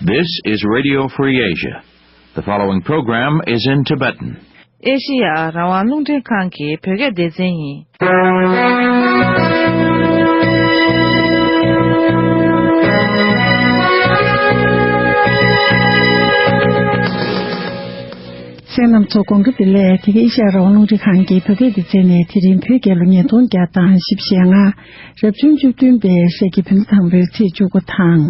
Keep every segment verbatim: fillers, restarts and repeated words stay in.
This is Radio Free Asia. The following program is in Tibetan. ཨེ་ཤི་ཡ་རང་དབང་རླུང་འཕྲིན་ཁང་གི་བོད་སྐད་སྡེ་ཚན་ཡིན། གསན་མཁན་རྣམ་ཚོ་དགོང་དག་བདེ་ལེགས། དེ་ག་ཨེ་ཤི་ཡ་རང་དབང་རླུང་འཕྲིན་ཁང་གི་བོད་སྐད་སྡེ་ཚན་ནས་དེ་རིང་བོད་རྒྱལ་ལོ་ཉིས་སྟོང་བརྒྱ་དང་བཞི་བཅུ་ཞེ་ལྔ། རབ་བྱུང་བཅུ་བདུན་པའི་ཤར་གྱི་བོད་ཟླ་དང་པོའི་ཚེས་བཅུ་དགུ་དང་།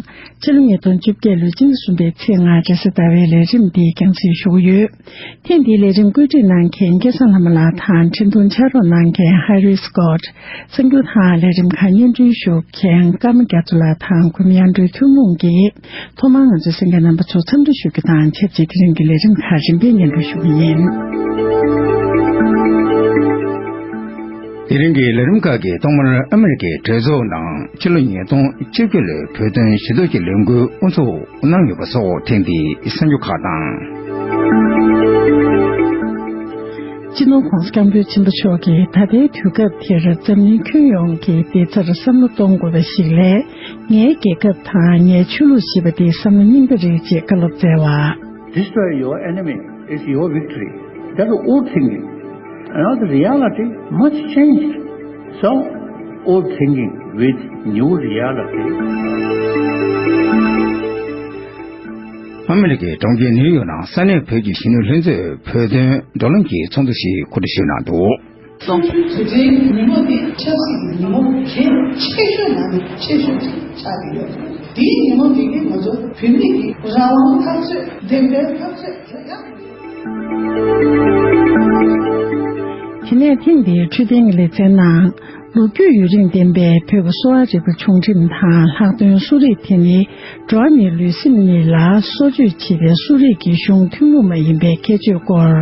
ཕྱི་ལོ་ཉིས་སྟོང་བཅོ་བརྒྱད་ལོའི་སྤྱི་ཟླ་གསུམ་པའི་ཚེས་ལྔ་རེས་གཟའ་ཟླ་བའི་ལས་རིམ་འདི་རྒྱང་སྲིང་ཞུ་གི་ཡོད། ཐེངས་འདིའི་ལས་རིམ་བཀོད་སྒྲིག་གནང་མཁན་སྐལ་བཟང་ལྷ་མོ་ལགས་དང་འཕྲིན་གཏོང་ཕྱག་རོགས་གནང་མཁན་ཧ་རི་སི་ཀོད། གསར་འགྱུར་དང་ལས་རིམ་ཁག་སྙན་སྒྲོན་ཞུ་མཁན་ཀརྨ་རྒྱ་མཚོ་ལགས་དང་གུས་མོ་དབྱངས་སྒྲོན་ཐུན་མོང་གིས། ཐོག་མར་ང་ཚོའི་གསན་མཁན་རྣམ་པ་ཚོ་འཚམས་འདྲི་ཞུ་རྒྱུ་དང་ཆབས་ཅིག་དེ་རིང་གི་ལས་རིམ་ཁག་རིམ་པས་སྙན་སྒྲོན་ཞུ་གི་ཡིན། དེ་རིང་གི་ལས་རིམ་ཁག་གི་ཐོག་མར་ཨ་མེ་རི་ཀའི་གྲོས་ཚོགས་ནང་ཕྱི་ལོ་ཉིས་སྟོང་བཅོ་བརྒྱད་ལོའི་བོད་དོན་ཞུ་གཏུག་གི་ལས་འགུལ་དབུ་འཛུགས་གནང་ཡོད་པ་སོགས་ཐེངས་འདིའི་གསར་འགྱུར་ཁག་དང་། སྤྱི་ནོར་༧གོང་ས་༧སྐྱབས་མགོན་ཆེན་པོ་མཆོག་གིས་ད་ལྟའི་དུས་སྐབས་དེར་འཛམ་གླིང་ཁྱོན་ཡོངས་ཀྱི་བདེ་རྩར་བསམ་བློ་གཏོང་དགོས་པ་ཞིག་ལས། ངའི་རྒྱལ་ཁབ་དང་ངའི་ཆོས་ལུགས་ཞེས་པ་དེ་བསམ་བློ་རྙིང་པ་རེད་ཅེས་བཀའ་སློབ་སྩལ་བ། Destroy your enemy is your victory. That is old thinking. Now the reality much changed. So, old thinking with new reality. ཨ་མེ་རི་ཀའི་གྲོང་ཁྱེར་ནིའུ་ཡོག་ནང་ས་གནས་བོད་ཀྱི་གཞོན་ནུ་ལྷན་ཚོགས་བོད་དོན་བགྲོ་གླེང་གི་ཚོགས་འདུ་ཞིག་གོ་སྒྲིག་ཞུས་གནང་འདུག། གསུམ་བཅུའི་དུས་དྲན་ཉིན་མོ་འདི་ཆབ་སྲིད་ཀྱི་ཉིན་མོ་གལ་ཆེ་ཤོས་ནང་ནས་ཆེ་ཤོས་ཅིག་ཆགས་ཀྱི་ཡོད། དེའི་ཉིན་མོ་འདི་གིས་ང་ཚོ་བོད་མི་གི་རང་དབང་འཐབ་རྩོད་བདེན་པའི་འཐབ་རྩོད་རེད་ཡ། དེ་ནས་ཐེངས་འདིའི་འཕྲོད་བསྟེན་གྱི་ལེ་ཚན་ནང་། ལོ་རྒྱུས་ཡུན་རིང་ལྡན་པའི་བོད་ཀྱི་གསོ་བ་རིག་པ་བྱུང་ཁྲིམས་དང་ལྷག་དོན་གསོ་རིག་དེ་ནི། འགྲོ་བ་མིའི་ལུས་སེམས་གཉིས་ལ་གསོ་བཅོས་བྱེད་པའི་གསོ་རིག་གི་གཞུང་ཐུན་མོང་མ་ཡིན་པའི་ཁྱད་ཆོས་སྐོར།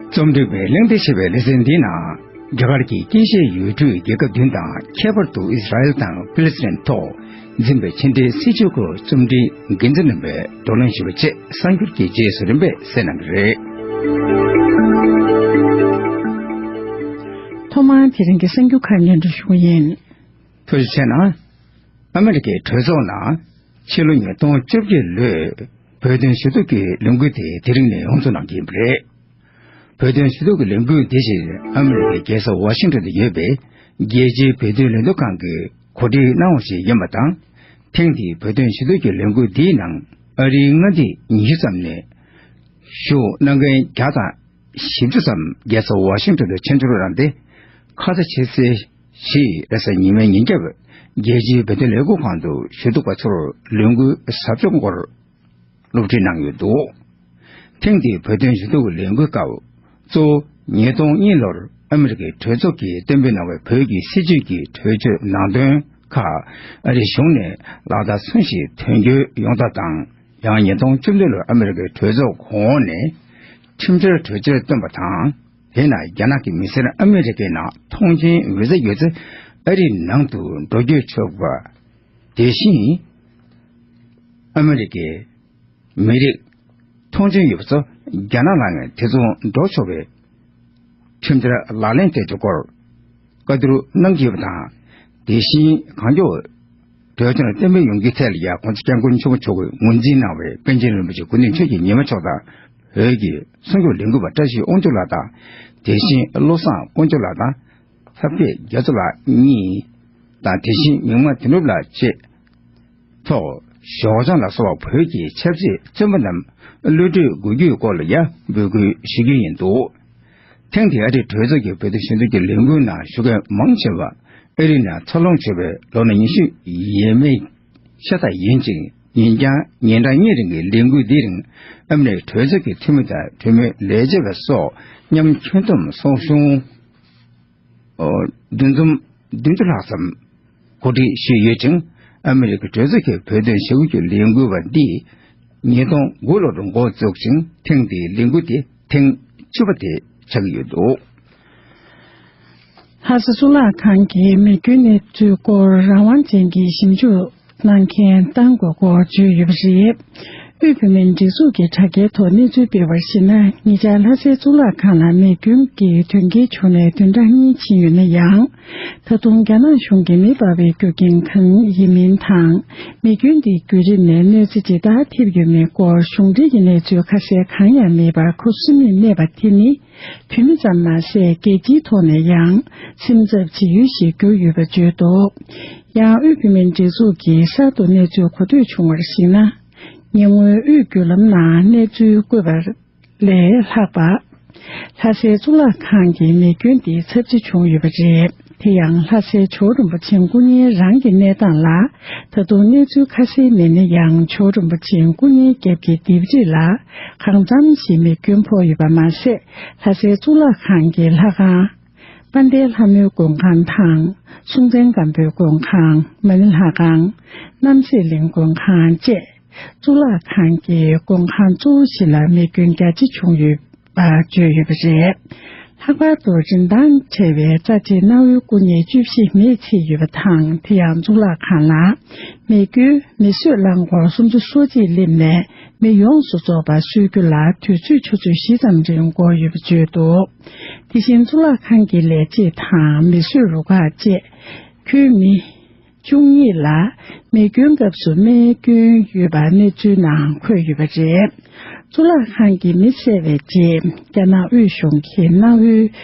རྩོམ་སྒྲིག་པས་གླེང་སྟེགས་ཞེས་པའི་ལེ་ཚན་འདིའི་ནང་། རྒྱ་གར་གྱི་དཀྱིལ་ཤར་ཡུལ་གྲུའི་རྒྱལ་ཁབ་བདུན་དང་ཁྱད་པར་དུ་ཨིས་ར་ཨེལ་དང་ཕི་ལི་སི་ཐན་ཐོག་འཛིན་པའི་ཕྱི་འབྲེལ་སྲིད་བྱུས་སྐོར་རྩོམ་སྒྲིག་འགན་འཛིན་རྣམ་པས་བགྲོ་གླེང་ཞུས་པ་བཅས་གསར་འགྱུར་གྱི་རྗེས་སུ་རིམ་པས་གསན་གནང་གི་རེད། ཐོག་མར་དེ་རིང་གི་གསར་འགྱུར་ཁག་སྙན་སྒྲོན་ཞུ་གི་ཡིན། ཐུགས་རྗེ་ཆེ་གནང་། ཨ་མེ་རི་ཀའི་གྲོས་ཚོགས་ནང་ཕྱི་ལོ་ཉིས་སྟོང་བཅོ་བརྒྱད་ལོའི་བོད་དོན་ཞུ་གཏུག་གི་ལས་འགུལ་དེ་དེ་རིང་ནས་ཡོངས་རྫོགས་གནང་གི་ཡིན་པ་རེད། བོད་དོན་ཞུ་གཏུག་གི་ལས་འགུལ་དེ་བཞིན་ཨ་མེ་རི་ཀའི་རྒྱལ་ས་ཝ་ཤིང་ཊོན་དུ་ཡོད་པའི་རྒྱལ་སྤྱིའི་བོད་དོན་ལས་དོན་ཁང་གིས་གོ་སྒྲིག་གནང་བ་ཞིག་ཡིན་པ་དང་། ཐེངས་འདིའི་བོད་དོན་ཞུ་གཏུག་གི་ལས་འགུལ་འདིའི་ནང་ཨ་རིའི་མངའ་སྡེ་ཉི་ཤུ་ཙམ་ནས་ཞུགས་གནང་མཁན་བརྒྱ་དང་བཞི་བཅུ་ཙམ་རྒྱལ་ས་ཝ་ཤིང་ཊོན་དུ་ཆེད་འབྱོར་གནང་སྟེ། ཁ་ས་ཆེ་སའི་གཞིས་རེས་གཟའ་ཉི་མའི་ཉིན་རྒྱབ་རྒྱལ་སྤྱིའི་བོད་དོན་ལས་འགུལ་ཁང་དུ་ཞུ་གཏུག་པ་ཚོར་ལས་འགུལ་ཟབ་སྦྱོང་སྐོར་སློབ་ཁྲིད་གནང་ཡོད་འདུག། ཐེངས་འདིའི་བོད་དོན་ཞུ་གཏུག་ལས་འགུལ་སྐབས་གཙོ་བོ་ཉིས་སྟོང་གཉིས་ལོར་ཨ་མེ་རི་ཀའི་གྲོས་ཚོགས་ཀྱིས་གཏན་འབེབས་གནང་བའི་བོད་ཀྱི་སྲིད་བྱུས་ཀྱི་གྲོས་ཆོད་ནང་དོན་ཁག་ཨ་རིའི་གཞུང་ནས་ལག་བསྟར་ཚུན་བཞིན་དོན་འཁྱོལ་ཡོང་ཐབས་དང་། ཡང་ཉིས་སྟོང་བཅུ་བདུན་ལོར་ཨ་མེ་རི་ཀའི་གྲོས་ཚོགས་གོང་འོག་ནས་ཁྲིམས་འཆར་གྲོས་འཆར་བཏོན་པ་དང་། དེས་ན་རྒྱ་ནག་གི་མི་སེར་ཨ་མེ་རི་ཀའི་ནང་ཐོངས་མཆན་བི་ཟ་ཡོད་ཚེ་ཨ་རིའི་ནང་དུ་འགྲོ་སྐྱོད་ཆོག་པ། དེ་བཞིན་ཨ་མེ་རི་ཀའི་མི་རིགས་ཐོངས་མཆན་ཡོད་པ་ཚོ་རྒྱ་ནག་ལ་ཡང་དེ་ཚོ་འགྲོ་ཆོག་པའི་ཁྲིམས་འཆར་ལག་ལེན་བསྟར་རྒྱུ་སྐོར་བཀའ་བསྡུར་གནང་གི་ཡོད་པ་དང་། དེ་བཞིན་གང་མགྱོགས་གྲོས་ཆོད་གཏན་འབེབས་ཡོང་རྒྱུའི་ཐད་ལ་ཡང་༸གོང་ས་༸སྐྱབས་མགོན་ཆེན་པོ་མཆོག་གིས་ངོས་འཛིན་གནང་བའི་པཎ་ཆེན་རིན་པོ་ཆེ་སྐུ་མདུན་ཆོས་ཀྱི་ཉི་མ་མཆོག་དང་། བོད་ཀྱི་གསར་འགྱུར་ལས་འགུལ་བ་བཀྲ་ཤིས་དབང་ཕྱུག་ལགས་དང་། དེ་བཞིན་བློ་བཟང་དཀོན་མཆོག་ལགས་དང་། ཐབས་མཁས་རྒྱ་མཚོ་ལགས་གཉིས་དང་། དེ་བཞིན་མིག་དམར་དོན་གྲུབ་ལགས་བཅས། ཐོག་ཞོགས་ལྗང་ལ་སོགས་པ་བོད་ཀྱི་ཆབ་སྲིད་བཙོན་པ་རྣམས་གློད་གྲོལ་དགོས་རྒྱུའི་སྐོར་ལ་ཡང་འབོད་སྐུལ་ཞུ་རྒྱུ་ཡིན་འདུག། ཐེངས་འདིའི་ཨ་རིའི་གྲོས་ཚོགས་ཀྱི་བོད་དོན་ཞུ་གཏུག་གི་ལས་འགུལ་ནང་ཞུགས་མཁན་མང་ཆེ་བ་ཨ་རིའི་ནང་འཚར་ལོངས་བྱུང་བའི་ལོ་ན་ཉི་ཤུ་ཡས་མས་ཤ་སྟག་ཡིན་ཅིང་། ཡིན་ཀྱང་ཉིན་གྲངས་གཉིས་རིང་གི་ལས་འགུལ་འདིའི་རིང་ཨ་མི་རི་ཀའི་གྲོས་ཚོགས་ཀྱི་འཐུས་མི་དང་གྲོས་མོལ་ལས་བྱེད་པ་སོགས་མཉམ་ཁྱོན་བསྡོམས་ཚོགས་ཆུང་། འདུ་འཛོམས་བདུན་ཅུ་ལྷག་ཙམ་གོ་སྒྲིག་ཞུས་ཡོད་ཅིང་། ཨ་མི་རི་ཀའི་གྲོས་ཚོགས་ཀྱི་བོད་དོན་ཞུ་གཏུག་གི་ལས་འགུལ་བ་འདིས་ཉིས་སྟོང་དགུ་ལོར་འགོ་བཙུགས་ཤིང་། ཐེངས་འདིའི་ལས་འགུལ་དེ་ཐེངས་བཅུ་པ་དེ་ཆགས་ཀྱི་ཡོད་འདུག། ལྷ་ས་གཙུག་ལག་ཁང་གི་མེ་སྐྱོན་གནས་ཚུལ་སྐོར་རང་དབང་ཅན་གྱི་ཞིབ་འཇུག་གནང་མཁན་གཏང་དགོས་སྐོར་བརྗོད་ཡོད་པ་རེད། དབུས་བོད་མིའི་སྒྲིག་འཛུགས་ཀྱི་དྲ་རྒྱའི་ཐོག་གནས་ཚུལ་སྤེལ་བར་གཞིགས་ན། ཉེ་ཆར་ལྷ་སའི་གཙུག་ལག་ཁང་ལ་མེ་སྐྱོན་གྱི་དོན་རྐྱེན་བྱུང་ནས་བདུན་ཕྲག་གཉིས་ཕྱིན་ཡོད་ན་ཡང་། ད་དུང་རྒྱ་ནག་གཞུང་གིས་མེ་འབར་བའི་རྒྱུ་རྐྱེན་གང་ཡིན་མིན་དང་། མེ་སྐྱོན་དེའི་བརྒྱུད་རིམ་ནས་གནོད་འཚེ་ཇི་ལྟར་ཐེབས་ཡོད་མིན་སྐོར་གཞུང་འབྲེལ་གྱི་གནས་ཚུལ་ཁ་གསལ་གང་ཡང་མེད་པར་ཁུ་སིམ་མེར་གནས་པ་དེ་ནི། བོད་མི་ཙམ་མ་ཟད། རྒྱལ་སྤྱིའི་ཐོག་ནས་ཡང་སེམས་འཚབ་བྱེད་ཡུལ་ཞིག་གྱུར་ཡོད་པར་བརྗོད་འདུག། ཡང་དབུས་བོད་མིའི་སྒྲིག་འཛུགས་ཀྱིས་གསར་དུ་གནས་ཚུལ་གོ་ཐོས་བྱུང་བར་གཞིགས་ན། ཉེ་སྔོན་དབུས་བརྒྱུད་ལམ་ནང་གནས་ཚུལ་བཀོད་པ་ལས་ལྷག་པ། ལྷ་སའི་གཙུག་ལག་ཁང་གི་མེ་སྐྱོན་འདི་ཚབས་ཆེ་བྱུང་ཡོད་པ་རེད། དེ་ཡང་ལྷ་སའི་ཇོ་བོ་རིན་པོ་ཆེ་སྐུ་བརྙན་རང་གི་གནས་སྟངས་ལ་ད་དུང་གནས་ཚུལ་ཁ་གསལ་མེད་ན་ཡང་། ཇོ་བོ་རིན་པོ་ཆེ་སྐུ་བརྙན་རྒྱབ་ཀྱི་ལྡེབས་རིས་ལ་གང་འཚམ་ཞིག་མེ་སྐྱོན་ཕོག་ཡོད་པ་མ་ཟད། ལྷ་སའི་གཙུག་ལག་ཁང་གི་ལྷ་ཁང་། དཔལ་ལྡན་ལྷ་མོའི་མགོན་ཁང་དང་། སྲོང་བཙན་སྒམ་པོའི་མགོན་ཁང་། མ་ཎི་ལྷ་ཁང་། རྣམ་སྲས་གླིང་མགོན་ཁང་བཅས་གཙུག་ལག་ཁང་གི་མགོན་ཁང་གཙོ་བོ་ཞིག་ལ་མེ་སྐྱོན་རྒྱ་ཆེ་བྱུང་ཡོད་པ་བརྗོད་ཡོད་པ་རེད། ལྷག་པར་དུ་རིན་ཐང་ཆེ་བའི་རྩ་ཆེའི་གནའ་བོའི་སྐུ་བརྙན་བཅུ་བཞི་མེས་ཚིག་ཡོད་པ་དང་། དེ་ཡང་གཙུག་ལག་ཁང་ལ་མེ་སྐྱོན་མེ་གསོད་རླངས་འཁོར་སུམ་ཅུ་སོ་གཅིག་སླེབས་ནས། མེ་ཡོངས་སུ་རྫོགས་པ་གསོད་རྒྱུ་ལ་དུས་ཚོད་ཆུ་ཚོད་བཞི་ཙམ་རིང་འགོར་ཡོད་པ་བརྗོད་འདུག། དེ་བཞིན་གཙུག་ལག་ཁང་གི་ལས་བྱེད་དང་མེ་གསོད་རུ་ཁག་བཅས་ཁྱོན་མི་བཅུ་གཉིས་ལ་མེ་སྐྱོན་སྐབས་སུ་རྨས་སྐྱོན་ཡོད་པ་གནས་ཚུལ་ནང་འཁོད་ཡོད་པ་རེད། གཙུག་ལག་ཁང་གི་མེ་བསད་པའི་རྗེས། རྒྱ་ནག་དབུས་གཞུང་གི་གནའ་བོའི་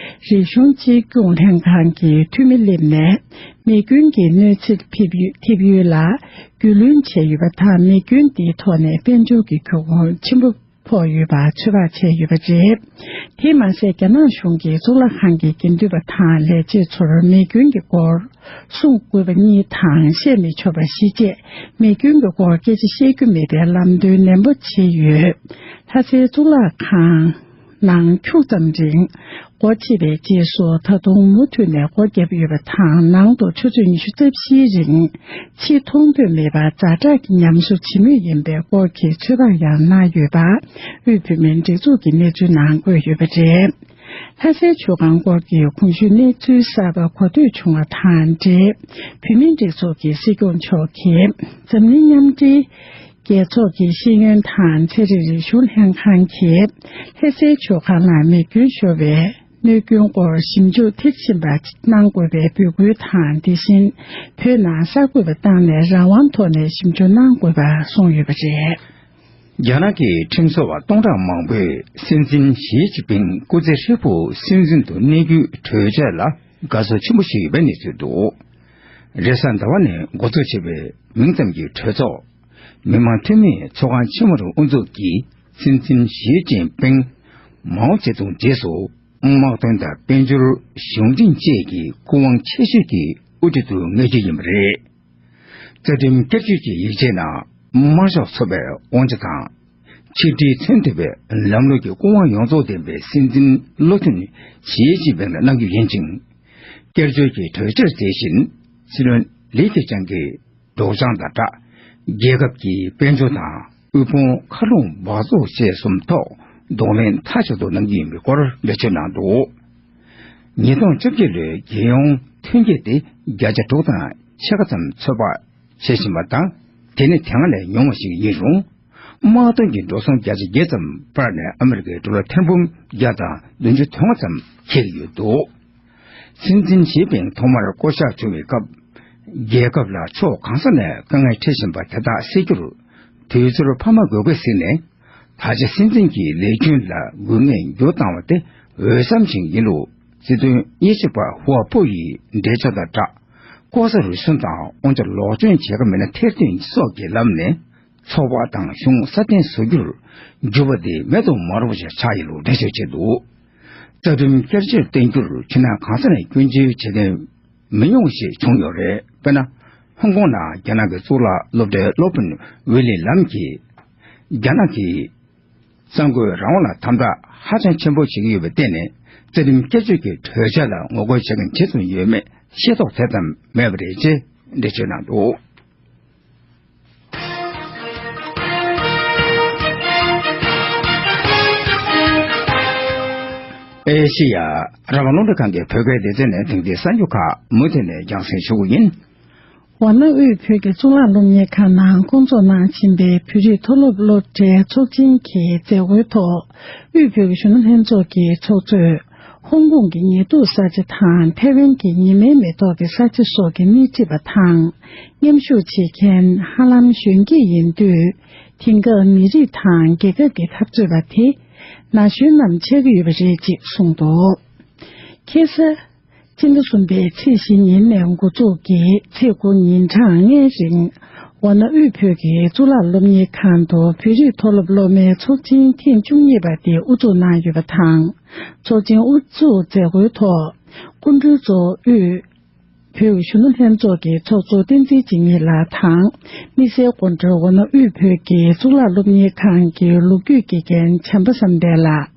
རིག་གཞུང་གཅེས་སྐྱོང་ལྷན་ཁང་གི་འཐུས་མི་སླེབས་ནས། མེ་སྐྱོན་གྱི་གནོད་འཚེ་ཐེབས་ཡོད་ཐེབས་ཡོད་ལ་རྒྱུས་ལོན་བྱས་ཡོད་པ་དང་། མེ་སྐྱོན་དེའི་ཐོག་ནས་དཔལ་འབྱོར་གྱི་རྒྱུ་གོང་ཆེན་པོ་ཕོག་ཡོད་པ་ཚོད་དཔག་བྱས་ཡོད་པ་རེད། དེས་མ་ཟད། རྒྱ་ནག་གཞུང་གིས་གཙུག་ལག་ཁང་གི་དགེ་འདུན་པ་དང་ལས་བྱེད་ཚོར་མེ་སྐྱོན་གྱི་སྐོར་གསུང་དགོས་པ་གཉིས་དང་། བཤད་མི་ཆོག་པ་བཞི་བཅས་མེ་སྐྱོན་གྱི་སྐོར་སྐད་ཆ་བཤད་རྒྱུ་མེད་པའི་ལམ་སྟོན་ནན་པོ་བྱས་ཡོད། ལྷ་སའི་གཙུག་ལག་ཁང་ནང་ཁྱུག་ཙམ་རིང་སྒོ་ཕྱེ་བའི་རྗེས་སུ། ད་དུང་མུ་མཐུད་ནས་སྒོ་བརྒྱབ་ཡོད་པ་དང་། ནང་དུ་ཆུ་ཚོད་ཉི་ཤུ་རྩ་བཞིའི་རིང་ཕྱི་མཐོང་འདོད་མེད་པར་ཛ་དྲག་གི་ཉམས་གསོ་བྱེད་མུས་ཡིན་པའི་སྐོར་གྱི་ཚོད་དཔག་ཡང་གནང་ཡོད་པ་དབུས་བོད་མིའི་སྒྲིག་འཛུགས་ཀྱི་གནས་ཚུལ་ནང་བཀོད་ཡོད་པ་རེད། ལྷ་སའི་མཆོད་ཁང་སྐོར་གྱི་གོང་ཞུས་གནས་ཚུལ་གསར་པ་གོ་ཐོས་བྱུང་བ་དང་འབྲེལ། བོད་མིའི་སྒྲིག་འཛུགས་ཀྱི་སྲིད་སྐྱོང་མཆོག་གིས་འཛམ་གླིང་མཉམ་འབྲེལ་རྒྱལ་ཚོགས་ཀྱི་ཤེས་ཡོན་དང་ཚན་རིག་རིག་གཞུང་ལྷན་ཁང་གིས་ལྷ་སའི་མཆོད་ཁང་ནང་མེ་སྐྱོན་ཤོར་བའི་གནོད་སྐྱོན་སྐོར་ཞིབ་འཇུག་མཐིལ་ཕྱིན་པ་གནང་དགོས་པའི་འབོད་སྐུལ་དང་། དེ་བཞིན་བོད་ནང་གསར་འགོད་པ་བཏང་ནས་རང་དབང་ཐོག་ནས་ཞིབ་འཇུག་གནང་དགོས་པ་གསུངས་ཡོད་པ་རེད། རྒྱ་ནག་གི་ཁྲིམས་བཟོ་བ་སྟོང་ཕྲག་མང་པོས་སྲིད་འཛིན་ཞི་ཅིན་ཕིང་སྐུ་ཚེ་ཧྲིལ་པོ་སྲིད་འཛིན་དུ་གནས་རྒྱུའི་གྲོས་ཆོད་ལ་དགའ་བསུ་ཆེན་པོ་ཞིག་ཡོད་པའི་གནས་ཚུལ་འདུག། རེས་གཟའ་ཟླ་བ་ནས་འགོ་འཛུགས་བྱས་པའི་མིང་ཙམ་གྱི་གྲོས་ཚོགས། མི་དམངས་འཐུས་མིའི་ཚོགས་ཁང་ཆེན་མོར་དབུ་འཛུགས་ཀྱིས་སྲིད་འཛིན་ཞི་ཅིན་ཕིང་མའོ་ཙེ་ཏུང་རྗེས་སུ་དམག་དོན་དང་དཔལ་འབྱོར་གཞུང་འབྲེལ་བཅས་ཀྱི་སྐུ་དབང་ཆེ་ཤོས་ཀྱི་དབུ་ཁྲིད་དུ་ངེས་ཀྱི་ཡིན་པ་རེད། རྩ་ཁྲིམས་བསྐྱར་བཅོས་ཀྱི་ཡིག་ཆའི་ནང་དམར་ཤོག་ཚོགས་པའི་དབང་ཆ་དང་། ཆིག་སྒྲིལ་མཚོན་ཐུབ་པའི་ལམ་ལུགས་ཀྱི་སྐུ་དབང་ཡོངས་རྫོགས་ལྡན་པའི་སྲིད་འཛིན་བློ་མཐུན་ཞི་ཅིན་ཕིང་ལ་གནང་རྒྱུ་ཡིན་ཅིང་། བསྐྱར་བཅོས་ཀྱི་གྲོས་འཆར་དེ་བཞིན་སྲིད་བློན་ལི་ཁེ་ཆང་གི་སྒྲོག་སྦྱང་དང་སྦྲགས། རྒྱལ་ཁབ་ཀྱི་དཔལ་འབྱོར་དང་དབུལ་ཕོངས་མཁའ་རླུང་འབག་བཙོག་བཅས་གསུམ་ཐོག་གདོང་ལེན་མཐའ་གཅིག་ཏུ་གནང་རྒྱུ་ཡིན་པའི་སྐོར་འགྲེལ་བརྗོད་གནང་འདུག། ཉིས་སྟོང་བཅོ་བརྒྱད་ལོའི་རྒྱལ་ཡོངས་ཐོན་སྐྱེད་དེ་བརྒྱ་ཆ་དྲུག་དང་ཕྱེད་ཀ་ཙམ་ཚོད་དཔག་བྱེད་བཞིན་པ་དང་། དེ་ནི་དེ་སྔ་ལས་ཉུང་བ་ཞིག་ཡིན་རུང་། དམག་དོན་གྱི་འགྲོ་སོང་བརྒྱ་ཆ་བརྒྱད་ཙམ་སྤར་ནས་ཨ་མི་རི་ཀའི་ཌོ་ལར་ཐེར་འབུམ་བརྒྱ་དང་བདུན་ཅུ་དོན་ལྔ་ཙམ་འཁེལ་ཡོད་འདུག། སྲིད་འཛིན་ཞི་ཅིན་ཕིང་ཐོག་མར་བསྐོ་གཞག་བྱུང་བའི་སྐབས། རྒྱལ་ཁབ་ལ་ཕྱོགས་གང་ས་ནས་དཀའ་ངལ་འཕྲད་བཞིན་པ་དེ་དག་སེལ་རྒྱུར། དུས་ཚོད་འཕར་མ་དགོས་པ་གཟིགས་ནས། ད་ཆ་སྲིད་འཛིན་གྱི་ལས་རྒྱུན་ལ་དགོས་ངེས་འགྱུར་བཏང་བ་དེ་འོས་འཚམ་ཞིག་ཡིན་ལུགས་སྲིད་དོན་དབྱེ་ཞིབ་པ་ཧུའ་པོ་ཡིས་འགྲེལ་བརྗོད་དང་སྦྲགས། ལྐོག་ཟ་རུལ་སུངས་དང་དབང་ཆ་ལོག་སྤྱོད་བྱེད་ཀྱི་མེད་ན་ཐེར་འདོན་སོགས་ཀྱི་ལམ་ནས་ཚོགས་པ་དང་གཞུང་སྲ་བརྟན་བཟོ་རྒྱུར་འགྱུར་བ་དེ་མེད་དུ་མ་རུང་བ་ཞིག་ཆགས་ཡོད་ལུགས་འགྲེལ་བརྗོད་བྱས་འདུག། རྩ་ཁྲིམས་བསྐྱར་བཅོས་གཏོང་རྒྱུར་ཕྱི་ནང་གང་ས་ནས་སྐྱོན་བརྗོད་བྱེད་མཁན་མི་ཉུང་བ་ཞིག་བྱུང་ཡོད་རེད། དཔེར་ན། ཧོང་ཀོང་ནང་རྒྱ་ནག་གི་གཙུག་ལག་སློབ་གྲྭའི་སློབ་དཔོན་ཝི་ལི་ལམ་གྱིས། རྒྱ་ནག་གིས་གསར་འགོད་རང་དབང་ལ་དམ་དྲག་ཧ་ཅང་ཆེན་པོ་བྱེད་ཀྱི་ཡོད་པར་བརྟེན་ནས། རྩ་ཁྲིམས་བསྐྱར་བཅོས་ཀྱི་གྲོས་འཆར་ལ་ངོ་རྒོལ་བྱེད་མཁན་ཇི་ཙམ་ཡོད་མེད་ཤེས་རྟོགས་དེ་ཙམ་མེད་པ་རེད་ཅེས་འགྲེལ་བརྗོད་གནང་འདུག། ཨེ་ཤེ་ཡ་རང་དབང་རླུང་འཕྲིན་ཁང་གི་བོད་སྐད་སྡེ་ཚན་ནས་དེང་དུས་གསར་འགྱུར་ཁག་མུ་མཐུད་ནས་རྒྱང་སྲིང་ཞུ་གི་ཡིན། ཝཱ་ཎ་དབུས་བོད་ཀྱི་གཙུག་ལག་སློབ་གཉེར་ཁང་ནང་བསྐོང་ཚོགས་གནང་བཞིན་པའི་བོད་རིགས་མཐོ་སློབ་སློབ་གྲྭའི་ཚོགས་ཆེན་གྱི་མཛད་སྒོའི་ཐོག་དབུས་བོད་ཀྱི་གཞོན་ནུ་ལྷན་ཚོགས་ཀྱི་ཚོགས་གཙོས་ཧོང་ཀོང་གི་ཉི་གདུགས་ས་ཆ་དང་ཐའེ་ཝན་གྱི་ཉི་མའི་མེ་ཏོག་གི་ས་ཆ་སོགས་ཀྱི་སྣེ་ཁྲིད་པ་དང་། མཉམ་ཞུགས་བྱེད་མཁན་ཧ་ལམ་གཞོན་སྐྱེས་ཡིན་དུས། དེང་སྐབས་མི་རིགས་དང་རྒྱལ་ཁབ་ཀྱི་འཐབ་རྩོད་པ་དེ་ན་གཞོན་རྣམས་ཆགས་ཀྱི་ཡོད་པ་རེད་ཅེས་གསུངས་འདུག་ཁ་སང་། སྤྱི་ཟླ་གསུམ་པའི་ཚེས་བཞི་ཉིན་ནས་འགོ་འཛུགས་ཀྱིས་ཚེས་དགུ་ཉིན་གྲངས་ལྔའི་རིང་ཝཱ་ཎ་དབུས་བོད་ཀྱི་གཙུག་ལག་སློབ་གཉེར་ཁང་དུ་བོད་རིགས་མཐོ་སློབ་སློབ་མའི་ཚོགས་ཆེན་ཐེངས་བཅུ་གཉིས་པ་དེ་དབུ་འཛུགས་གནང་ཡོད་པ་དང་། ཚོགས་ཆེན་དབུ་འཛུགས་མཛད་སྒོའི་ཐོག་སྐུ་མགྲོན་གཙོ་བོ་དབུས་བོད་གཞོན་ནུ་ལྷན་ཚོགས་ཀྱི་ཚོགས་གཙོ་བསྟན་འཛིན་འཇིགས་མེད་ལགས་དང་། དམིགས་བསལ་སྐུ་མགྲོན་ཝཱ་ཎ་དབུས་བོད་ཀྱི་གཙུག་ལག་སློབ་གཉེར་ཁང་གི་ལོ་རྒྱུས་དགེ་རྒན་བྱམས་པ་བསམ་གཏན་ལགས།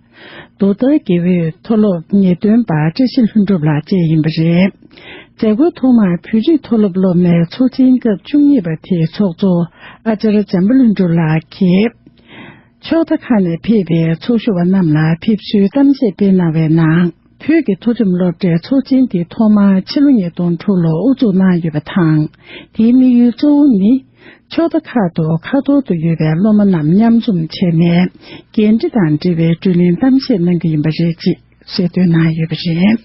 རྡོ་ཐར་དགེ་འོས་མཐོ་སློབ་ངེས་སྟོན་པ་བཀྲ་ཤིས་ལྷུན་གྲུབ་ལགས་བཅས་ཡིན་པ་རེད། མཛད་སྒོའི་ཐོག་མར་བོད་རིགས་མཐོ་སློབ་སློབ་མའི་ཚོགས་ཆེན་སྐབས་བཅུ་གཉིས་པ་དེའི་ཚོགས་གཙོ་ཨ་ཅར་བྱམས་པ་ལྷུན་གྲུབ་ལགས་ཀྱིས། ཕྱོགས་མཐའ་ཁག་ནས་ཕེབས་པའི་ཚོགས་ཞུགས་པ་རྣམས་ལ་ཕེབས་བསུའི་གཏམ་བཤད་སྤེལ་གནང་བའི་ནང་། བོད་ཀྱི་མཐོ་རིམ་སློབ་གྲྭའི་ཚོགས་ཆེན་དེ་ཐོག་མར་ཕྱི་ལོ་ཉིས་སྟོང་དྲུག་ལོར་དབུ་འཛུགས་གནང་ཡོད་པ་དང་། དེའི་དམིགས་ཡུལ་གཙོ་བོ་ནི། ཕྱོགས་མཐའ་ཁག་ཏུ་ཁ་ཐོར་དུ་ཡོད་པའི་སློབ་མ་རྣམས་མཉམ་འཛོམས་བྱས་ནས། འགན་འཁྲི་དང་འབྲེལ་བའི་བགྲོ་གླེང་གཏམ་བཤད་གནང་གི་ཡིན་པ་རེད་ཅེས་གསལ་སྟོན་གནང་ཡོད་པ་རེད།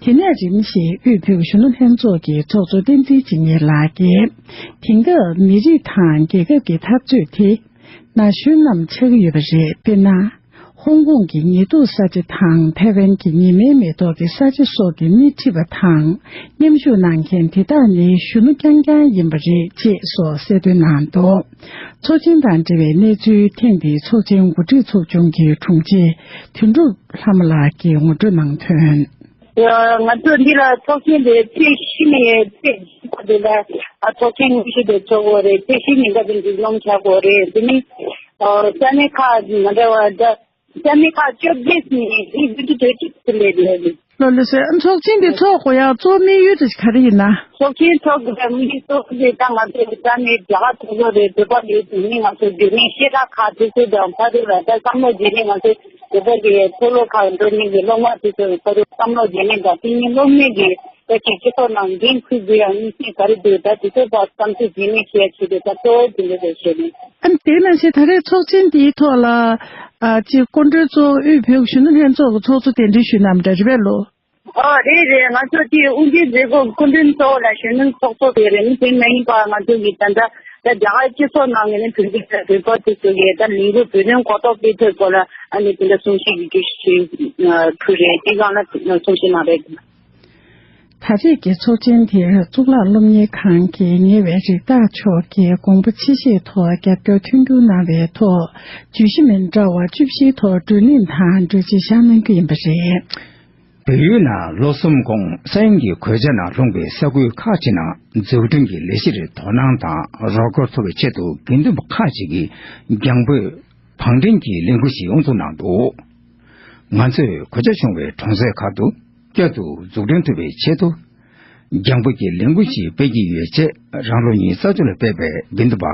དེ་ནས་རིམ་བཞིན་དབུས་བོད་ཀྱི་གཞོན་ནུ་ལྷན་ཚོགས་ཀྱི་ཚོགས་གཙོ་བསྟན་འཛིན་འཇིགས་མེད་ལགས་ཀྱིས། དེང་སྐབས་མི་རིགས་དང་རྒྱལ་ཁབ་ཀྱི་འཐབ་རྩོད་དེ། ན་གཞོན་རྣམས་ཆགས་ཀྱི་ཡོད་པ་རེད། དཔེར་ན། ཧོང་ཀོང་གི་ཉི་གདུགས་ས་ཆ་དང་ཐའེ་ཝན་གྱི་ཉི་མའི་མེ་ཏོག་གི་ས་ཆ་སོགས་ཀྱི་སྣེ་ཁྲིད་པ་དང་མཉམ་ཞུགས་གནང་མཁན་དེ་དག་ནི་གཞོན་ནུ་རྐྱང་རྐྱང་ཡིན་པ་རེད་ཅེས་སོགས་གསལ་སྟོན་གནང་འདུག་ཚོགས་ཆེན་དང་འབྲེལ་བའི་གནས་ཚུལ་ཐེངས་འདིའི་ཚོགས་ཆེན་གོ་སྒྲིག་ཚོགས་ཆུང་གི་དྲུང་ཆེ་དོན་གྲུབ་ལྷ་མོ་ལགས་ཀྱིས་ངོ་སྤྲོད་གནང་དོན། ང་ཚོ་འདི་ལ་ཚོགས་ཆེན་དེ་ཚེས་བཞི་ནས་ཚེས་བཞི་བར་དེ་ལ་ཚོགས་ཆེན་དངོས་གཞི་དེ་ཚོགས་དགོས་རེད། ཚེས་བཞི་ཉིན་ཀ་དེ་འདུག་སྣང་བྱ་དགོས་རེད། དེ་ནི་ས་གནས་ཁག་མ་འདྲ་བ་འདྲ། ས་གནས་ཁག་བཅོ་བརྒྱད་ནས་ནི་བདུན་ཅུ་དོན་གཅིག་ཙམ་རེད་འདུག་ལགས་སོ། ལགས་སོ། ཚོགས་ཆེན་འདི་ཚོགས་དགོས་ཡག་གཙོ་བོ་དམིགས་ཡུལ་དེ་ག་རེ་ཡིན་ན། ཚོགས་ཆེན་ཚོགས་དགོས་པའི་དམིགས་ཡུལ་གཙོ་བོ་དེ་ད་ང་ཚོ་ས་གནས་རྒྱ་གར་སོ་སོ་རེད། བོད་པ་ཡོད་དུས་ནི་ང་ཚོ་བརྗོད་གླེང་བཤད་གྲྭ་ཁག་དེ་ཚོ་དང་ཕ་རོལ་ལ་ད་བསམ་བློ་བརྗེ་ནས་ང་ཚོ་བོད་པ་གི་མཐོ་སློབ་ཁག་འགྲོ་མཁན་གྱི་སློབ་མ་དེ་ཚོ་ཕ་རོལ་བསམ་བློ་བརྗེ་ནས་ད་དེ་ནི་སློབ་མའི་གི་ད་ཅིག་སྤྱི་ཚོགས་ནང་འགན་འཁུར་དགོས་ཡག་དམིགས་བསལ་ག་རེ་འདུག་ད་དེ་ཚོ་ཕར་བསམ་ཚུལ་བརྗེ་ནས་བཤད་ཆེད་དུ་ད་གཙོ་བོ་དེ་འདྲ་རེད་ཞུ་ནས། ཨ་ནི་དེ་ནང་བཞིན་ད་རེས་ཚོགས་ཆེན་འདིའི་ཐོག་ལ། ཨ། ཅིག་སྐུ་མགྲོན་གཙོ་བོ་དབུས་བོད་གཞོན་ནུ་ལྷན་ཚོགས་ཀྱི་ཚོགས་གཙོ་གདན་འདྲེན་ཞུས་གནང་འདྲ་རེད་པས་ལོ། ཨོ་རེད་རེད། ང་ཚོ་དེ་དབུ་འབྱེད་མཛད་སྒོ་སྐུ་མགྲོན་གཙོ་བོ་ལ་གཞོན་ནུ་ཚོགས་གཙོ་དེ་རེད། ནི་དེ་མ་ཡིན་པ་ང་ཚོ་གི་ད་ལྟ་ད་རྒྱ་གར་སྤྱི་ཚོགས་ནང་གི་ནི་བོད་རིགས་དང་བོད་པ་དེ་ཚོ་གི་ད་ལས་འགུལ་བོད་དོན་གོ་རྟོགས་སྤེལ་ཐབས་སྐོར་ལ་ཨ་ནི་དེ་འདྲ་གསུང་བཤད་ཀྱི་རྒྱུ་ཞིག་ཕུལ་རེད། དེ་སྒང་ལ་གསུང་བཤད་གནང་རེད། ད་རེས་ཀྱི་ཚོགས་ཆེན་དེར་གཙུག་ལག་སློབ་གཉེར་ཁང་གི་ཉེ་བའི་རིགས་བདག་མཆོག་གིས་དགོངས་པ་ཆེ་བཞེས་ཐོག་རྒྱབ་སྐྱོར་མཐུན་འགྱུར་གནང་བའི་ཐོག་བརྗོད་གཞི་མི་འདྲ་བ་བཅུ་བཞིའི་ཐོག་བགྲོ་གླེང་དང་གྲོས་ཆོད་བཞག་གནང་རྒྱུ་ཡིན་པ་རེད། བལ་ཡུལ་ནང་ལོ་གསུམ་གོང་ས་ཡོམ་གྱི་གོད་ཆག་ནང་ལྷུང་བའི་ས་ཁུལ་ཁག་ཅིག་ནང་འཛུགས་སྐྲུན་གྱི་ལས་གཞིར་དོ་སྣང་དང་རོགས་སྐྱོར་ཐོབ་པའི་ཆེད་དུ་དགེ་འདུན་པ་ཁག་ཅིག་གིས་རྒྱང་འབོད་བང་སྒྲིག་གི་ལས་འགུལ་ཞིག་དབུ་འཛུགས་གནང་འདུག་ང་ཚོས་གོད་ཆག་བྱུང་བའི་གྲོང་གསེབ་ཁག་ཏུ་བསྐྱར་དུ་འཛུགས་སྐྲུན་ཐུབ་པའི་ཆེད་དུ། རྒྱང་འབོད་ཀྱི་ལས་འགུལ་ཞིག་སྤེལ་གྱི་ཡོད་ཅེས་རང་ལོ་ཉི་ཤུ་རྩ་བཅུ་ལ་ཕེབས་པའི་དགེ་འདུན་པ་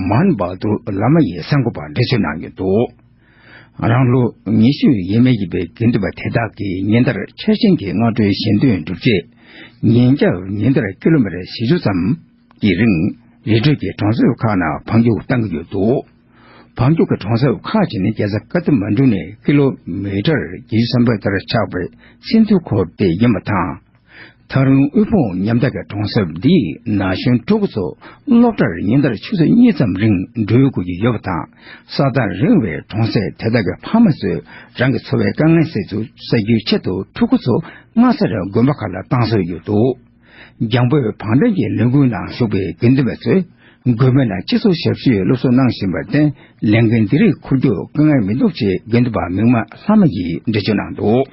མཱན་བྷ་དུར་བླ་མ་ཡིས་གསར་འགོད་པར་འགྲེལ་བརྗོད་གནང་ཡོད་འདུག་རང་ལོ་ཉི་ཤུ་ཡས་མས་ཡིན་པའི་དགེ་འདུན་པ་དེ་དག་གིས་ཉིན་ལྟར་འཆར་ཅན་གྱི་སྔ་དྲོའི་ཞལ་འདོན་སྒྲུབ་ཆེད། ཉིན་རྒྱབ་ཉིན་ལྟར་ཀི་ལོ་མི་ཊར་བཞི་བཅུ་ཙམ་གྱི་རིང་རི་ཁྲོད་ཀྱི་གྲོང་གསེབ་ཁག་ནང་བང་རྒྱུག་བཏང་གི་ཡོད་འདུག་བང་རྒྱུག་གི་གྲོང་གསེབ་ཁག་ཅིག་ནི་རྒྱལ་ས་ཀ་ཐ་མན་གྲུ་ནས་ཀི་ལོ་མི་ཊར་བརྒྱད་ཅུ་ཐམ་པ་ལྟར་ཆགས་པའི་སིན་དྷུ་ཁུལ་དེ་ཡིན་པ་དང་། ད་རུང་དབུལ་ཕོངས་ཉམ་ཐག་གི་གྲོང་གསེབ་འདིའི་ན་གཞོན་ཕྲུ་གུ་ཚོ་སློབ་གྲྭར་ཉིན་ལྟར་ཆུ་ཚོད་གཉིས་ཙམ་རིང་འགྲོ་དགོས་ཀྱི་ཡོད་པ་དང་། ས་ཐག་རིང་བའི་གྲོང་གསེབ་དེ་དག་གི་ཕ་མ་ཚོས་རང་གི་འཚོ་བའི་དཀའ་ངལ་སེལ་ཚུལ་སེལ་རྒྱུའི་ཆེད་དུ་ཕྲུ་གུ་ཚོ་སྔ་སར་དགོན་པ་ཁག་ལ་བཏང་སྲོལ་ཡོད་འདུག་རྒྱང་འབོད་བང་སྒྲིག་གི་ལས་འགུལ་ནང་ཞུགས་པའི་དགེ་འདུན་པ་ཚོས་དགོན་པའི་ནང་སྤྱི་ཚོགས་ཞབས་ཞུའི་སློབ་གསོ་གནང་བཞིན་པར་བརྟེན། ལས་འགན་འདི་རིགས་འཁུར་རྒྱུར་དཀའ་ངལ་མི་འདུག་ཅེས་དགེ་འདུན་པ་མིག་དམར་ལྷ་མ་ཡིས་འགྲེལ་བརྗོད་གནང་འདུག་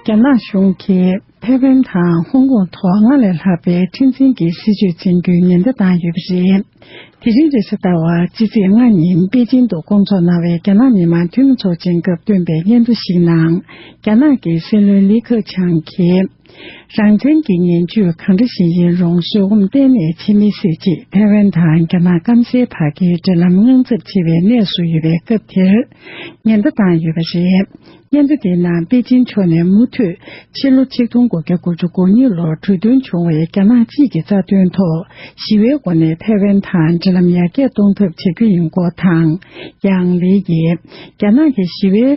རྒྱ་ནག་གཞུང་གིས། ཐའེ་ཝན་དང་ཧོང་ཀོང་ཐོག་སྔར་ལས་ལྷག་པའི་ཁྲིམས་འཛིན་གྱི་སྲིད་བྱུས་འཛིན་རྒྱུའི་ཉེན་བརྡ་བཏང་ཡོད་པ་རེད། དེ་རིང་རེས་གཟའ་ཟླ་བ་ཕྱི་ཚེས་ལྔ་ཉིན་པེ་ཅིང་དུ་སྐོང་ཚོགས་གནང་བའི་རྒྱ་ནག་མི་མང་འཐུས་མི་ཚོགས་ཆེན་སྐབས་བཏོན་པའི་སྙན་ཐོ་ཞིག་ནང་། རྒྱ་ནག་གི་སྲིད་བློན་ལི་ཁེ་ཆང་གིས། རང་བཙན་གྱི་ངན་ཇུས་གང་འདྲ་ཞིག་ཡིན་རུང་བཟོད་སྒོམ་གཏན་ནས་བྱེད་མི་སྲིད་ཅེས་ཐའེ་ཝན་དང་རྒྱ་ནག་སྐམ་སའི་བར་གྱི་འབྲེལ་ལམ་དངངས་འཚབ་ཆེ་བའི་གནས་སུ་ཡོད་པའི་སྐབས་དེར་ཉེན་བརྡ་བཏང་ཡོད་པ་རེད། སྙན་ཐོ་དེའི་ནང་པེ་ཅིན་ཕྱོགས་ནས་མུ་མཐུད་ཕྱི་ལོ་ཆིག་སྟོང་དགུ་བརྒྱ་དགུ་བཅུ་གོ་གཉིས་ལོར་གྲོས་མཐུན་བྱུང་བའི་རྒྱ་ནག་གཅིག་གི་རྩ་དོན་ཐོག་ཞི་བའི་སྒོ་ནས་ཐའེ་ཝན་དང་འབྲེལ་ལམ་ཡར་རྒྱས་གཏོང་ཐབས་བྱ་རྒྱུ་ཡིན་སྐོར་དང་། ཡང་ལི་ཡིས་རྒྱ་ནག་གི་ཞི་བའི་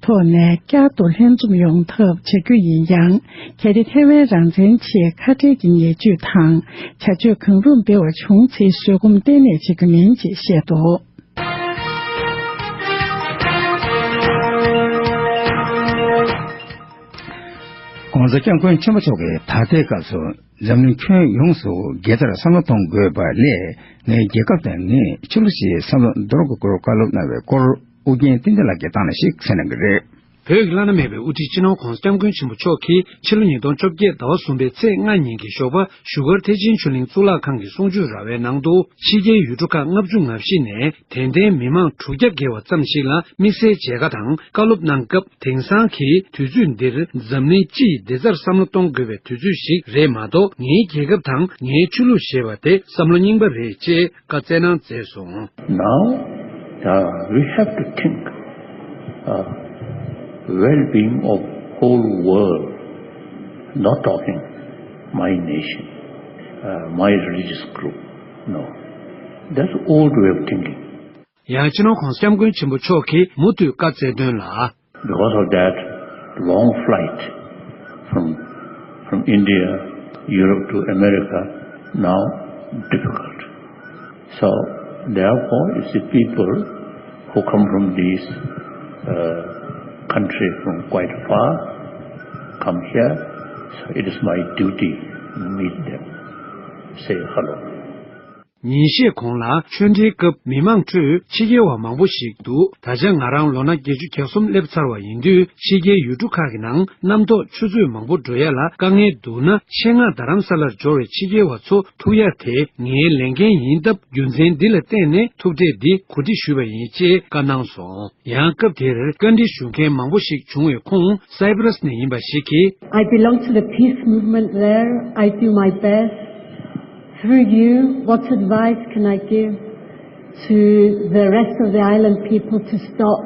ཐོག་ནས་བསྐྱར་དུ་ལྷན་འཛོམས་ཡོང་ཐབས་བྱ་རྒྱུ་ཡིན་ཡང་། གལ་ཏེ་ཐའེ་ཝན་རང་བཙན་ཆེད་ཁ་བྲལ་གྱི་ཉེས་སྤྱོད་དང་བྱ་སྤྱོད་གང་རུང་སྤེལ་བ་བྱུང་ཚེ་བཟོད་སྒོམ་གཏན་ནས་བྱེད་རྒྱུ་མིན་ཅེས་བཤད་འདུག། ྋགོང་ས་ྋསྐྱབས་མགོན་ཆེན་པོ་མཆོག་གིས་ད་ལྟའི་སྐབས་སུ་འཛམ་གླིང་ཁྱོན་ཡོངས་སུ་དགེ་རྩར་བསམ་བློ་གཏོང་དགོས་པ་ལས། ངའི་རྒྱལ་ཁབ་དང་ངས་ཆོས་ལུགས་ཞེས་བསམ་བློ་འདོར་དགོས་སྐོར་བཀའ་སློབ་གནང་བའི་སྐོར། ཨུ་རྒྱན་བསྟན་འཛིན་ལགས་ཀྱིས་བཏང་ནས་ཤིག་གསན་གནང་གི་རེད། བོད་ཀྱི་བླ་ན་མེད་པའི་དབུ་ཁྲིད་སྤྱི་ནོར་༧གོང་ས་༧སྐྱབས་མགོན་ཆེན་པོ་མཆོག་གིས་ཕྱི་ལོ་ཉིས་སྟོང་བཅོ་བརྒྱད་ཟླ་བ་གསུམ་པའི་ཚེས་ལྔ་ཉིན་གྱི་ཞོགས་པ་བཞུགས་སྒར་ཐེག་ཆེན་ཆོས་གླིང་གཙུག་ལག་ཁང་གི་གསུང་ཆོས་ར་བའི་ནང་དུ། ཕྱི་རྒྱལ་ཡུལ་གྲུ་ཁག་ལྔ་བཅུ་ང་བཞི་ནས་དད་ལྡན་མི་མང་དྲུག་བརྒྱ་བརྒལ་བ་ཙམ་ཞིག་ལ་དམིགས་བསལ་མཇལ་ཁ་དང་བཀའ་སློབ་གནང་སྐབས། དེང་སང་གི་དུས་ཚོད་འདིར་འཛམ་གླིང་སྤྱི་ཡི་བདེ་རྩར་བསམ་བློ་གཏོང་དགོས་པའི་དུས་ཚོད་ཞིག་རེད་མ་གཏོགས། ངའི་རྒྱལ་ཁབ་དང་ངའི་ཆོས་ལུགས་ཞེས་པ་དེ་བསམ་བློ་རྙིང་པ་རེད་ཅེས་བཀའ་སྩལ་གནང་མཛད་སོང་། Now, uh, we have to think, uh, well-being of whole world, not talking my nation, uh, my religious group. No, that's old way of thinking. ཡང་སྤྱི་ནོར་༧གོང་ས་༧སྐྱབས་མགོན་ཆེན་པོ་མཆོག་གིས་མུ་མཐུད་བཀའ་སྩལ་དོན་ལ། Because of that long flight from, from India, Europe to America, now difficult. So, therefore, you see people who come from these, uh, country from quite far, come here, so it is my duty to meet them, say hello. ཉིན་ཤས་གོང་ལ་ཆོས་འབྲེལ་སྐབས་མི་མང་ཁྲོད་ཕྱི་རྒྱལ་བ་མང་པོ་ཞིག་འདུག། ད་ཆ་ང་རང་ལོ་ན་བརྒྱད་ཅུ་གྱ་གསུམ་སླེབས་ཚར་བ་ཡིན་དུས། ཕྱི་རྒྱལ་ཡུལ་གྲུ་ཁག་གི་ནང་གནམ་ཐོག་ཆུ་ཚོད་མང་པོ་འགྲོ་ཡ་ལ་དཀའ་ངལ་འདུག་ན། ཆེད་མངགས་རྡ་རམ་ས་ལར་འབྱོར་བའི་ཕྱི་རྒྱལ་བ་ཚོ་ཐུག་ཡ་དེ་ངའི་ལས་འགན་ཡིན་སྟབས། རྒྱུ་མཚན་འདི་ལ་བརྟེན་ནས་ཐུག་འཕྲད་འདི་གོ་སྒྲིག་ཞུས་པ་ཡིན་ཅེས་བཀའ་གནང་སོང་། ཡང་སྐབས་དེར་བཀའ་འདྲི་ཞུ་མཁན་མང་པོ་ཞིག་བྱུང་བའི་ཁོངས་སའི་པ་ར་སི་ནས་ཡིན་པ་ཞིག་གིས། I belong to the peace movement there. I do my best. Through you, what advice can I give to the rest of the island people to stop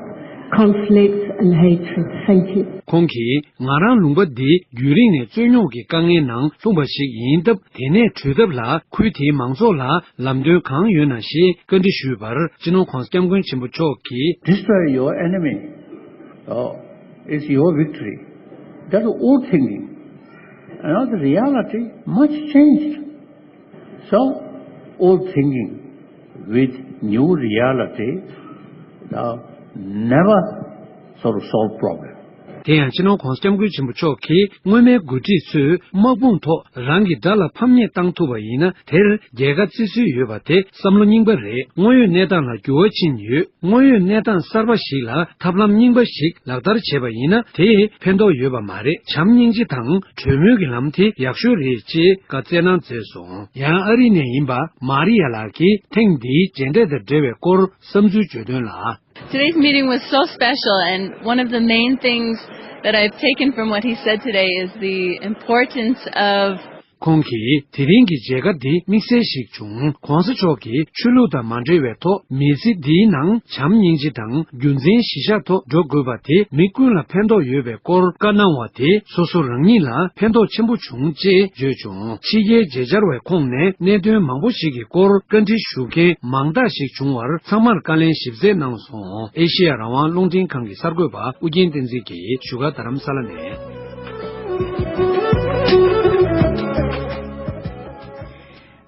conflicts and hatred? Thank you. ཁོང་གིས། ང་རང་ལུང་པ་འདི་རྒྱུན་རིང་ནས་རྩོད་རྙོག་གི་དཀའ་ངལ་ནང་ལྷུང་པ་ཞིག་ཡིན་སྟབས། དེ་ནས་གྲོལ་ཐབས་ལ་ཁུལ་དེའི་མང་ཚོགས་ལ་ལམ་སྟོན་གང་ཡོད་ན་ཞེས་བཀའ་འདྲི་ཞུས་པར། སྤྱི་ནོར་༧གོང་ས་༧སྐྱབས་མགོན་ཆེན་པོ་མཆོག་གིས། Destroy your enemy, oh, is your victory. That's old thinking. And now the reality much changed. So, old thinking with new reality, uh, never sort of solve problem. དེ་ཡང་སྤྱི་ནོར་༧གོང་ས་༧སྐྱབས་མགོན་ཆེན་པོ་མཆོག་གིས། སྔོན་མའི་འགོ་ཁྲིད་ཚོས་དམག་དཔུང་ཐོག་རང་གི་དགྲ་ལ་ཕམ་ཉེས་བཏང་ཐུབ་པ་ཡིན་ན། དེར་རྒྱལ་ཁ་བརྩི་སྲོལ་ཡོད་པ་དེ་བསམ་བློ་རྙིང་པ་རེད། དངོས་ཡོད་གནས་སྟངས་ལ་འགྱུར་བ་ཕྱིན་ཡོད། དངོས་ཡོད་གནས་སྟངས་གསར་པ་ཞིག་ལ་ཐབས་ལམ་རྙིང་པ་ཞིག་ལག་བསྟར་བྱས་པ་ཡིན་ན། དེས་ཕན་ཐོགས་ཡོད་པ་མ་རེད། བྱམས་སྙིང་རྗེ་དང་གྲོས་མོལ་གྱི་ལམ་དེ་ཡག་ཤོས་རེད་ཅེས་བཀའ་སྩལ་གནང་མཛད་སོང་། ཡང་ཨ་རི་ནས་ཡིན་པ་མ་རི་ཡ་ལགས་ཀྱིས་ཐེངས་འདིའི་མཇལ་འཕྲད་དང་འབྲེལ་བའི་སྐོར་བསམ་ཚུལ་བརྗོད་དོན་ལ། Today's meeting was so special, and one of the main things that I've taken from what he said today is the importance of ཁོང་གིས། དེ་རིང་གི་མཇལ་ཁ་འདི་དམིགས་བསལ་ཞིག་བྱུང་། ྋགོང་ས་མཆོག་གིས་ཆོས་ལུགས་དང་མ་འབྲེལ་བའི་ཐོག་མི་ཚེ་འདིའི་ནང་བྱམས་སྙིང་རྗེ་དང་རྒྱུ་མཚན་གཞི་བཞག་ཐོག་འགྲོ་དགོས་པ་དེ་མི་ཀུན་ལ་ཕན་ཐོགས་ཡོད་པའི་སྐོར་བཀའ་གནང་བ་དེ་སོ་སོ་རང་ཉིད་ལ་ཕན་ཐོགས་ཆེན་པོ་བྱུང་ཅེས་བརྗོད་བྱུང་། ཕྱི་རྒྱལ་མཇལ་བཅར་བའི་ཁོངས་ནས་གནད་དོན་མང་པོ་ཞིག་གི་སྐོར་བཀའ་འདྲི་ཞུ་མཁན་མང་དག་ཞིག་བྱུང་བར་ཚང་མར་བཀའ་ལན་ཞིབ་གསལ་གནང་སོང་། ཨེ་ཤེ་ཡ་རང་དབང་རླུང་འཕྲིན་ཁང་གི་གསར་འགོད་པ་ཨུ་རྒྱན་བསྟན་འཛིན་གྱིས་བཞུགས་སྒར་རྡ་རམ་ས་ལ་ནས།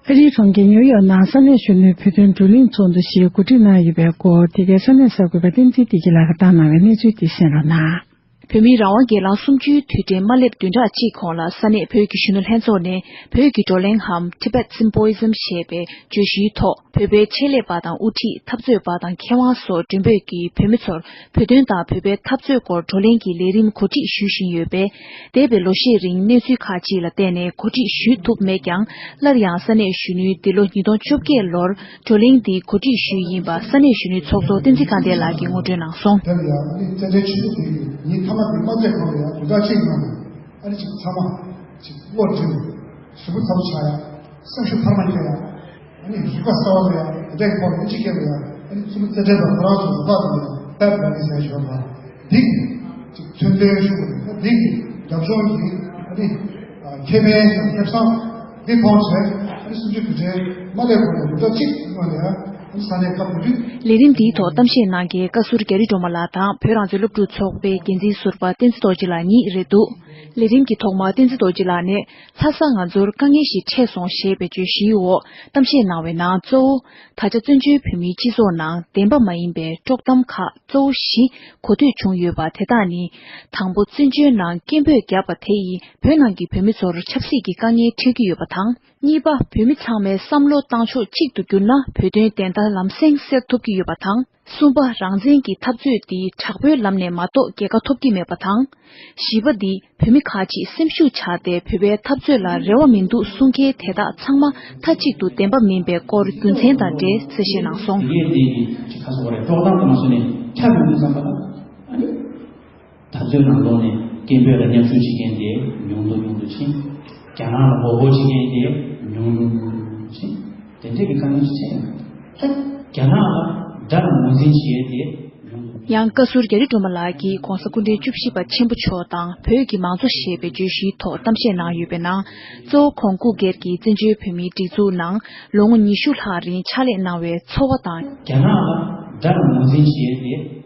ཨ་རིའི་གྲོང་ཁྱེར་ཉིའུ་ཡོག་ནང་ས་གནས་གཞོན་ནུའི་བོད་དོན་བགྲོ་གླེང་ཚོགས་འདུ་ཞིག་གོ་སྒྲིག་གནང་ཡོད་པའི་སྐོར། དེ་གའི་ས་གནས་གསར་འགོད་པ་བསྟན་འཛིན་བདེ་སྐྱིད་ལགས་ཀྱིས་བཏང་གནང་བའི་གནས་ཚུལ་དེ་གསན་རོགས་གནང་། བོད་མིའི་རང་དབང་སྒེར་ལངས་གསུམ་བཅུའི་དུས་དྲན་མ་སླེབས་བདུན་ཕྲག་གཅིག་གོང་ལ་ས་གནས་བོད་ཀྱི་གཞོན་ནུ་ལྷན་ཚོགས་ནས་བོད་ཀྱི་བགྲོ་གླེང་འམ་Tibet Symposium ཞེས་པའི་བརྗོད་གཞིའི་ཐོག་བོད་པའི་ཆེད་ལས་པ་དང་དབུ་ཁྲིད་འཐབ་རྩོད་པ་དང་མཁས་དབང་སོགས་མགྲོན་འབོད་ཀྱིས་བོད་མི་ཚོར་བོད་དོན་དང་བོད་པའི་འཐབ་རྩོད་སྐོར་བགྲོ་གླེང་གི་ལས་རིམ་གོ་སྒྲིག་ཞུ་བཞིན་ཡོད་པས། འདས་པའི་ལོ་ཤས་རིང་གནས་ཚུལ་ཁག་ཅིག་ལ་བརྟེན་ནས་གོ་སྒྲིག་ཞུ་ཐུབ་མེད་ཀྱང་། སླར་ཡང་ས་གནས་གཞོན་ནུའི་འདི་ལོ་ཉིས་སྟོང་བཅོ་བརྒྱད་ལོར་བགྲོ་གླེང་འདི་གོ་སྒྲིག་ཞུས་ཡིན་པ་ས་གནས་གཞོན་ནུའི་ཚོགས་གཙོ་བསྟན་འཛིན་དགའ་ལྡན་ལགས་ཀྱིས་ངོ་སྤྲོད་གནང་སོང་། དེར་ཡང་ཨ་ནི་བཙན་བྱོལ་སྤྱི་ཚོགས་དེ་ཉིན་མཐའ་མ་དེ་མ་ཚད་གོང་ལ་ཡང་བདུན་ཕྲག་གཅིག་ནང་ལ་ཨ་ནི་ཅིག་ཚང་མ་ཅིག་བློ་བསྒྲིམས་གཟུགས་པོ་ཚ་པོ་ཆགས་ཡ། སེམས་ཤུགས་འཕར་མ་སྐྱེ་ཡ། ཨ་ནི་རིག་པ་གསར་བ་ལ་ཡང་དེ་འདྲའི་སྐོར་ཨིན་ཇི་སྐད་ལ་ཡང་ཨ་ནི་གཙོ་བོ་རྩེ་གྲས་དང་ཁོ་རང་ཚོ་རུ་ཁག་དང་ཡང་ཕེབས་པ་ནི་ཟེར་ཞོར་ལ་འདི་གི་ཅིག་མཚོན་དོན་ཞུ་དགོས་འདུག་འདི་གི་རྒྱབ་ལྗོངས་ཀྱི་ཨ་ནི་ཁེ་ཕན་དང་ཁེ་བཟང་འདི་མཐོང་བྱས་ཨ་ནི་གསུམ་བཅུའི་དུས་དྲན་མ་སླེབས་གོང་ནས་འདི་ལྟར་གཅིག་སྔོན་ལ་ཡང་ཨ་ནི་ས་གནས་ཁག་བོད་བརྒྱུད། ལས་རིམ་འདིའི་ཐོག་གཏམ་བཤད་གནང་མཁན་བཀའ་ཟུར་རྒྱ་རི་སྒྲོལ་མ་ལགས་དང་བོད་རང་བཙན་སློབ་ཕྲུག་ཚོགས་པའི་འགན་འཛིན་ཟུར་པ་བསྟན་འཛིན་རྡོ་རྗེ་ལགས་གཉིས་རེད་འདུག་ལས་རིམ་གྱི་ཐོག་མར་བསྟན་འཛིན་རྡོ་རྗེ་ལགས་ནས། ལྷ་ས་ང་ཚོར་དཀའ་ངལ་ཞིག་འཕྲད་སོང་ཞེས་པའི་བརྗོད་གཞིའི་འོག་གཏམ་བཤད་གནང་བའི་ནང་གཙོ་བོ། ད་ཆ་བཙན་བྱོལ་བོད་མིའི་སྤྱི་ཚོགས་ནང་བདེན་པ་མ་ཡིན་པའི་དཀྲོག་གཏམ་ཁག་གཙོ་བོ་བཞི་གོ་ཐོས་བྱུང་ཡོད་པ་དེ་དག་ནི། དང་པོ་བཙན་བྱོལ་ནང་སྐད་འབོད་བརྒྱབ་པ་དེ་ཡིས་བོད་ནང་གི་བོད་མི་ཚོར་ཆབ་སྲིད་ཀྱི་དཀའ་ངལ་འཕྲད་ཀྱི་ཡོད་པ་དང་། གཉིས་པ། བོད་མི་ཚང་མའི་བསམ་བློ་བཏང་ཕྱོགས་གཅིག་ཏུ་གྱུར་ན་བོད་དོན་བདེན་མཐའ་ལམ་སེང་སེལ་ཐུབ་ཀྱི་ཡོད་པ་དང་། གསུམ་པ། རང་བཙན་གྱི་འཐབ་རྩོད་འདི་དྲག་པོའི་ལམ་ནས་མ་གཏོགས་རྒྱལ་ཁ་ཐོབ་ཀྱི་མེད་པ་དང་། བཞི་པ་འདི་བོད་མི་ཁག་ཅིག་སེམས་ཤུགས་ཆག་སྟེ་བོད་པའི་འཐབ་རྩོད་ལ་རེ་བ་མི་འདུག་གསུང་མཁན་དེ་དག་ཚང་མ་མཐའ་གཅིག་ཏུ་བདེན་པ་མིན་པའི་སྐོར་རྒྱུ་མཚན་དང་འབྲེལ་གསལ་བཤད་གནང་སོང་། ཡས་འདི་གི་ཅིག་ཁ་སོ་བ་རེད་དཀྲོག་གཏམ་དུ་མ་སོང་ནས་ཁྱབ་ཡོང་དུས་ཙམ་པ་ལ་ཨ་ནི། འཐབ་རྩོད་ནང་ལོགས་ནས་སྐད་འབོད་ལ་མཉམ་ཞུགས་བྱེད་མཁན་དེ་ཉུང་དུ་ཉུང་དུ་ཕྱིན། རྒྱ་ནག་ལ་ངོ་རྒོལ་བྱེད་མཁན་དེ་ཉུང་དུ་ཉུང་དུ་ཕྱིན། དེ་འདྲས་ཀྱི་དཀའ་ངལ་ཞིག་འཕྲད་ཡོང་། ད་རྒྱ་ནག་ལ་དགྲ་ལ་ངོས་འཛིན་བྱེད་ཡས་དེ་ཉུང་དུ། ཡང་བཀའ་ཟུར་རྒྱ་རི་སྒྲོལ་མ་ལགས་ཀྱིས་༸གོང་ས་སྐུ་ཕྲན་བཅུ་བཞི་པ་ཆེན་པོ་མཆོག་དང་བོད་ཀྱི་མང་གཙོ་ཞེས་པའི་བརྗོད་གཞིའི་ཐོག་གཏམ་བཤད་གནང་ཡོད་པའི་ནང་། གཙོ་བོ་ཁོང་སྐུ་སྒེར་གྱིས་བཙན་བྱོལ་བོད་མིའི་སྒྲིག་འཛུགས་ནང་ལོ་ངོ་ཉི་ཤུ་ལྷག་རིང་ཕྱག་ལས་གནང་བའི་ཚོར་བ་དང་། རྒྱ་ནག་ལ་དགྲ་ལ་ངོས་འཛིན་བྱེད་ཡས་དེ།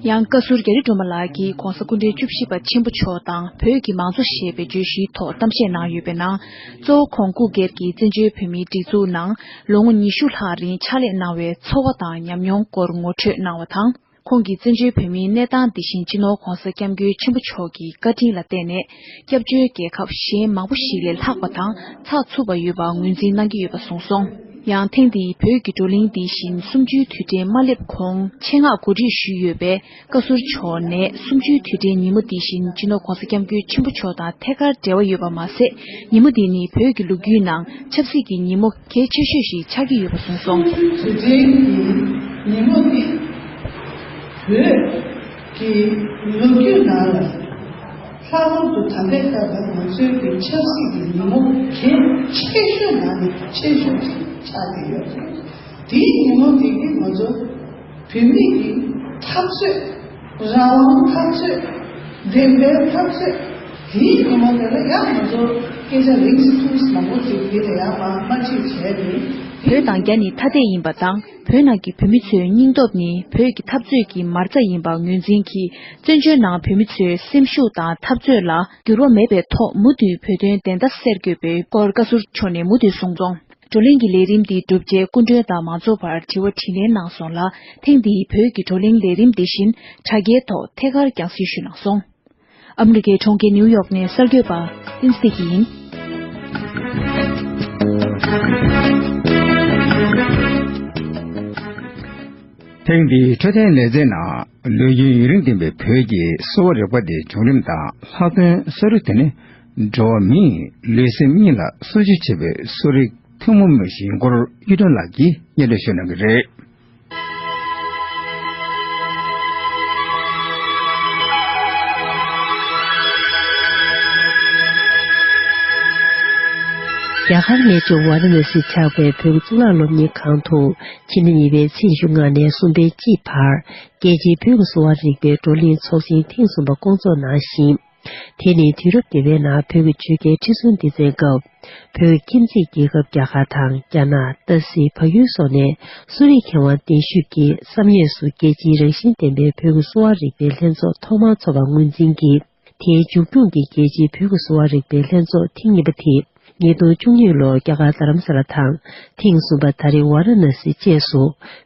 ཡང་བཀའ་ཟུར་རྒྱ་རི་སྒྲོལ་མ་ལགས་ཀྱིས་༸གོང་ས་སྐུ་ཕྲན་བཅུ་བཞི་པ་ཆེན་པོ་མཆོག་དང་བོད་ཀྱི་མང་གཙོ་ཞེས་པའི་བརྗོད་གཞིའི་ཐོག་གཏམ་བཤད་གནང་ཡོད་པའི་ནང་། གཙོ་བོ་ཁོང་སྐུ་སྒེར་གྱིས་བཙན་བྱོལ་བོད་མིའི་སྒྲིག་འཛུགས་ནང་ལོ་ངོ་ཉི་ཤུ་ལྷག་རིང་ཕྱག་ལས་གནང་བའི་ཚོར་བ་དང་ཉམས་མྱོང་སྐོར་ངོ་སྤྲོད་གནང་བ་དང་། ཁོང་གིས་བཙན་བྱོལ་བོད་མིའི་གནས་སྟངས་འདི་བཞིན་སྤྱི་ནོར་༸གོང་ས་༸སྐྱབས་མགོན་ཆེན་པོ་མཆོག་གི་བཀའ་དྲིན་ལ་བརྟེན་ནས་སྐྱབས་བཅོལ་རྒྱལ་ཁབ་གཞན་མང་པོ་ཞིག་ལས་ལྷག་པ་དང་ཚགས་ཚུད་པ་ཡོད་པ་ངོས་འཛིན་གནང་གི་ཡོད་པ་གསུངས་སོང་། ཡང་ཐེངས་འདིའི་བོད་ཀྱི་བགྲོ་གླེང་འདི་བཞིན་གསུམ་བཅུའི་དུས་དྲན་མ་སླེབས་གོང་ཆེད་མངགས་གོ་སྒྲིག་ཞུས་ཡོད་པས། བཀའ་ཟུར་མཆོག་ནས་གསུམ་བཅུའི་དུས་དྲན་ཉིན་མོ་འདི་བཞིན་སྤྱི་ནོར་༸གོང་ས་༸སྐྱབས་མགོན་ཆེན་པོ་མཆོག་དང་ཐད་ཀར་འབྲེལ་བ་ཡོད་པ་མ་ཟད། ཉིན་མོ་འདི་ནི་བོད་ཀྱི་ལོ་རྒྱུས་ནང་ཆབ་སྲིད་ཀྱི་ཉིན་མོ་གལ་ཆེ་ཤོས་ཤིག་ཆགས་ཀྱི་ཡོད་པ་གསུངས་སོང་། དུས་དྲན་གྱི་ཉིན་མོ་འདི་བོད་ཀྱི་ལོ་རྒྱུས་ནང་ལ། ལྷག་པར་དུ་ད་ལྟའི་སྐབས་ལ་ང་ཚོའི་གི་ཆབ་སྲིད་ཀྱི་ཉིན་མོ་གལ་ཆེ་ཤོས་ནང་ནས་ཆེ་ཤོས་ཤིག་ཆགས་ཀྱི་ཡོད་རེད། དེའི་ཉིན་མོ་དེ་གིས་ང་ཚོ་བོད་མི་གི་འཐབ་རྩོད། རང་དབང་འཐབ་རྩོད། བདེན་པའི་འཐབ་རྩོད། དེའི་ཉིན་མོ་དེ་ལ་ཡང་ང་ཚོ་སྐད་ཆ་རིང་ཞིག་ཐུང་ཞིག་མང་པོ་ཅིག་འདི་ལ་ཡང་མ་མ་ཅིག་བྱས་ནས། བོད་དང་རྒྱ་ནི་ཐ་དད་ཡིན་པ་དང་། བོད་ནང་གི་བོད་མི་ཚོའི་སྙིང་སྟོབས་ནི་བོད་ཀྱི་འཐབ་རྩོད་ཀྱི་མ་རྩ་ཡིན་པ་ངོས་འཛིན་གྱིས། བཙན་བྱོལ་ནང་བོད་མི་ཚོའི་སེམས་ཤུགས་དང་འཐབ་རྩོད་ལ་འགྱུར་བ་མེད་པའི་ཐོག་མུ་མཐུད་བོད་དོན་བདེན་མཐའ་གསལ་དགོས་པའི་སྐོར་བཀའ་ཟུར་མཆོག་ནས་མུ་མཐུད་གསུངས་སོང་། བགྲོ་གླེང་གི་ལས་རིམ་འདི་གྲུབ་རྗེས་སྐུ་མགྲོན་དང་མང་ཚོགས་བར་དྲི་བ་དྲིས་ལན་གནང་སོང་ལ། ཐེངས་འདིའི་བོད་ཀྱི་བགྲོ་གླེང་ལས་རིམ་འདི་བཞིན་དྲ་རྒྱའི་ཐོག་ཐད་ཀར་རྒྱང་སྲིང་ཞུས་གནང་སོང་། ཨ་མི་རི་ཀའི་གྲོང་ཁྱེར་ནིའུ་ཡོག་ནས་གསར་འགོད་པ་བསྟན་འཛིན་བདེ་སྐྱིད་ཡིན། ཐེངས་འདིའི་འཕྲོད་བསྟེན་ལེ་ཚན་ནང་ལོ་རྒྱུས་ཡུན་རིང་ལྡན་པའི་བོད་ཀྱི་གསོ་བ་རིག་པ་དེའི་བྱུང་རིམ་དང་ལྷག་དོན་གསོ་རིག་དེ་ནི་འགྲོ་བ་མིས་ལུས་སེམས་གཉིས་ལ་གསོ་བཅོས་བྱེད་པའི་གསོ་རིག་ཐུན་མོང་མི་ཞིག་ཡིན་སྐོར་གཡུ་སྒྲོན་ལགས་ཀྱིས་སྙན་སྒྲོན་ཞུ་གནང་གི་རེད། རྒྱ་གར་གནས་མཆོག་ཝཱ་ར་ཎ་སིར་ཆགས་པའི་བོད་ཀྱི་གཙུག་ལག་སློབ་གཉེར་ཁང་དུ་ཕྱི་ཟླ་གཉིས་པའི་ཚེས་ཉི་ཤུ་ལྔ་ནས་གསུམ་པའི་དཀྱིལ་བར་རྒྱལ་སྤྱིའི་བོད་ཀྱི་གསོ་བ་རིག་པའི་བགྲོ་གླེང་ཚོགས་ཆེན་ཐེངས་གསུམ་པ་བསྐོང་ཚོགས་གནང་ཞིང་། དེ་ནི་དུས་རབས་འདི་པའི་ནང་བོད་ཀྱི་ཆོས་རྒྱལ་ཁྲི་སྲོང་ལྡེ་བཙན་སྐབས་བོད་ཀྱི་ཁྱིམ་མཚེས་རྒྱལ་ཁབ་རྒྱ་གར་དང་རྒྱ་ནག་ཏ་སི་བལ་ཡུལ་སོགས་ནས་གསོ་རིག་མཁས་དབང་གདན་ཞུས་ཀྱིས་བསམ་ཡས་སུ་རྒྱལ་སྤྱིའི་རང་བཞིན་ལྡན་པའི་བོད་ཀྱི་གསོ་བ་རིག་པའི་ལྷན་ཚོགས་ཐོག་མར་ཚོགས་པ་ངོས་འཛིན་གྱིས། དེའི་མཇུག་སྐྱོང་གི་རྒྱལ་སྤྱིའི་བོད་ཀྱི་གསོ་བ་རིག་པའི་ལྷན་ཚོགས་ཐེངས་གཉིས་པ་དེ་ཉིས་སྟོང་བཅུ་གཉིས་ལོར་རྒྱ་གར་རྡ་རམ་ས་ལ་དང་ཐེངས་གསུམ་པ་ད་རེས་ཝཱ་ར་ཎ་སི་བཅས་སུ་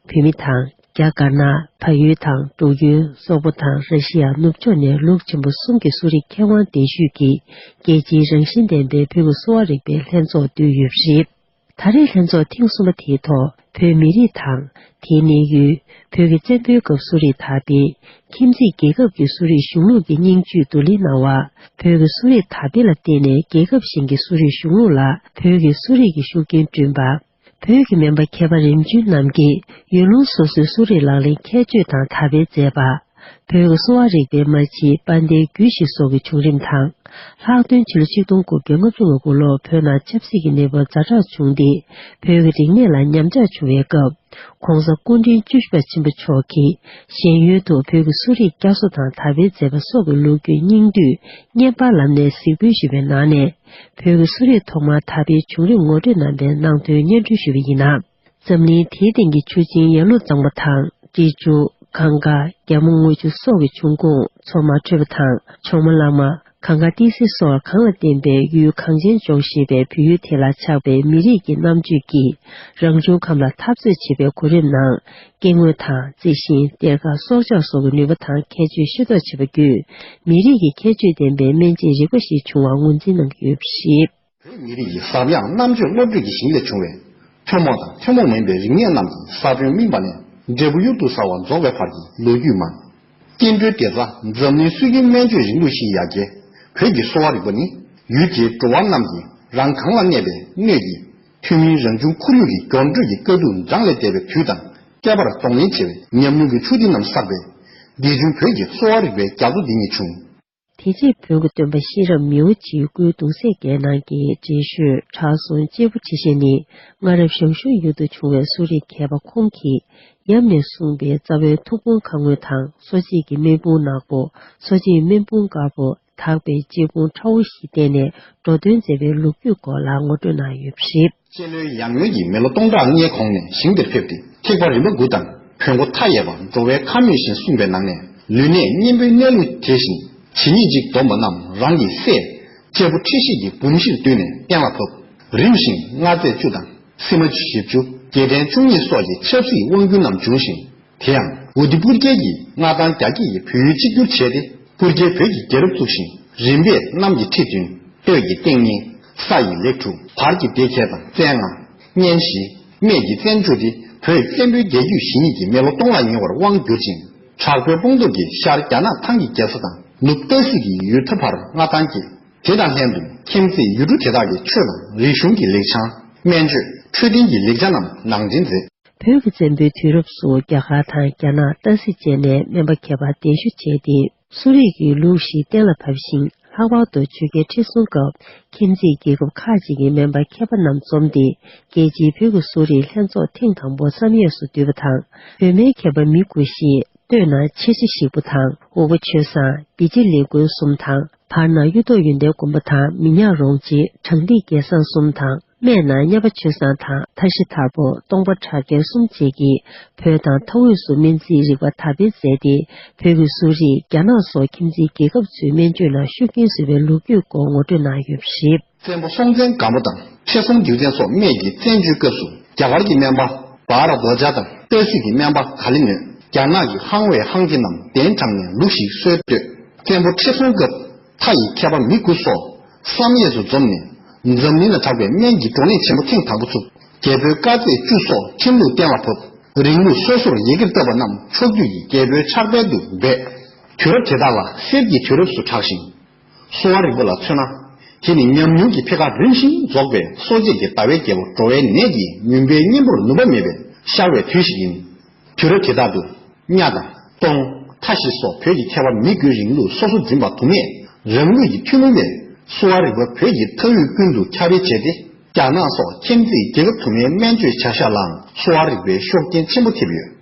བོད་མི་དང་། རྒྱ་དཀར་ནག་བལ་ཡུལ་དང་འབྲུག་ཡུལ་སོག་པོ་དང་ར་ཤི་ཡ་ནུབ་ཕྱོགས་ནས་ལུགས་ཆེན་པོ་གསུམ་གྱི་གསོ་རིག་མཁས་དབང་གདན་ཞུས་ཀྱིས་རྒྱལ་སྤྱིའི་རང་བཞིན་ལྡན་པའི་བོད་ཀྱི་གསོ་བ་རིག་པའི་ལྷན་ཚོགས་བསྡུས་ཡོད་པ་རེད། ད་རེས་ལྷན་ཚོགས་ཐེངས་གསུམ་པ་དེའི་ཐོག་བོད་མི་རིགས་དང་། དེའི་གནས་ཡུལ། བོད་ཀྱི་བཙན་པོའི་སྐབས་གསོ་རིག་དར་འཕེལ། ཁྱིམ་མཚེས་རྒྱལ་ཁབ་ཀྱི་གསོ་རིག་གཞུང་ལུགས་ཀྱི་སྙིང་བཅུད་བསྡུ་ལེན་གནང་བ། བོད་ཀྱི་གསོ་རིག་དར་འཕེལ་ལ་བརྟེན་ནས་རྒྱལ་ཁབ་གཞན་གྱི་གསོ་རིག་གཞུང་ལུགས་ལ་བོད་ཀྱི་གསོ་རིག་གི་ཤུགས་རྐྱེན་བསྐྲུན་པ། བོད་ཀྱི་སྨན་པ་མཁས་པ་རིམ་བྱོན་རྣམ་རྒྱལ་ཡུལ་ལུང་སོ་སོའི་གསོ་རིག་ལག་ལེན་ཁྱད་ཆོས་དང་དར་སྤེལ་མཛད་པ། བོད་ཀྱི་གསོ་བ་རིག་པའི་མ་ཕྱི་དཔལ་ལྡན་རྒྱུད་བཞི་སོགས་ཀྱི་བྱུང་རིམ་དང་། ལྷག་དོན་ཕྱི་ལོ་ཆིག་སྟོང་དགུ་བརྒྱ་ལྔ་བཅུ་ང་དགུ་ལོར་བོད་ནང་ཆབ་སྲིད་ཀྱི་གནས་བབ་ཛ་དྲག་བྱུང་སྟེ། བོད་ཀྱི་རིག་གནས་ལ་ཉམས་ཆག་བྱུང་བའི་སྐབས། ྋགོང་ས་སྐུ་ཕྲེང་བཅུ་བཞི་པ་ཆེན་པོ་མཆོག་གིས་གཞན་ཡུལ་དུ་བོད་ཀྱི་གསོ་རིག་བསྐྱར་གསོ་དང་དར་སྤེལ་མཛད་པ་སོགས་ཀྱི་ལོ་རྒྱུས་སྙིང་བསྡུས་བརྙན་པར་ལམ་ནས་གཟིགས་འབུལ་ཞུས་པའི་ནང་ནས། བོད་ཀྱི་གསོ་རིག་ཐོག་མར་དར་སྤེལ་བྱུང་རིམ་ངོ་སྤྲོད་གནང་པའི་ནང་དོན་སྙན་སྒྲོན་ཞུས་པ་ཡིན་ན། འཛམ་གླིང་དེའི་སྟེང་གི་ཆུ་ཆེན་ཡར་ཀླུང་གཙང་པོ་དང་། འབྲི་ཆུ། གངས་དཀར། རྒྱ་མོ་རྔུལ་ཆུ་སོགས་ཀྱི་ཆུ་ཁུངས་མཚོ་མ་དྲོས་པ་དང་། ཆུ་མོ་གླང་མ། གངས་དཀར་ཏི་སེ་སོགས་གངས་ལ་བརྟེན་པའི་ཡུལ་གངས་ཅན་ལྗོངས་ཞེས་པའི་བོད་ཡུལ་དེ་ལ་ཆགས་པའི་མི་རིགས་ཀྱི་རྣམ་དཔྱོད་ཀྱིས་རང་བྱུང་ཁམས་ལ་འཐབ་རྩོད་བྱེད་པའི་གོ་རིམ་ནང་། སྐྱེ་དངོས་དང་རྩི་ཤིང་། གཏེར་ཁ། སྲོག་ཆགས་སོགས་ཀྱི་ནུས་པ་དང་ཁྱད་ཆོས་ཤེས་རྟོགས་བྱེད་པ་བརྒྱུད། མི་རིགས་ཀྱི་ཁྱད་ཆོས་ལྡན་པའི་སྨན་དཔྱད་རིག་པ་ཞིག་བྱུང་བ་ངོས་འཛིན་གནང་གི་ཡོད་པ་རེད། བོད་མི་རིགས་ཀྱི་ཟབ་ཡངས་རྣམ་དཔྱོད་བློ་གྲོས་ཀྱི་ཞིང་ལས་བྱུང་བའི་ཐུན་མོང་དང་ཐུན་མོང་མིན་པའི་རིག་གནས་རྣམས་ཀྱི་ས་བོན་སྨིན་པ་ནས་འབྲས་བུ་གཡུར་དུ་ཟ་བ་རྫོགས་པའི་བར་གྱི་ལོ་རྒྱུས་མང་། སྐྱེ་འགྲོའི་བདེ་རྩ། འཛམ་གླིང་སྲོལ་རྒྱུན་སྨན་བཅོས་རིང་ལུགས་ཤིག་ཡར་རྒྱས། བོད་ཀྱི་གསོ་བ་རིག་པ་ནི་ཡུལ་དེའི་འགྲོ་བ་རྣམས་ཀྱིས་རང་གང་ལ་གནས་པའི་སྣོད་ཀྱི་ཐུན་མིན་རང་བྱུང་ཁོར་ཡུག་གི་འགྱུར་འགྲོས་ཀྱི་དཀའ་སྡུག་བགྲང་ལས་འདས་པའི་དུས་དང་ཁྱད་པར་གདོང་ལེན་བྱེད་པའི་ཉམས་མྱོང་གི་ཆུ་ཐིགས་རྣམས་བསགས་པའི་འདས་འབྱུང་བོད་ཀྱི་གསོ་བ་རིག་པའི་རྒྱ་མཚོ་འདི་ཉིད་བྱུང་། དེ་རྗེས་བོན་གྱི་སྟོན་པ་གཤེན་རབ་མི་བོ་ཆེའི་སྐུའི་གདུང་སྲས་བརྒྱད་ནང་གི་འདྲེན་ཤོས་ཁྲ་སྲོང་ལྕེ་ཕུ་ཁྲི་བཞེངས་ནི་སྔ་རབས་ཞང་ཞུང་ཡུལ་དུ་བྱུང་བའི་གསོ་རིག་མཁས་པ་ཁོང་གིས་ཡབ་ནས་གསུངས་པའི་རྩ་བའི་ཐུགས་དཔུང་ཁ་སྔོན་དང་གསོ་དཔྱད་ཀྱི་སྨན་དཔུང་ནག་པོ། གསོ་དཔྱད་སྨན་དཔུང་དཀར་པོ། དག་པའི་ལྕེ་ཕུང་ཁྲ་བོ་བཞི་བསྟེན་ནས་འགྲོ་དོན་མཛད་པའི་ལོ་རྒྱུས་སྐོར་ལ་ངོ་སྤྲོད་གནང་ཡོད་པ་རེད། སྤྱི་ལོའི་ཡར་སྔོན་གྱི་མི་ལོ་སྟོང་ཕྲག་ལྔའི་གོང་ནས་ཞིང་དེར་ཕེབས་ཏེ་ཐེག་པ་རིམ་པ་དགུ་དང་བོན་སྒོ་མཐའ་ཡས་པ་འགྲོ་བའི་ཁམས་ཡོད་ཞེས་གསུངས་པའི་ནང་ནས་ལུས་གནད་གཉེན་པོའི་གནས་ལུགས་དེ་བཞིན་ཇི་སྙེད་ཅིག་བསྡོམས་པ་རྣམས་རང་གི་སྲས་ལྕེ་ཕུ་ཁྲི་བཞེངས་ཀྱི་འབུམ་བཞིར་བསྡུས་ནས་གཏན་ལ་ཕབ། རིམ་བཞིན་མངའ་མཛད་བཅུ་དང་སྲིད་མ་བཞི་བཅུ། རྒྱལ་ཕྲན་བཅུ་གཉིས་སོགས་ཀྱི་ཆབ་སྲིད་དབང་སྒྱུར་རྣམས་བྱུང་ཞིང་། དེ་ཡང་ཨུ་ཏི་སྤུར་རྒྱལ་གྱིས་མངའ་ཐང་རྒྱ་སྐྱེད་ཀྱིས་བོད་ཡུལ་གཅིག་གྱུར་བྱས་ཏེ། སྤུར་རྒྱལ་བོད་ཀྱི་རྒྱལ་རབས་བཙུགས་ཤིང་། རིམ་པས་གནམ་གྱི་ཁྲི་བདུན། སྟོད་ཀྱི་སྟེང་གཉིས། ས་ཡི་ལེགས་དྲུག་བར་གྱི་སྡེ་བརྒྱད་དང་བཙན་ལྔ། གཉན་བཞི། སྨད་ཀྱི་བཙན་བཅུ་སྟེ་བོད་བཙན་པོའི་རྒྱལ་རྒྱུད་ཞེ་གཉིས་ཀྱི་མི་ལོ་སྟོང་ལ་ཉེ་བར་དབང་བསྒྱུར་ཅིང་། དྲག་པོའི་དཔུང་སྟོབས་ཀྱིས་ཤར་རྒྱ་ནག་ཐང་གི་རྒྱལ་ས་དང་ནུབ་ཏ་སི་གི་ཡུལ་མཐའ་བར་མངའ་ཐང་སྐྱེས། དེ་དང་ལྷན་དུ་ཁྱིམ་མཚེས་ཡུལ་གྲུ་དེ་དག་གི་ཆོས་དང་རིག་གཞུང་གི་ལེགས་བྱང་། སྨན་བཅོས། འཕྲོད་བསྟེན་གྱི་ལེགས་ཆ་རྣམས་ནང་འདྲེན་མཛད། བོད་ཀྱི་བཙན་པོའི་དུས་རབས་སུ་རྒྱ་གར་དང་རྒྱ་ནག་ཏ་སི་བཅས་ནས་སྨན་པ་མཁས་པ་གདན་ཞུ་བྱས་ཏེ། གསོ་རིག་གི་ལུགས་ཤིག་གཏན་ལ་ཕབ་ཤིང་། ལྷག་པར་དུ་ཆོས་རྒྱལ་ཁྲི་སྲོང་སྐབས་ཁྱིམ་མཚེས་རྒྱལ་ཁབ་ཁག་ཅིག་གི་སྨན་པ་མཁས་པ་རྣམས་འཛོམས་ཏེ། རྒྱལ་སྤྱིའི་བོད་ཀྱི་གསོ་རིག་ལྷན་ཚོགས་ཐེངས་དང་པོ་བསམ་ཡས་སུ་བསྡུས་པ་དང་། བོད་སྨན་མཁས་པ་མི་དགུ་ཞིག་སྟོད་ན་ཆེ་བྱེད་ཞིག་པོ་དང་། དབུ་པ་ཆོས་བཟང་། བི་ཅི་ལེགས་མགོན་གསུམ་དང་། བར་ན་གཡུ་ཐོག་ཡོན་ཏན་མགོན་པོ་དང་མི་ཉག་རོང་རྗེ། བྲང་ཏི་སྐལ་བཟང་གསུམ་དང་། སྨད་ན་གཉའ་པ་ཆོས་བཟང་དང་མཐའ་བཞི་མཐར་པོ་སྟོང་པ་གྲགས་རྒྱལ་གསུམ་བཅས་ཀྱིས་བོད་དང་མཐའ་དབུས་སུ་སྨན་རྩིས་རིག་པ་དར་སྤེལ་མཛད་དེ། བོད་ཀྱི་གསོ་རིག་རྒྱ་ནག་སོགས་ཁྱིམ་མཚེས་རྒྱལ་ཁབ་ཚོའི་སྨན་བཅོས་ནང་ཤུགས་རྐྱེན་བཟོས་པའི་ལོ་རྒྱུས་སྐོར་ངོ་སྤྲོད་གནང་ཡོད་པ་རེད། བཙན་པོ་སྲོང་བཙན་སྒམ་པོ་དང་ཁྲི་སྲོང་ལྡེའུ་བཙན་སོགས་སྨད་ཀྱི་བཙན་བཅོས་སྐབས་སུ་རྒྱ་གར་གྱི་སྨན་པ་བྷ་ར་དྷོ་ཇ་དང་ཏ་སི་གི་སྨན་པ་ག་ལི་ནོས་རྒྱ་ནག་གི་ཧང་ཝེ་ཧང་ཐི་རྣམས་གདན་དྲངས་ནས་ལུགས་ཤིག་སྲོལ་བཏོད། བཙན་པོ་ཁྲི་སྲོང་སྐབས་མཐའ་ཡི་མཁས་པ་མི་དགུ་སོགས་བསམ་ཡས་སུ་འཛོམས་ནས། འཛམ་གླིང་ལ་གྲགས་པའི་སྨན་གྱི་བགྲོ་གླེང་ཆེན་པོ་ཐེངས་དང་པོ་བཙུགས། རྒྱལ་པོའི་བཀའ་སྩལ་བཅུ་སོགས་ཁྲིམས་ལུགས་གཏན་ལ་ཕབ། རིང་ལུགས་སོ་སོར་ཡི་གེར་བཏབ་པ་རྣམས་ཕྱོགས་བསྡུས་ཀྱིས་རྒྱལ་པོའི་ཕྱག་དཔལ་དུ་སྦས། དུས་རབས་དེ་དག་ལ་གསེར་གྱི་དུས་རབས་སུ་གྲགས་ཤིང་། གསོ་བ་རིག་པ་ལ་མཚོན་ན། དེ་ནི་ཉམས་མྱོང་གི་འཕེལ་ཁ་རིམ་བཞིན་རྫོགས་པའི་གསོ་དཔྱད་ཀྱི་ཟླ་བའི་རྒྱལ་པོ་འགྲོ་བའི་ནད་ཀྱིས་མུན་པའི་གཉེན་པོར་ནུབ་པ་མེད་པའི་ཤར་བའི་དུས་ཤིག་ཡིན། དུས་རབས་དེ་དག་ཏུ། གཉའ་དང་། སྟོང་། མཐའ་བཞི་སོགས་བོད་ཀྱི་མཁས་པ་མི་དགུའི་རིང་ལུགས་སོ་སོ་འཛིན་པ་དུ་མས། རང་ལུགས་ཀྱི་ཐུན་མོང་མས་གསོ་བ་རིག་པ་བོད་ཀྱི་མཐའ་དབུས་ཀུན་ཏུ་ཁྱབ་སྤེལ་བྱས་ཏེ། རྒྱ་ནག་སོགས་ཁྱིམ་མཚེས་རྒྱལ་ཁབ་དུ་མའི་སྨན་བཅོས་བྱ་གཞག་ལའང་གསོ་བ་རིག་པའི་ཤུགས་རྐྱེན་ཆེན་པོ་ཐེབས་ཡོད།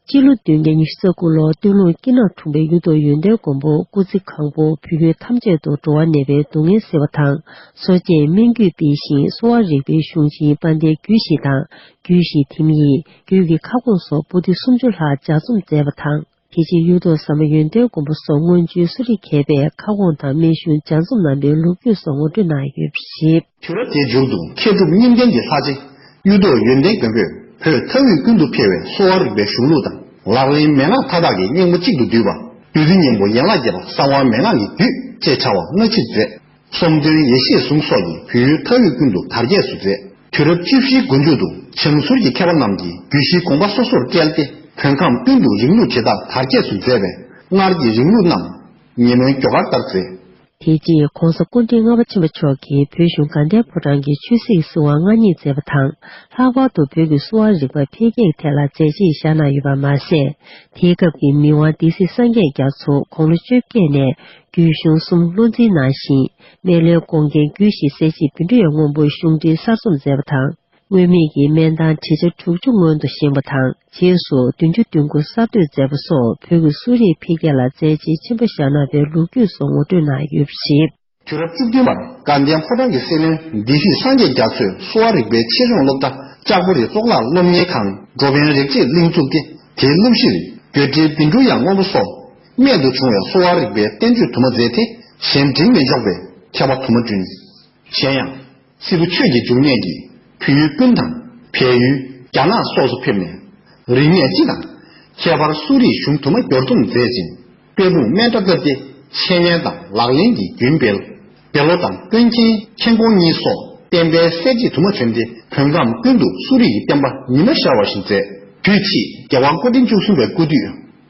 སྤྱི་ལོ་བདུན་བརྒྱ་ཉི་ཤུ་རྩ་དགུ་ལོར་སྟོད་ལུང་སྐྱིད་ནག་འཁྲུངས་པའི་གཡུ་ཐོག་ཡོན་ཏན་མགོན་པོ་སྐུ་ཚེ་གང་པོ་བོད་ཡུལ་ཐམས་ཅད་དུ་འགྲོ་བ་ནད་པའི་སྡུག་བསྔལ་སེལ་བ་དང་། གསོ་དཔྱད་སྨན་བརྒྱུད་སྤེལ་ཞིང་གསོ་བ་རིག་པའི་གཞུང་ཆེན་དཔལ་ལྡན་རྒྱུད་བཞི་དང་། རྒྱུད་བཞི་ཐིམ་ཡིག་རྒྱུད་ཀྱི་ཁ་སྐོང་སོགས་པོ་ཏི་སུམ་ཅུ་ལྷག་ལྗགས་རྩོམ་མཛད་པ་དང་། དེ་རྗེས་གཡུ་ཐོག་ཟམ་པ་ཡོན་ཏན་མགོན་པོ་སོགས་སྔོན་བྱོན་གསོ་རིག་མཁས་པས་ཁ་སྐོང་དང་སྨན་གཞུང་ལྗགས་རྩོམ་གནང་པའི་ལོ་རྒྱུས་སོགས་ངོ་སྤྲོད་གནང་ཡོད་པ་རེད། དུས་རབས་དེའི་མཇུག་ཏུ་མཁས་གྲུབ་གཉིས་ལྡན་གྱི་ལྷ་རྗེ་གཡུ་ཐོག་ཡོན་ཏན་མགོན་པོས་བོད་མཐའ་དབུས་ཀུན་ཏུ་འཕེལ་བའི་གསོ་བ་རིག་པའི་གཞུང་ལུགས་དང་ ལག་ལེན་མན་ངག་མཐའ་དག་གི་སྙིང་པོ་གཅིག་ཏུ་བསྡུས་པ། བདུད་རྩི་གཉན་པོ་ཡན་ལག་བརྒྱད་པ་གསང་བ་མན་ངག་གི་བདུད་ཅེས་བྱ་བ་སྔ་ཕྱིར་མཛད། གསུམ་དོན་ཡེ་ཤེས་ཟུང་སོགས་ཀྱིས་བོད་ཡུལ་མཐའ་དབུས་ཀུན་ཏུ་དར་རྒྱས་སུ་མཛད། དུས་རབས་བཅུ་བཞིའི་མགོ་མཇུག་ཏུ་བྱང་ཟུར་གྱི་མཁས་པ་རྣམས་ཀྱིས་རྒྱུད་བཞིའི་དགོངས་པ་སོ་སོར་བཀྲལ་ཏེ་བོད་ཁམས་ཀུན་ཏུ་རིང་ལུགས་ཇི་ལྟར་དར་རྒྱས་སུ་མཛད་པའི་སྔར་གྱི་རིང་ལུགས་རྣམས་ཉེ་སྔོན་སྐྱོ་གར་ལྟར་མཛད། དེ་རྗེས་༧གོང་ས་སྐུ་ཕྲེང་ལྔ་པ་ཆེན་པོ་མཆོག་གིས་བོད་གཞུང་དགའ་ལྡན་ཕོ་བྲང་གི་ཆོས་སྲིད་བསུ་བ་སྔ་ཉིད་མཛད་པ་དང་། ལྷག་པར་དུ་བོད་ཀྱི་གསོ་བ་རིག་པ་འཕེལ་རྒྱས་ཐད་ལ་མཛད་རྗེས་བཞག་གནང་ཡོད་པ་མ་ཟད། དེའི་སྐབས་ཀྱི་མི་དབང་སྡེ་སྲིད་སངས་རྒྱས་རྒྱ་མཚོ་དགུང་ལོ་བཅོ་བརྒྱད་ནས་རྒྱུད་གཞུང་གསུམ་བློ་འཛིན་གནང་ཞིང་། སྨན་བླའི་དགོངས་རྒྱན་རྒྱུད་བཞི་གསལ་བྱེད་བཻ་ཌཱུརྱ་སྔོན་པོའི་གཞུང་འགྲེལ་གསར་རྩོམ་མཛད་པ་དང་། སྔོན་མེད་ཀྱི་སྨན་ཐང་བྲིས་ཆ་དྲུག་ཅུ་སྔོན་དུ་བཞེངས་པ་དང་། རྗེས་སུ་བདུན་ཅུ་དོན་དགུ་གསར་གཏོད་མཛད་པ་སོགས་བོད་ཀྱི་གསོ་རིག་འཕེལ་རྒྱས་ལ་མཛད་རྗེས་ཆེན་པོ་བཞག་གནང་བའི་ལོ་རྒྱུས་སོགས་ངོ་སྤྲོད་གནང་ཡོད་པ་རེད། དུས་རབས་བཅུ་བདུན་པར་དགའ་ལྡན་ཕོ་བྲང་གི་སྲིད་བློན་སྡེ་སྲིད་སངས་རྒྱས་རྒྱ་མཚོས་གསོ་བ་རིག་པའི་ཆེད་སྦྱོང་སློབ་གྲྭ་ལྕགས་པོ་རི་གཙུག་ལག་སློབ་གཉེར་ཁང་འགྲོ་ཕན་རིག་བྱེད་གླིང་བཙུགས་ཏེ། དེའི་སློབ་གཞིར་གྱོད་འགྲེལ་བཻ་ཌཱུརྱ་སྔོན་པོ་སོགས་རྨད་དུ་བྱུང་བའི་གསོ་བ་རིག་པའི་བསྟན་བཅོས་དུ་མ་མཛད་དེ། གཞན་འབྲིང་མི་འཇོག་པའི་མཁས་པ་དུ་མ་བསྐྲུན། གཞན་ཡང་། སི་ཏུ་ཆོས་ཀྱི་འབྱུང་གནས་ཀྱིས་བོད་ཡུལ་ཀུན་དང་། བལ་ཡུལ། རྒྱ་ནག་སོགས་སུ་ཕེབས་ནས། རིག་གནས་སྤྱི་དང་། ཁྱད་པར་གསོ་རིག་གཞུང་དུ་མ་བསྒྱུར་རྩོམ་མཛད་ཅིང་། དཔེ་ཁུངས་དམན་དྲགས་བཏབ་སྟེ། འཆད་ཉན་དང་ལག་ལེན་གྱི་རྒྱུན་སྤེལ། འདས་ལོ་དང་ཀུན་མཁྱེན་མཁྱེན་ཀོང་གཉིས་སོགས་བསྟན་པའི་གསལ་བྱེད་དུ་མ་བྱོན་ཏེ། བོད་ཁམས་ཀུན་ཏུ་གསོ་རིག་གི་བསྟན་པ་ཉི་མ་ཤར་བ་བཞིན་མཛད། དུས་ཕྱིས་རྒྱལ་དབང་སྐུ་ཕྲེང་བཅུ་གསུམ་པའི་སྐུ་དུས།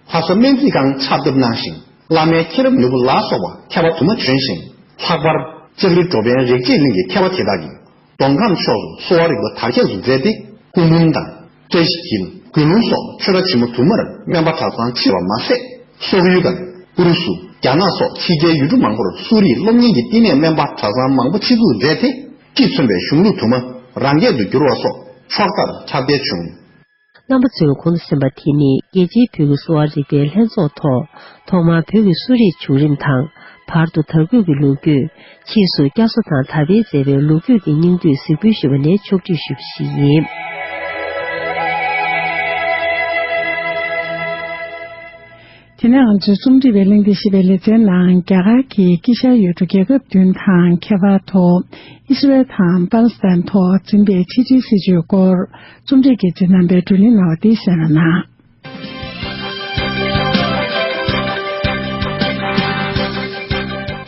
ལྷ་ས་སྨན་རྩིས་ཁང་ཕྱག་བཏབ་གནང་ཞིང་། བླ་མའི་མཁྱེན་རབ་ནོར་བུ་ལ་སོགས་པ་མཁས་པ་དུ་མ་བྱོན་ཞིང་། ལྷག་པར་ལྕགས་རི་འགྲོ་ཕན་རིག་བྱེད་གླིང་གི་མཁས་པ་དེ་དག་གིས་མདོ་ཁམས་ཕྱོགས་སུ་གསོ་བ་རིག་པ་དར་རྒྱས་སུ་མཛད་དེ། སྐུ་འབུམ་དང་། བཀྲ་ཤིས་འཁྱིལ། དགུན་ལུང་སོགས་ཆོས་གྲྭ་ཆེན་མོ་དུ་མར་སྨན་པ་གྲྭ་ཚང་ཕྱེ་བ་མ་ཟད། སོག་ཡུལ་དང་ཨུ་རུ་སུ། རྒྱ་ནག་སོགས་ཕྱི་རྒྱལ་ཡུལ་གྲུ་མང་པོར་གསོ་རིག་སློབ་གཉེར་གྱི་བསྟི་གནས་སྨན་པ་གྲྭ་ཚང་མང་པོ་ཆེད་འཛུགས་མཛད་དེ། ཅི་མཚོན་པའི་གཞུང་ལུགས་དུ་མ་རང་སྐད་དུ་བསྒྱུར་བ་སོགས་ཕྱོགས་མཐར་ཁྱབ་གདལ་བྱུང་། རྣམ་པ་ཚོས་གོང་དུ་གསན་པ་དེ་ནི་རྒྱལ་སྤྱིའི་བོད་ཀྱི་གསོ་བ་རིག་པའི་ལྷན་ཚོགས་ཐོག་ཐོག་མར་བོད་ཀྱི་གསོ་རིག་བྱུང་རིམ་དང་། བར་དུ་དར་རྒུད་ཀྱི་ལོ་རྒྱུས། ཕྱིས་སུ་བསྐྱར་གསོ་དང་དར་སྤེལ་མཛད་པའི་ལོ་རྒྱུས་ཀྱི་སྙིང་བསྡུས་གཟིགས་འབུལ་ཞུས་པ་ནས་ཕྱོགས་སྒྲིག་ཞུས་པ་ཞིག་ཡིན། དེ་ནས་ང་ཚོའི་རྩོམ་སྒྲིག་པའི་གླེང་སྟེགས་ཞེས་པའི་ལེ་ཚན་ནང་རྒྱ་གར་གྱི་དཀྱིལ་ཤར་ཡུལ་གྲུ་རྒྱལ་ཁབ་བདུན་དང་ཁྱད་པར་དུ་ཨི་སི་རལ་དང་པ་ལི་སི་ཐན་ཐོག་འཛིན་པའི་ཕྱི་འབྲེལ་སྲིད་བྱུས་སྐོར་རྩོམ་སྒྲིག་གི་མཛད་རྣམ་པའི་བགྲོ་གླེང་གནང་བ་འདི་གསན་རོགས་གནང་།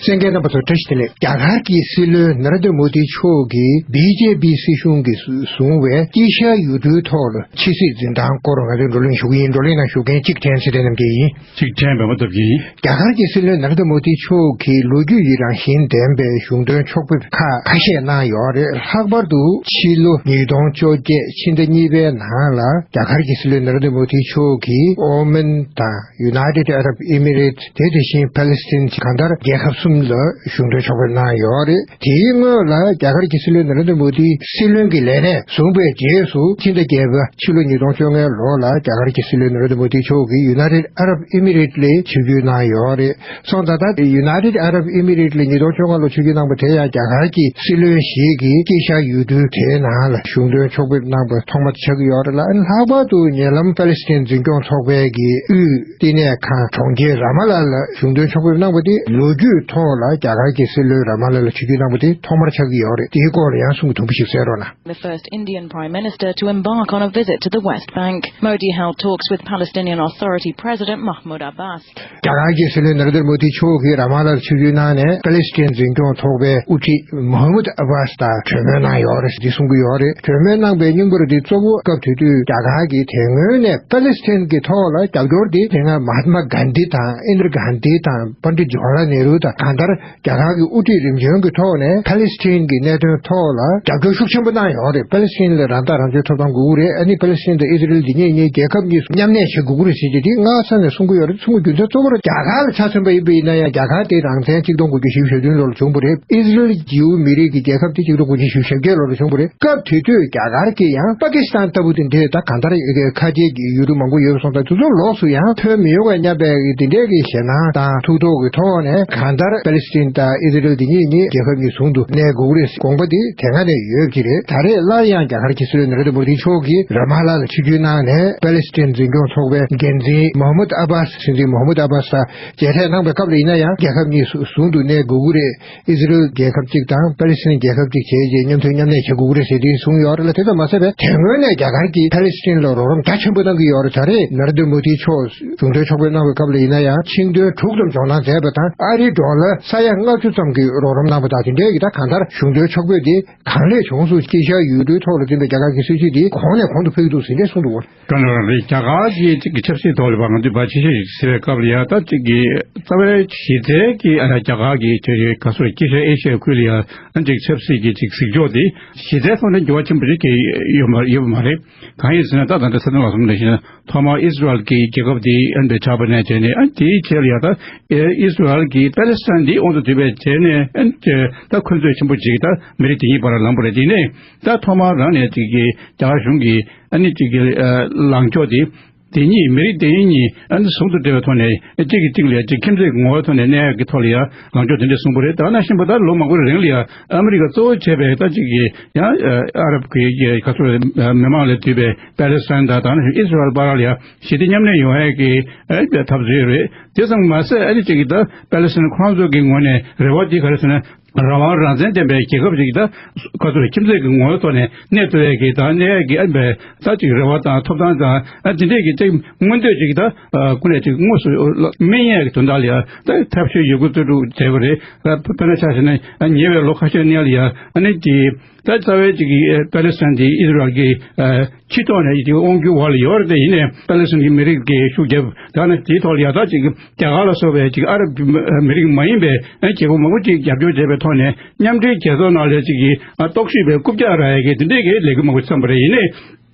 གསན་མཁན་རྣམ་པ་ཚོ་བཀྲ་ཤིས་བདེ་ལེགས། རྒྱ་གར་གྱི་སྲིད་བློན་ནཱ་རེན་དྲ་མོ་དི་མཆོག་གིས་བི་ཇེ་པི་སྲིད་གཞུང་གིས་བཟུང་བའི་དཀྱིལ་ཤར་ཡུལ་གྲུའི་ཐོག་ལ་ཕྱི་སྲིད་འཛིན་སྟངས་སྐོར་ང་ཚོས་བགྲོ་གླེང་ཞུ་གི་ཡིན། བགྲོ་གླེང་ནང་ཞུགས་མཁན་གཅིག་ཕྲན་ཚེ་བརྟན་རྣམ་རྒྱལ་ཡིན། གཅིག་ཕྲན་འབད་མ་ཐུབ་ཀྱིས། རྒྱ་གར་གྱི་སྲིད་བློན་ནཱ་རེན་དྲ་མོ་དི་མཆོག་གིས་ལོ་རྒྱུས་ཡི་རང་བཞིན་ལྡན་པའི་གཞུང་དོན་ཕྱོགས་ཕེབས་ཁག་ཁ་ཤས་གནང་ཡོད་རེད། ལྷག་པར་དུ་ཕྱི་ལོ་ཉིས་སྟོང་བཅོ་བརྒྱད་ཕྱི་ཟླ་གཉིས་པའི་ནང་ལ་རྒྱ་གར་གྱི་སྲིད་བློན་ནཱ་རེན་དྲ་མོ་དི་མཆོག་གིས་ཨོ་མན་དང་ཡུ་ནའི་ཊེཌ་ཨ་རབ་ཨི་མི་རེཊ་དེ་དེ་བཞིན་ཕ་ལེ་སི་ཐན་གང་ལྟར་རྒྱལ་ཁབ་གསུམ་ལ་གཞུང་དོན་ཕྱོགས་ཕེབས་གནང་ཡོད་རེད། དེའི་སྔོན་ལ་རྒྱ་གར་གྱི་སྲིད་བློན་ནཱ་རེན་དྲ་མོ་དི་སྲིད་བློན་གྱི་ལས་གནས་བཟུང་པའི་རྗེས་སུ་ཕྱི་ཟླ་བརྒྱད་པ་ཕྱི་ལོ་ཉིས་སྟོང་བཅོ་ལྔའི་ལོ་ལ་རྒྱ་གར་གྱི་སྲིད་བློན་ནཱ་རེན་དྲ་མོ་དི་མཆོག་གིས་ཡུ་ནའི་ཊེཌ་ཨ་རབ་ཨི་མི་རེཊ་ལ་ཆིབས་བསྒྱུར་གནང་ཡོད་རེད། སོང་ཙང་ད་ཡུ་ནའི་ཊེཌ་ཨ་རབ་ཨི་མི་རེཊ་ལ་ཉིས་སྟོང་བཅོ་ལྔ་ལོ་ཆིབས་བསྒྱུར་གནང་པ་དེ་ཡང་རྒྱ་གར་གྱི་སྲིད་བློན་ཞིག་གིས་དཀྱིལ་ཤར་ཡུལ་གྲུ་དེའི་ནང་ལ་གཞུང་དོན་ཕྱོགས་ཕེབས་གནང་པ་ཐོག་མ་ཆགས་ཀྱི་ཡོད་རེད་ལ། ལྷག་པར་དུ་ཉེ་ལམ་ཕ་ལེ་སི་ཐན་འཛིན་སྐྱོང་ཚོགས་པའི་གི་དབུས་བསྟི་གནས་ཁང་གྲོང་ཁྱེར་ར་མ་ལ་ལ་གཞུང་དོན་ཕྱོགས་ཕེབས་གནང་པ་དེ་ལོ་རྒྱུས་ཐོག་ལ་རྒྱ་གར་གྱི་སྲིད་བློན་ར་མ་ལ་ལ་ཆིབས་བསྒྱུར་གནང་པ་དེ་ཐོག་མར་ཆགས་ཀྱི་ཡོད་རེད། དེའི་སྐོར་ལ་ཡང་གསུང་གི་དུམ་བུ་ཞིག་གསན་རོགས་གནང་། The first Indian Prime Minister to embark on a visit to the West Bank. Modi held talks with Palestinian Authority President Mahmoud Abbas. རྒྱ་གར་གྱི་སྲིད་བློན་ནཱ་རེན་དྲ་མོ་དི་མཆོག་གིས་ར་མ་ལར་ཆིབས་བསྒྱུར་གནང་ནས་ཕ་ལེ་སི་ཐན་འཛིན་སྐྱོང་ཚོགས་པའི་དབུ་ཁྲིད་མོ་ཧམ་མུད་ཨ་བྷཱས་དང་གྲོས་མོལ་གནང་ཡོད་རེད་ཅེས་གསུང་གི་ཡོད་རེད། གྲོས་མོལ་གནང་པའི་སྙིང་པོ་རེད་དེ་གཙོ་བོ་སྐབས་དེ་དུས་རྒྱ་གར་གྱིས་དེ་སྔོན་ནས་ཕ་ལེ་སི་ཐན་གྱི་ཐོག་ལ་རྒྱབ་སྐྱོར་དེ་དེ་སྔ་མ་ཧཱ་ཏ་མ་གྷན་དྷི་དང་ཨིན་དྲ་གྷན་དྷི་དང་པཎ་ཌི་ཇ་ཝ་ཧར་ལལ་ནེ་རུ་དང་གང་ལྟར། རྒྱ་གར་གྱི་དབུ་ཁྲིད་རིམ་བྱོན་གྱི་ཐོག་ནས་ཕ་ལེ་སི་ཐན་གྱི་གནད་དོན་ཐོག་ལ་རྒྱབ་སྐྱོར་ཤུགས་ཆེན་པོ་གནང་ཡོད་རེད། ཕ་ལེ་སི་ཐན་ལ་རང་ཐག་རང་གཅོད་ཐོབ་ཐང་དགོས་ཀྱི་རེད། ཨ་ནི་ཕ་ལེ་སི་ཐན་དང་ཨི་ཟི་རེལ་འདི་གཉིས་གཉིས་རྒྱལ་ཁབ་གཉིས་སུ་མཉམ་གནས་བྱེད་དགོས་ཀྱི་རེད་ཟེར་གྱི་དེ་སྔ་ས་ནས་གསུང་གི་ཡོད་རེད། གསུང་གི་རྒྱུ་མཚན་གཙོ་བོ་རེད། རྒྱ་གར་ལ་ཆ་མཚོན་པ་ཡིན་པ་ཡིན་ན་ཡང་རྒྱ་གར་དེ་རང་བཙན་ཆིག་སྟོང་དགུ་བརྒྱ་བཞི་བཅུ་ཞེ་བདུན་ལོ་ལ་བྱུང་བ་རེད། ཨི་ཟི་རེལ་ཇིའུ་མི་རིགས་ཀྱི་རྒྱལ་ཁབ་དེ་ཆིག་སྟོང་དགུ་བརྒྱ་བཞི་བཅུ་ཞེ་བརྒྱད་ལོ་ལ་བྱུང་བ་རེད། སྐབས་དེ་དུས་རྒྱ་གར་གྱིས་ཡང་པ་ཀི་སི་ཐན་ལྟ་བུ་དེ་འདྲས་ད་གང་ལྟར་ཁ་ཆེའི་ཡུལ་གྲུ་མང་པོ་ཡོད་པ་སོང་ཙང་དེ་ཚོ་ལོགས་སུ་ཡང་ཐོན་མི་ཡོང་བའི་སྙམ་པའི་དེ་འདྲས་ཀྱི་ཞེད་སྣང་དང་ཐུགས་དོགས་ཀྱི་ཐོག་ནས་གང་ལྟར་ པ་ལི་སི་ཐན་དང་ཨི་ཟི་རལ་འདི་གཉིས་གཉིས་རྒྱལ་ཁབ་གཉིས་ཟུང་དུ་གནས་དགོས་ཀྱི་རེད། དགོངས་པ་འདི་དེ་སྔ་ནས་ཡོད་ཀྱི་རེད། ད་རེས་སླར་ཡང་རྒྱ་གར་གྱི་སྲིད་བློན་ནཱ་རེན་དྲ་མོ་དི་མཆོག་གིས་ར་མ་ལ་ལ་ཆིབས་བསྒྱུར་གནང་ནས་པ་ལི་སི་ཐན་འཛིན་སྐྱོང་ཚོགས་པའི་འགན་འཛིན་མོ་ཧམ་མད་ཨ་བྷ་སི། སྲིད་འཛིན་མོ་ཧམ་མད་ཨ་བྷ་སི་དང་མཇལ་འཕྲད་གནང་པའི་སྐབས་ལ་ཡིན་ན་ཡང་རྒྱལ་ཁབ་གཉིས་ཟུང་དུ་གནས་དགོས་ཀྱི་རེད། ཨི་ཟི་རལ་རྒྱལ་ཁབ་གཅིག་དང་པ་ལི་སི་ཐན་རྒྱལ་ཁབ་གཅིག་བྱས་རྗེས་མཉམ་མཐུན་མཉམ་གནས་བྱེད་དགོས་ཀྱི་རེད་ཟེར་དེ་གསུངས་ཡོད་རེད་ལ། དེ་ཙམ་མ་ཟད་པའི་དེ་སྔོན་ནས་རྒྱ་གར་གྱིས་པ་ལི་སི་ཐན་ལ་རོགས་རམ་རྒྱ་ཆེན་པོ་གནང་གི་ཡོད་རེད། ད་རེས་ནཱ་རེན་དྲ་མོ་དི་མཆོག་གཞུང་འབྲེལ་ཚོགས་ཕེབས་གནང་བའི་སྐབས་ལ་ཡིན་ན་ཡང་ཆིངས་དོན་དྲུག་ཙམ་འཇོག་གནང་མཛད་པ་དང་ཨ་རིའི་ཌོ་ལར་ས་ཡ་ལྔ་བཅུ་ཙམ་གྱི་རོགས་རམ་གནང་པ་དང་། དེ་འདྲའི་གི་ད་གང་ལྟར་གཞུང་འབྲེལ་ཕྱོགས་བསྐྱོད་དེ་གང་ལེགས་བྱུང་སོང་། དཀྱིལ་ཤར་ཡུལ་གྲུའི་ཐོག་ལ་འཛིན་པའི་རྒྱ་གར་གྱི་སྲིད་བྱུས་དེ་གོང་ནས་གོང་དུ་འཕེལ་གྱི་འདུག་ཟེར་འདྲ་གསུངས་འདུག་བ། དོན་དག་རེད། རྒྱ་གར་གྱི་གཅིག་གི་ཆབ་སྲིད་ཐོག་ལ་བ་ང་ཚོས་བར་ཆད་ཤིག་ཟེར་བའི་སྐབས་ལ་ཡ་ད་གཅིག་གི་རྩ་བའི་གཞི་རྩའི་གི་ཨ་རྒྱ་གར་གྱི་ཆ་ཡོད་ག་སོ་དཀྱིལ་ཤར་ཨེ་ཤི་ཡའི་ཁུལ་ལ་ཡ་ཨ་གཅིག་ཆབ་སྲིད་ཀྱི་གཅིག་གཟིགས་ཕྱོགས་དེ་གཞི་རྩའི་ཐོག་ནས་འགྱུར་བ་ཆེན་པོ་ཞིག་གི་ཡོད་མ་ཡོད་པ་མ་རེད། གང་ཡིན་ཟེར་ན་ད་ད་ལྟ་ས་དོན་ལ་སོང་ནས་ཤེས་ན་ཐོག་མར་ཨིས་ར་ཨེལ་གྱི་རྒྱལ་ཁབ་དེ་ཨ་ནི་ཆགས་པ་ནས་བྱས་ནས་ཨ་དེའི་ཆེད་ལ་ཡ་ད་ཨིས་ར་ཨེལ་གྱིས་པ་ལི་སི་ཐན་དེ་དབང་དུ་བསྡུས་པའི་རྗེས་ནས་ཨ་ནི་ད་འཁོན་རྩོད་ཆེན་པོ་ཅིག་ད་མི་རིགས་དེ་གཉིས་བར་ལ་ལངས་པ་རེད། དེ་ནས་ད་ཐོག་མར་རང་ནས་ཅིག་གི་རྒྱ་གར་གཞུང་གིས་ཨ་ནི་ཅིག་གི་ལངས་ཕྱོགས་དེ། དེ་གཉིས་མི་རིགས་དེ་གཉིས་ཨ་ནི་ཟུང་དུ་འབྲེལ་བའི་ཐོག་ནས་གཅིག་གིས་གཅིག་ལ་གཅིག་ཁྱིམ་མཚེས་ཀྱི་ངོ་བོའི་ཐོག་ནས་གནས་ཡག་གི་ཐོག་ལ་ཡང་ལངས་ཕྱོགས་དེ་འདྲ་བཟུང་པ་རེད། ད་ནང་བཞིན་པ་ད་ལོ་མང་པོའི་རིང་ལ་ཡང་ཨ་མི་རི་ཀ་གཙོ་བོ་བྱས་པའི་ད་གཅིག་གིས་ཡང་ཨ་རབ་ཀྱི་ག་ཚོད་མི་མང་ལས་བསྡུས་པའི་པ་ལི་སི་ཐན་དང་ད་ནང་བཞིན་ཨིས་ར་ཨེལ་བར་ལ་ཡང་ཞི་བདེ་མཉམ་གནས་ཡོང་ཡག་གི་ཨ་འཐབ་རྩོད་རེད། དེ་ཙམ་མ་ཟད་ཨ་ནི་གཅིག་གིས་ད་པ་ལི་སི་ཐན་ཁོ་རང་ཚོ་གི་ངོས་ནས་རེ་བ་དེ་ག་རེ་ཟེར་ན། རང་དབང་རང་བཙན་ལྡན་པའི་རྒྱལ་ཁབ་ཅིག་དང་ཁོ་ཚོར་ཁྱིམ་མཚེས་ཀྱི་ངོ་བོའི་ཐོག་ནས་གནས་ཐུབ་ཡས་ཀྱི་དང་གནས་ཡས་ཀྱི་ཨ་འབའ་ད་ཅིག་རེ་བ་དང་ཐོབ་ཐང་དང་ཨ་དེ་འདྲས་ཀྱི་ཅིག་མངོན་འདོད་ཅིག་དང་ཀུན་ནས་ཅིག་དངོས་སུ་སྨིན་ཡས་ཀྱི་དོན་དག་ལ་ཡང་ད་ཐབས་ཤེས་ཡོད་རྒུ་རྩལ་སྤྲུགས་བྱས་པ་རེད། དཔེར་ན་ཆ་བཞག་ན་ཉེ་བའི་ལོ་ཁ་ཤས་སྔོན་ལ་ཡང་ཨ་ནི་ཀྱི་ད་རྩ་བའི་ཅིག་པ་ལི་སི་ཐན་དེ་ཨིས་ར་ཨེལ་གྱི་སྤྱི་ཐོག་ནས་དབང་སྒྱུར་འོག་ལ་ཡོད་རེད། དེ་ཡིན་ནའི་པ་ལི་སི་ཐན་གྱི་མི་རིགས་ཀྱིས་ཤུགས་རྒྱབ་ད་ནི་དེའི་ཐོག་ལ་ཡ་ད་ཅིག་རྒྱ་གར་ལ་སོགས་པའི་ཅིག་ཨ་རབ་ཀྱི་མི་རིགས་མ་ཡིན་པའི་རྒྱལ་ཁབ་མང་པོ་ཅིག་རྒྱབ་སྐྱོར་བྱས་པའི་ཐོག་ནས་མཉམ་འབྲེལ་རྒྱལ་ཚོགས་ནང་ལ་ཅིག་གི་རྟོག་ཞིབ་པའི་རྐུབ་བཀྱག་རག་ཡ་གི་དེ་འདྲས་ཀྱི་ལས་འགུལ་མང་པོ་བརྩམས་པ་རེད། ཡིན་ནའི་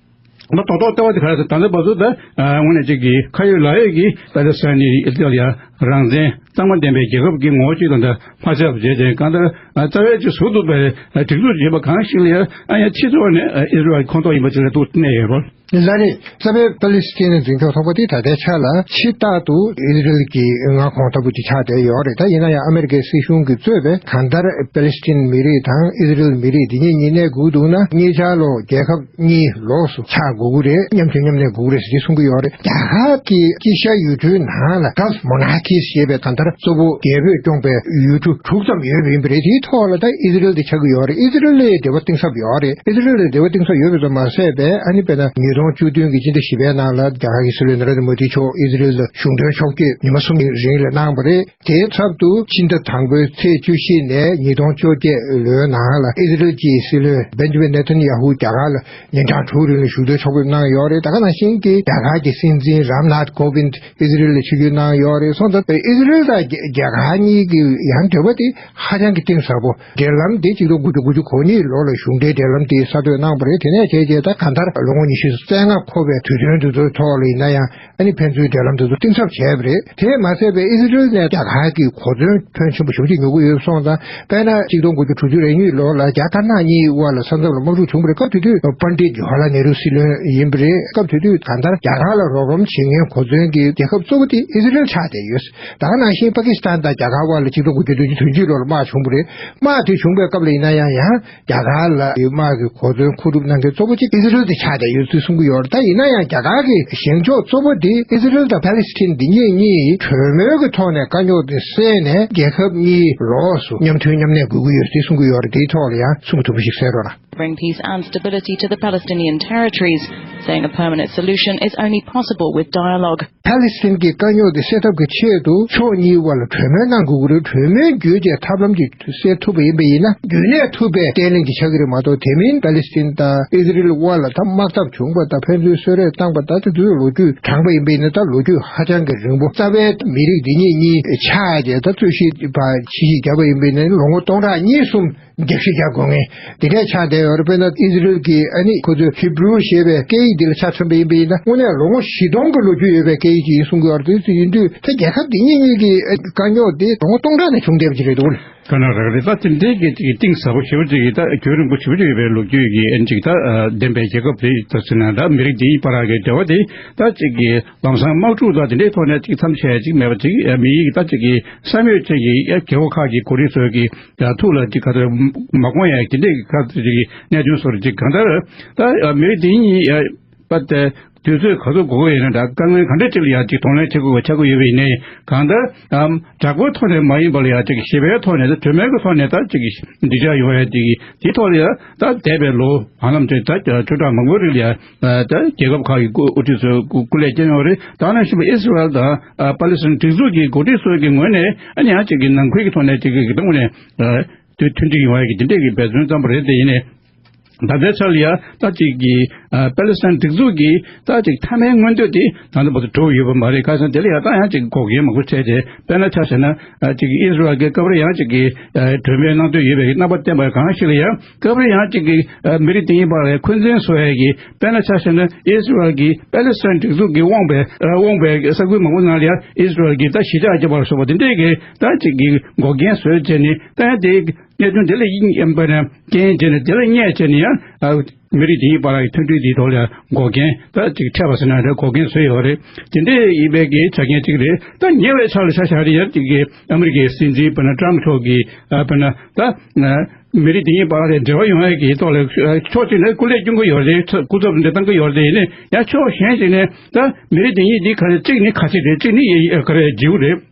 མ་རྡོག་རྡོག་ལྟ་བ་དེ་ག་རེ་ཟེར་ད་ལྟ་བར་དུ་ད་དངོས་གནས་ཅིག་གི་ཁ་ཡོད་ལག་ཡོད་ཀྱི་པ་ལི་སི་ཐན་ནི་ཨི་ཏི་ལ་ཡ་རང་བཙན་གཙང་མ་ལྡན་པའི་རྒྱལ་ཁབ་ཀྱི་ངོ་བོ་ཅིག་དང་འདྲ་མ་ཆགས་པ་བྱས་ཏེ་གང་ལྟར་རྩ་བའི་ཅིག་ཟུར་དུ་པའི་སྒྲིག་འཛུགས་བྱས་པ་གང་ཞིག་ལ་ཡང་ཨ་ཡང་ཕྱི་ཕྱོགས་ནས་ཨིས་ར་ཨེལ་ཁོངས་གཏོགས་ཡིན་པ་ཅིག་ལ་ཏུ་གནས་ཡོད་རེད། ལ་རེད། རྩ་བའི་པ་ལི་སི་ཐན་འཛིན་སྐྱོང་ཚོགས་པ་དེ་ད་ལྟའི་ཆ་ལ་ཕྱི་རྟག་ཏུ་ཨིས་ར་ཨེལ་གྱི་མངའ་ཁོངས་ལྟ་བུ་དེ་ཆགས་བསྡད་ཡོད་རེད། ད་ཡིན་ན་ཡང་ཨ་མེ་རི་ཀའི་སྲིད་གཞུང་གིས་གཙོས་པའི་གང་ལྟར་པ་ལི་སི་ཐན་མི་རིགས་དང་ཨིས་ར་ཨེལ་མི་རིགས་དེ་གཉིས་གཉིས་གནས་དགོས་འདུག་ན་གཉིས་ཆར་ལོ་རྒྱལ་ཁབ་གཉིས་ལོགས་སུ་ཆགས་དགོས་ཀྱི་རེད། མཉམ་མཐུན་མཉམ་གནས་དགོས་ཀྱི་རེད་ཟེར་ཏེ་གསུང་གི་ཡོད་རེད། རྒྱ་གར་གྱི་དཀྱིལ་ཤར་ཡུལ་གྲུའི་ནང་ལ་Gulf Monarchies་ཞེས་པའི་གང་ལྟར་གཙོ་བོ་རྒྱལ་པོས་སྐྱོང་པའི་ཡུལ་གྲུ་དྲུག་ཙམ་ཡོད་པ་ཡིན་པ་རེད། དེའི་ཐོག་ལ་ད་ཨིས་ར་ཨེལ་དེ་ཆགས་ཀྱི་ཡོད་རེད། ཨིས་ར་ཨེལ་ལ་འབྲེལ་བ་གཏིང་ཟབ་ཡོད་རེད། ཨིས་ར་ཨེལ་དང་འབྲེལ་བ་གཏིང་ཟབ་ཡོད་པ་ཙམ་མ་ཟད་པའི་ཨ་ནི་དཔེར་ན་ཉིས་སྟོང་བཅུ་བདུན་གྱི་སྤྱི་ཟླ་བཞི་པའི་ནང་ལ་རྒྱ་གར་གྱི་སྲིད་བློན་ནཱ་རེན་དྲ་མོ་དི་མཆོག་ཨིས་ར་ཨེལ་ལ་གཞུང་འབྲེལ་ཕྱོགས་བསྐྱོད་ཉི་མ་གསུམ་གྱི་རིང་ལ་གནང་བ་རེད། དེའི་ཚབ་ཏུ་ཕྱི་ཟླ་དང་པོའི་ཚེས་བཅུ་བཞི་ནས་ཉིས་སྟོང་བཅོ་བརྒྱད་ལོའི་ནང་ལ་ཨིས་ར་ཨེལ་གྱི་སྲིད་བློན་བེན་ཇ་མིན་ནེ་ཐན་ཡ་ཧུ་རྒྱ་གར་ལ་ཉིན་གྲངས་དྲུག་རིང་ལ་གཞུང་འབྲེལ་ཕྱོགས་ཕེབས་གནང་ཡོད་རེད། ད་ག་ནང་བཞིན་གྱི་རྒྱ་གར་གྱི་སྲིད་འཛིན་རམ་ནཱཐ་ཀོ་བིན་ཨིས་ར་ཨེལ་ལ་ཆིབས་བསྒྱུར་གནང་ཡོད་རེད། སོང་ཙང་ཨིས་ར་ཨེལ་དང་རྒྱ་གར་གཉིས་ཀྱི་ཡང་འབྲེལ་བ་དེ་ཧ་ཅང་གི་གཏིང་ཟབ་པོ། འབྲེལ་ལམ་དེ་གཅིག་སྟོང་དགུ་བརྒྱ་དགུ་བཅུ་གོ་གཉིས་ལོ་ལ་གཞུང་འབྲེལ་འབྲེལ་ལམ་དེ་གསར་གཏོད་གནང་བ་རེད། དེ་ནས་བྱས་རྗེས་ད་གང་ལྟར་ལོ་ངོ་ཉི་ཤུ་རྩ་ལྔ་འཁོར་བའི་དུས་སྟོན་དེ་ཚོའི་ཐོག་ལ་ཡིན་ན་ཡང་ཨ་ནི་ཕན་ཚུན་འབྲེལ་ལམ་དེ་ཚོ་གཏིང་ཟབ་བྱས་པ་རེད། དེས་མ་ཟད་པའི་ཨི་ཟི་རལ་ནས་རྒྱ་གར་གྱི་གོ་མཚོན་ཕོན་ཆེན་པོ་ཞེ་པོ་ཅིག་ཉོ་གི་ཡོད་སོང་ཙང་། དཔེར་ན་གཅིག་སྟོང་དགུ་བརྒྱ་དྲུག་ཅུ་རེ་གཉིས་ལོ་ལ་རྒྱ་དཀར་ནག་གཉིས་དབར་ལ་ས་མཚམས་ལ་དམག་འཁྲུག་བྱུང་བ་རེད། སྐབས་དེ་དུས་པཎྜི་ཏ་ཇ་ཝ་ཧར་ལལ་ནེ་རུ་སྲིད་བློན་ཡིན་པ་རེད། སྐབས་དེ་དུས་གང་ལྟར་རྒྱ་གར་ལ་རོགས་རམ་བྱེད་མཁན་གོ་མཚོན་གྱི་རྒྱལ་ཁབ་གཙོ་བོ་དེ་ཨི་ཟི་རལ་ཆགས་བསྡད་ཡོད། ད་ག་ནང་བཞིན་པ་ཀི་སི་ཐན་དང་རྒྱ་གར་དབར་ལ་གཅིག་སྟོང་དགུ་བརྒྱ་བདུན་ཅུ་དོན་གཅིག་ལོ་ལ་དམག་བྱུང་བ་རེད། དམག་དེ་བྱུང་བའི་སྐབས་ལ་ཡིན་ན་ཡང་ཡང་རྒྱ་གར་ལ་ཡོད་དམག་གི་གོ་མཚོན་མཁོ་སྒྲུབ་གནང་མཁན་གཙོ་བོ་གཅིག་ཨི་ཟི་རལ་དེ་ཆགས་བསྡད་ཡོད་ཚུལ་གསུང་གི་ཡོད་རེད། ད་ཡིན་ན་ཡང་རྒྱ་གར་གྱི་བཞེངས་ཕྱོགས་གཙོ་བོ་དེ་ཨི་ཟི་རལ་དང་པ་ལི་སི་ཐན་འདི་གཉིས་གཉིས་གྲོས་མོལ་གྱི་ཐོག་ནས་དཀའ་རྙོག་དེ་སེལ་ནས་རྒྱལ་ཁབ་གཉིས་ལོགས་སུ་མཉམ་མཐུན་མཉམ་གནས་དགོས་ཀྱི་ཡོད་ཚུལ་གསུང་གི་ཡོད་རེད། དེའི་ཐོག་ལ་ཡང་གསུང་གི་ཐུབ་པ་ཞིག་གསན་རོགས་གནང་། Bring peace and stability to the Palestinian territories, saying a permanent solution is only possible with dialogue. པ་ལི་སི་ཐན་གྱི་དཀའ་རྙོག་དེ་སེལ་ཐབས་ཀྱི་ཆེད་དུ་ཕྱོགས་གཉིས་དབར་ལ་གྲོས་མོལ་གནང་དགོས་ཀྱི་རེད། གྲོས་མོལ་བརྒྱུད་དེ་ཐབས་ལམ་ཅིག་སེལ་ཐུབ་པ་ཡིན་པ་ཡིན་ན་རྒྱུན་གནས་ཐུབ་པའི་བརྟན་ལྷིང་ཅིག་ཆགས་ཀྱི་རེད་མ་གཏོགས། དེ་མིན་པ་ལི་སི་ཐན་དང་ཨི་ཟི་རེལ་དབར་ལ་ད་དམག་འཐབ་བྱུང་བ་དང་ཕན་ཚུན་གསོད་རེས་བཏང་བ་ད་དེ་ཚོའི་ལོ་རྒྱུས་བགྲངས་པ་ཡིན་པ་ཡིན་ན་ད་ལོ་རྒྱུས་ཧ་ཅང་གི་རིང་པོ། རྩ་བའི་མི་རིགས་འདི་གཉིས་གཉིས་ཆགས་རྗེས་ད་རྩོད་གཞི་ཕར་ཕྱི་བཤིག་བརྒྱབ་པ་ཡིན་པ་ཡིན་ན་ལོ་ངོ་སྟོང་ཕྲག་གཉིས་གསུམ། རྒྱག་ཤི་རྒྱག་དགོས་ངེས་དེ་འདྲས་ཆགས་བསྡད་ཡོད་རེད། དཔེར་ན་ཨི་ཟི་རེལ་གྱི་ཨ་ནི་ཁོ་ཚོའི་ཧི་བྷུ་རུ་ཞེས་པའི་སྐད་ཡིག་འདི་ལ་ཆ་མཚོན་པ་ཡིན་པ་ཡིན་ན་དངོས་གནས་ལོ་ངོ་བཞི་སྟོང་གི་ལོ་རྒྱུས་ཡོད་པའི་སྐད་ཡིག་ཅིག་ཡིན་གསུང་གི་ཡོད་རེད། དེ་ཡིན་དུས་ད་རྒྱལ་ཁབ་འདི་གཉིས་གཉིས་ཀྱི་དཀའ་རྙོག་འདི་ལོ་ངོ་སྟོང་ཕྲག་ནས་བྱུང་བསྡད་པ་ཅིག་རེད་འདུག་ག་ན་རག་རེད། ད་དེ་འདྲའི་གི་ཅིག་གཏིང་ཟབ་པོ་ཞེ་པོ་ཅིག་གི་ད་རྒྱུན་རིང་པོ་ཞེ་པོ་ཅིག་ཡོད་པའི་ལོ་རྒྱུས་ཀྱི་ཨ་ནི་ཅིག་ད་ཨ་ལྡན་པའི་རྒྱལ་ཁབ་དེ་ད་ཟེར་ན་ད་མི་རིགས་དེ་གཉིས་བར་གྱི་འབྲེལ་བ་དེ་ད་ཅིག་གི་ལམ་སང་དམག་འཁྲུག་དང་དེ་འདྲའི་ཐོག་ནས་ཅིག་མཚམས་ཆད་ཅིག་མེད་པ་ཅིག་ཨ་མི་ཡིས་ད་ཅིག་གི་བསམ་ཡོད་ཅན་གྱི་ཨ་རྒྱལ་ཁབ་ཁག་གི་འགོ་ཁྲིད་ཚོས་ཀྱི་ཡ་ཐུགས་ལ་ཅིག་ག་ཚོད་མ་དགོངས་ཡ་དེ་འདྲའི་གི་ག་ཚོད་ཅིག་གི་གནད་དོན་སོགས་ཅིག་གང་ལྟར་ད་ཨ་མི་རིགས་དེ་གཉིས་ཡ། པ་དེ་དུས་ཚོད་ག་ཚོད་འགོར་གི་ཡོད་ན་འདྲ། དཀའ་ངལ་ག་འདྲ་ཅིག་ལ་ཡང་ཅིག་གདོང་ལེན་བྱེད་དགོས་པ་ཆགས་ཀྱི་ཡོད་པ་ཡིན་ནའི་གང་ལྟར་ཨམ་དྲག་པོའི་ཐོག་ནས་མ་ཡིན་པ་ལ་ཡང་ཅིག་ཞི་བའི་ཐོག་ནས་དང་གྲོས་མོལ་གྱི་ཐོག་ནས་ད་ཅིག་འགྲིག་ཆགས་ཡོང་ཡ་ཅིག་དེའི་ཐོག་ལ་ཡང་ད་འདས་པའི་ལོ་ཧ་ལམ་ཅིག་ད་བཅུ་ཕྲག་མང་པོའི་རིང་ལ་ཡང་ད་རྒྱལ་ཁབ་ཁག་གི་སྐུ་དབུ་ཁྲིད་ཚོས་སྐུ་སྐུ་ལས་བསྐྱོན་ཡོད་རེད། ད་ནང་བཞིན་པ་ཨི་སི་རལ་དང་ཨ་པ་ལི་སི་ཐན་སྒྲིག་འཛུགས་ཀྱི་འགོ་ཁྲིད་ཚོའི་གི་ངོས་ནས་ཨ་ནི་ཡང་ཅིག་གི་ནང་ཁུལ་གྱི་ཐོག་ནས་ཅིག་གི་གི་ཐོག་ནས་ཨ་དུས་མཐུན་སྒྲིལ་ཡོང་ཡ་གི་དེ་འདྲས་ཀྱི་འབད་བརྩོན་བརྩམས་པ་རེད། དེ་ཡིན་ནའི། ད་ལྟའི་ཆར་ལ་ཡ་ད་ཅིག་གི་ཨ་པ་ལི་སི་ཐན་སྒྲིག་འཛུགས་ཀྱི་ད་ཅིག་མཐའ་མའི་མངོན་འདོད་དེ་ད་ལྟ་བར་དུ་འགྲུབ་ཡོད་པ་མ་རེད། ཁ་སང་དེ་ལ་ཡ་ད་ཡང་ཅིག་འགོག་རྐྱེན་མང་པོ་འཕྲད་དེ། དཔེར་ན་ཆ་བཞག་ན་ཨ་ཅིག་ཨི་སི་རལ་གྱི་སྐབས་རེ་ཡང་ཅིག་གི་ཨ་གྲོས་མོལ་གནང་འདོད་ཡོད་པའི་རྣམ་པ་བསྟན་པ་གང་ཞིག་ལ་ཡང་སྐབས་རེ་ཡང་ཅིག་གི་ཨ་མི་རིགས་དེ་གཉིས་བར་ལ་འཁོན་འཛིན་བཟོ་ཡ་གི། དཔེར་ན་ཆ་བཞག་ན་ཨི་སི་རལ་གྱིས་པ་ལི་སི་ཐན་སྒྲིག་འཛུགས་ཀྱིས་དབང་བའི་ཨ་དབང་བའི་ས་ཁུལ་མང་པོ་ནང་ལ་ཡང་ཨི་སི་རལ་གྱིས་ད་གཞིས་ཆགས་བརྒྱབ་པ་ལ་སོགས་པ་དེ་འདྲས་ཀྱི་ད་ཅིག་གི་འགོག་རྐྱེན་བཟོས་བྱས་ནས་ད་ཡང་དེ། གནད་དོན་དེ་ལ་ཡིད་ཉན་པ་ན་རྐྱེན་བྱས་ནས་དེ་ལ་བསྙད་བྱས་ནས་ཡང་ཨ་མི་རིགས་དེ་གཉིས་བར་གྱི་མཐུན་སྒྲིལ་དེའི་ཐོག་ལ་འགོག་རྐྱེན་ད་ཅིག་འཕྲད་པ་ཟེར་ན་རེད། འགོག་རྐྱེན་བཟོས་ཡོད་རེད། དེ་འདྲས་ཡིན་པའི་གི་ཆ་རྐྱེན་གཅིག་རེད། ད་ཉེ་བའི་ཆར་ལ་ཆ་བཞག་རེད། ཡང་ཅིག་གི་ཨ་མི་རི་ཀའི་སྲིད་འཛིན་དཔེར་ན་ཀྲམ་མཆོག་གིས་ཨ་དཔེར་ན་ད་མི་རིགས་དེ་གཉིས་བར་ལ་འབྲེལ་བ་ཡོང་ཡ་གི་ཐོག་ལ་ཕྱོགས་གཅིག་ནས་སྐུ་ལས་བསྐྱོན་གི་ཡོད་རེད། སྐུ་ཚབ་འདྲ་བཏང་གི་ཡོད་རེད། ཡིན་ནའི་ཡང་ཕྱོགས་གཞན་ཞིག་ནས་ད་མི་རིགས་དེ་གཉིས་འདི་ག་རེ་གཅིག་ནི་ཁ་ཆེ་རེད། གཅིག་ནི་ཡ་ག་རེ་བརྗེ་པོ་རེད།